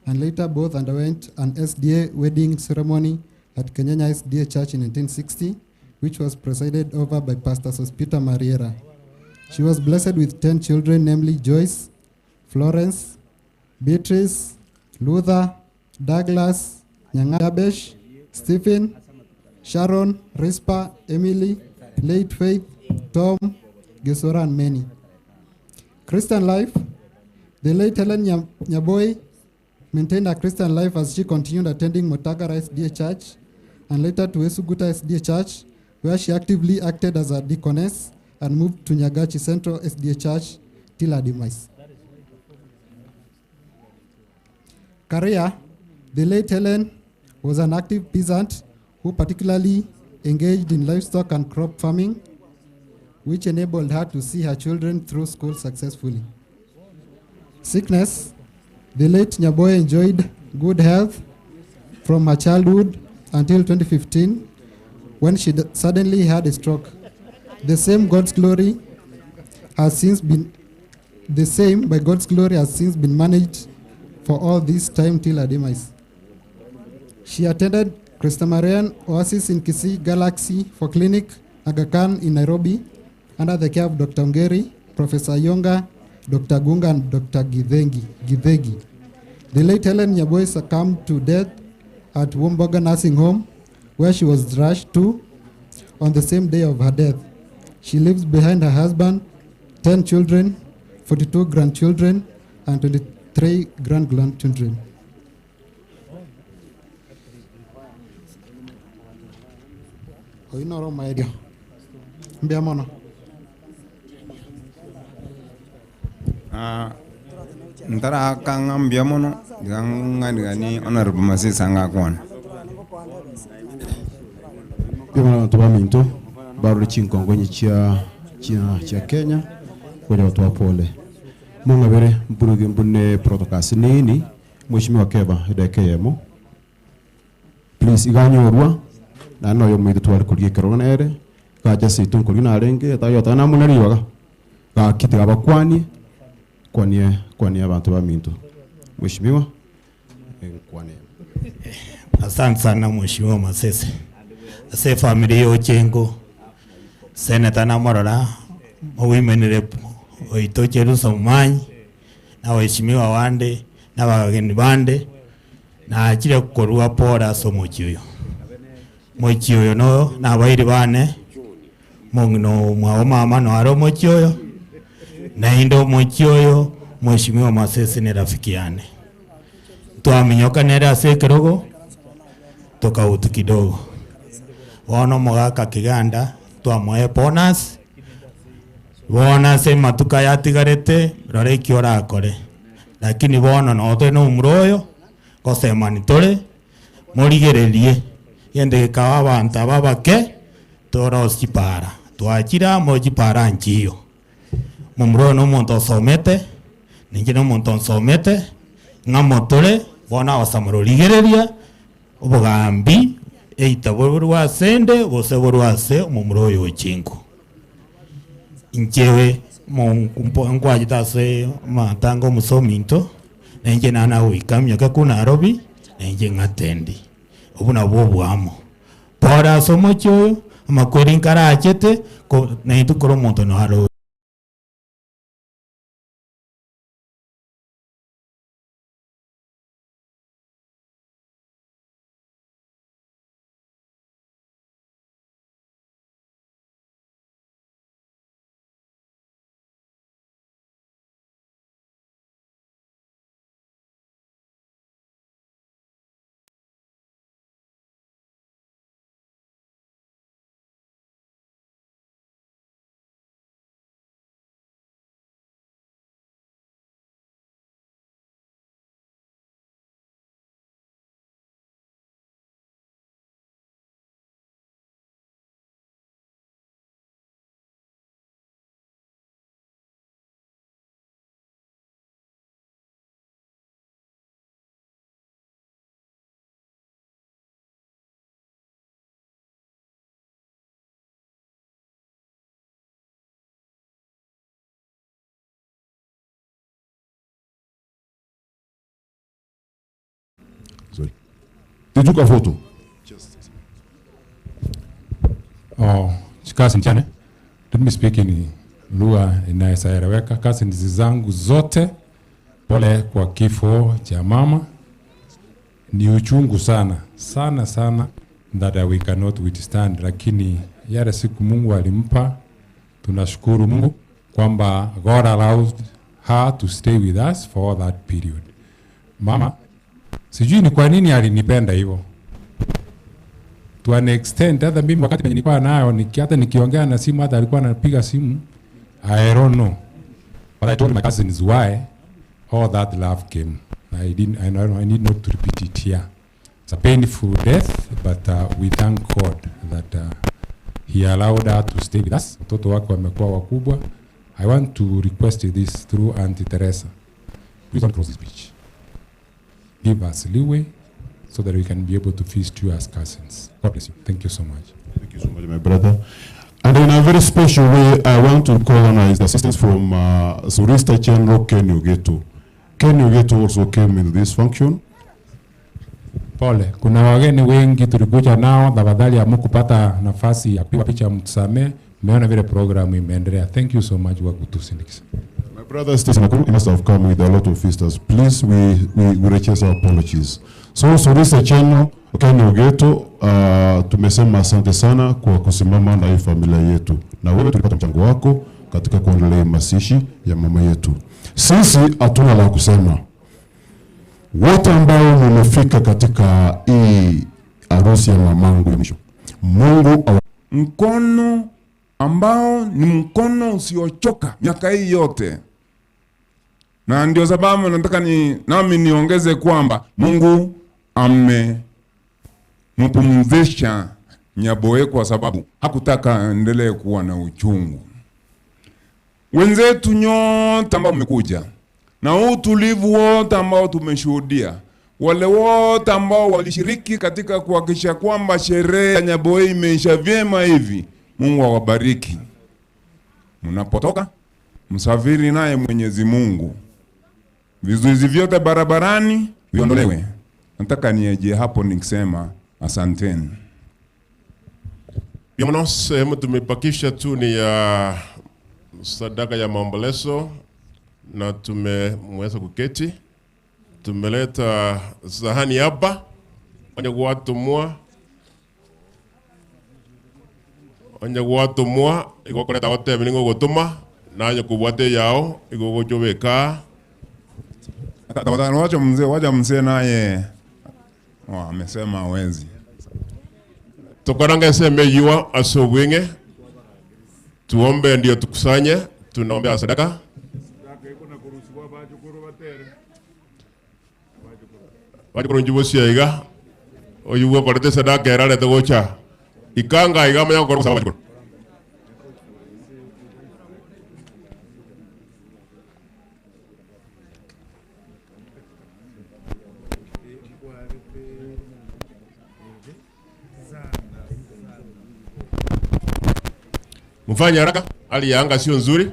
and later both underwent an SDA wedding ceremony at Kenyenya SDA Church in 1960, which was presided over by Pastor Sospita Mariera. She was blessed with 10 children, namely Joyce, Florence, Beatrice, Luther, Douglas, Nyangabesh, Stephen, Sharon, Rispa, Emily, Late Faith, Tom, Gesora, and many. Christian life. The late Helen Nyaboy maintained a Christian life as she continued attending Motagara SDA Church and later to Esuguta SDA Church, where she actively acted as a deaconess and moved to Nyagachi Central SDA Church till her demise. Career, the late Helen was an active peasant who particularly engaged in livestock and crop farming, which enabled her to see her children through school successfully. Sickness, the late Nyaboy enjoyed good health from her childhood until 2015, when she suddenly had a stroke. The same God's glory has since been the same by God's glory has since been managed for all this time till her demise. She attended Christamarian Oasis in Kisii Galaxy for clinic, Aga Khan in Nairobi, under the care of Dr. Ongeri, Professor Yonga, Dr. Gunga, and Dr. Githengi, Githegi. The late Helen Nyaboy succumbed to death at Womboga Nursing Home, where she was rushed to on the same day of her death. She leaves behind her husband, 10 children, 42 grandchildren, and 23 grand-grandchildren. Oinoro maerio. Mbuya mono. Ah, ntaraka ng'a mbuya mono, iga ng'anigani Honorable Masisi ang'akwana. Mbuya mono abanto baminto, barore chinkongo inye chia chia chia Kenya, konya gotoa pole. Mong'abere mburuge mbune protocol nini, Mheshimiwa Keba edageka eyemo. Please iga anyorwa, naende noyo omoito tware korigia ekerogo nere, gacha seito nkorigia narenge, etari namuna ribaga, gaki tiga abakwanie, kwanie kwanie abanto baminto. Mheshimiwa, nkwane. Asante sana Mheshimiwa Masese. Ase efamiri ya Ochengo, Senator namorora, owomen rep oito Cherusa Momanyi, na abaheshimiwa bande, na abageni bande, nachire korwa pore ase omochie oyo. Omochie oyo no nabairi bane, omong'ina omwabo mama naro omochie oyo, naende omochie oyo Mheshimiwa Masese ne rafiki yane. Twaminyoka nere ase ekerogo, tokautu kidogo. Bono omogaka Kiganda twamoa ebonus, bono ase amatuko aya atigarete, rora eki orakore. Lakini bono noo tore na omura oyo, ngosemani tore, morigererie, egento gekaba abanto aba abake, torosie chipara. Twachire amo chipara nchiyo. Momura oyo na omonto osomete, ninche na omonto nsomete, ng'amo tore, bono agosamora origereria, obogambi eita borwe asende gose borwe ase omomura oyo ochingo. Inchewe nkwachete ase amatanga omosominto, na inche nane nagoika miaka korwa Nairobi, na inche ng'atendi. Obwo nabwo oboamo. Pore ase omochie oyo, amakweri nkarachete, ko naintwe kore omonto naro. Sorry. They took a photo. Oh, chikasi chane. Let me speak in lugha inayoeleweka. Cousins zangu zote, pole kwa kifo cha mama. Ni uchungu sana sana sana that we cannot withstand, lakini yale siku Mungu alimpa, tunashukuru Mungu kwamba God allowed her to stay with us for that period. Mama, sijui ni kwa nini alinipenda hivyo to an extent, hata mimi wakati penye nilikuwa nayo niki, hata nikiongea na simu, hata alikuwa anapiga simu, I don't know, but I told my cousins why all that love came. I didn't, I, don't, I need not to repeat it here. It's a painful death, but we thank God that he allowed her to stay with us. Watoto wake wamekuwa wakubwa. I want to request this through Auntie Teresa. Please don't cross this bridge. Give us leeway so that we can be able to feast you as cousins. God bless you. Thank you so much. Thank you so much, my brother. And in a very special way, I want to call on his assistance from Solicitor General Ken Ogeto. Ken Ogeto also came in this function. Pole, kuna wageni wengi tulikuja nao, tafadhali hamukupata nafasi ya kupigwa picha, mtusamee. Mmeona vile programu imeendelea. Thank you so much kwa kutusindikiza. My brother Stephen Nakuru, he must have come with a lot of visitors. Please, we request our apologies. So, Solicitor General Ken Ogeto, tumesema asante sana kwa kusimama na hii familia yetu, na wewe tulipata mchango wako katika kuendelea mazishi ya mama yetu. Sisi hatuna la kusema. Wote ambao mmefika katika hii harusi ya mamangu ya mwisho, Mungu awa mkono ambao ni mkono usiochoka miaka hii yote, na ndio sababu nataka ni nami niongeze kwamba Mungu amempumzisha Nyaboe kwa sababu hakutaka aendelee kuwa na uchungu. Wenzetu nyote ambao mmekuja na huu utulivu wote ambao tumeshuhudia, wale wote ambao walishiriki katika kuhakikisha kwamba sherehe ya Nyaboe imeisha vyema hivi, Mungu awabariki. Mnapotoka msafiri naye Mwenyezi Mungu, vizuizi vyote barabarani viondolewe. Nataka nieje hapo nikisema asanteni. Yamono, sehemu tumebakisha tu ni ya sadaka ya maombolezo na tumeweza kuketi. Tumeleta sahani hapa onye gwatumwa onye gwatumwa igokoreta gotebe ningo gutuma naye kubwate yao igogochobeka. Tafadhali wacha mzee, wacha mzee naye oh, amesema hawezi. Tukoranga eseme yiwa asobwinge tuombe ndio tukusanye, tunaombea sadaka. Bajukuru njibosia iga oyu gwakorete sadaka erarete gocha ikanga iga manya gokora gosaba bajukuru. Mfanye haraka, hali ya anga sio nzuri.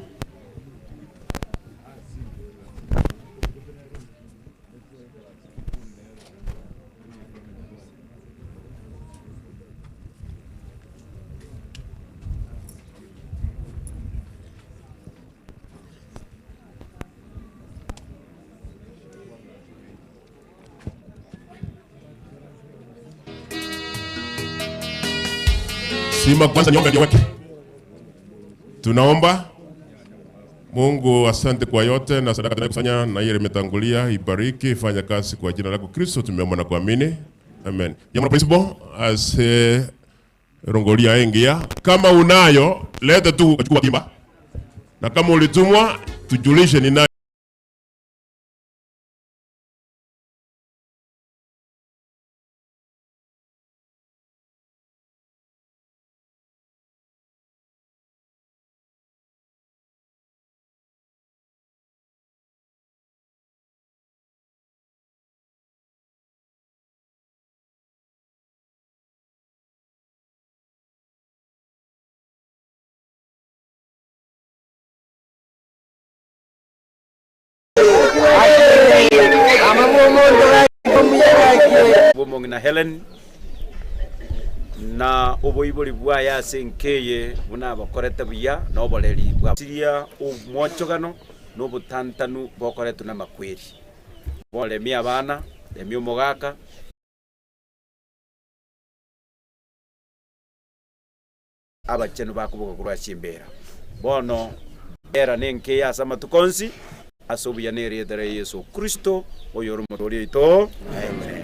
Sima kwanza niombe ndio weke. Tunaomba Mungu, asante kwa yote na sadaka tunayokusanya na ile imetangulia, ibariki, ifanye kazi kwa jina lako Kristo, tumeomba na kuamini. Amen. Jambo principal ase rongolia engia. Kama unayo leta tu chukua kimba. Na kama ulitumwa tujulishe ni nani. Bomong na Helen Na oboibori bwaye ase enka eye buna abakorete buya na oboreri bwa. Siria omwochogano na obotantanu bokoretwe namakweri. Bono remia abana, remia omogaka. Abachenu bakoboka korwa ase chimbeera. Bono era nenka eye ase amatuko onsi, ase obuya na erieta ria Yeso Kristo, oyore Omotooria oito. Amen.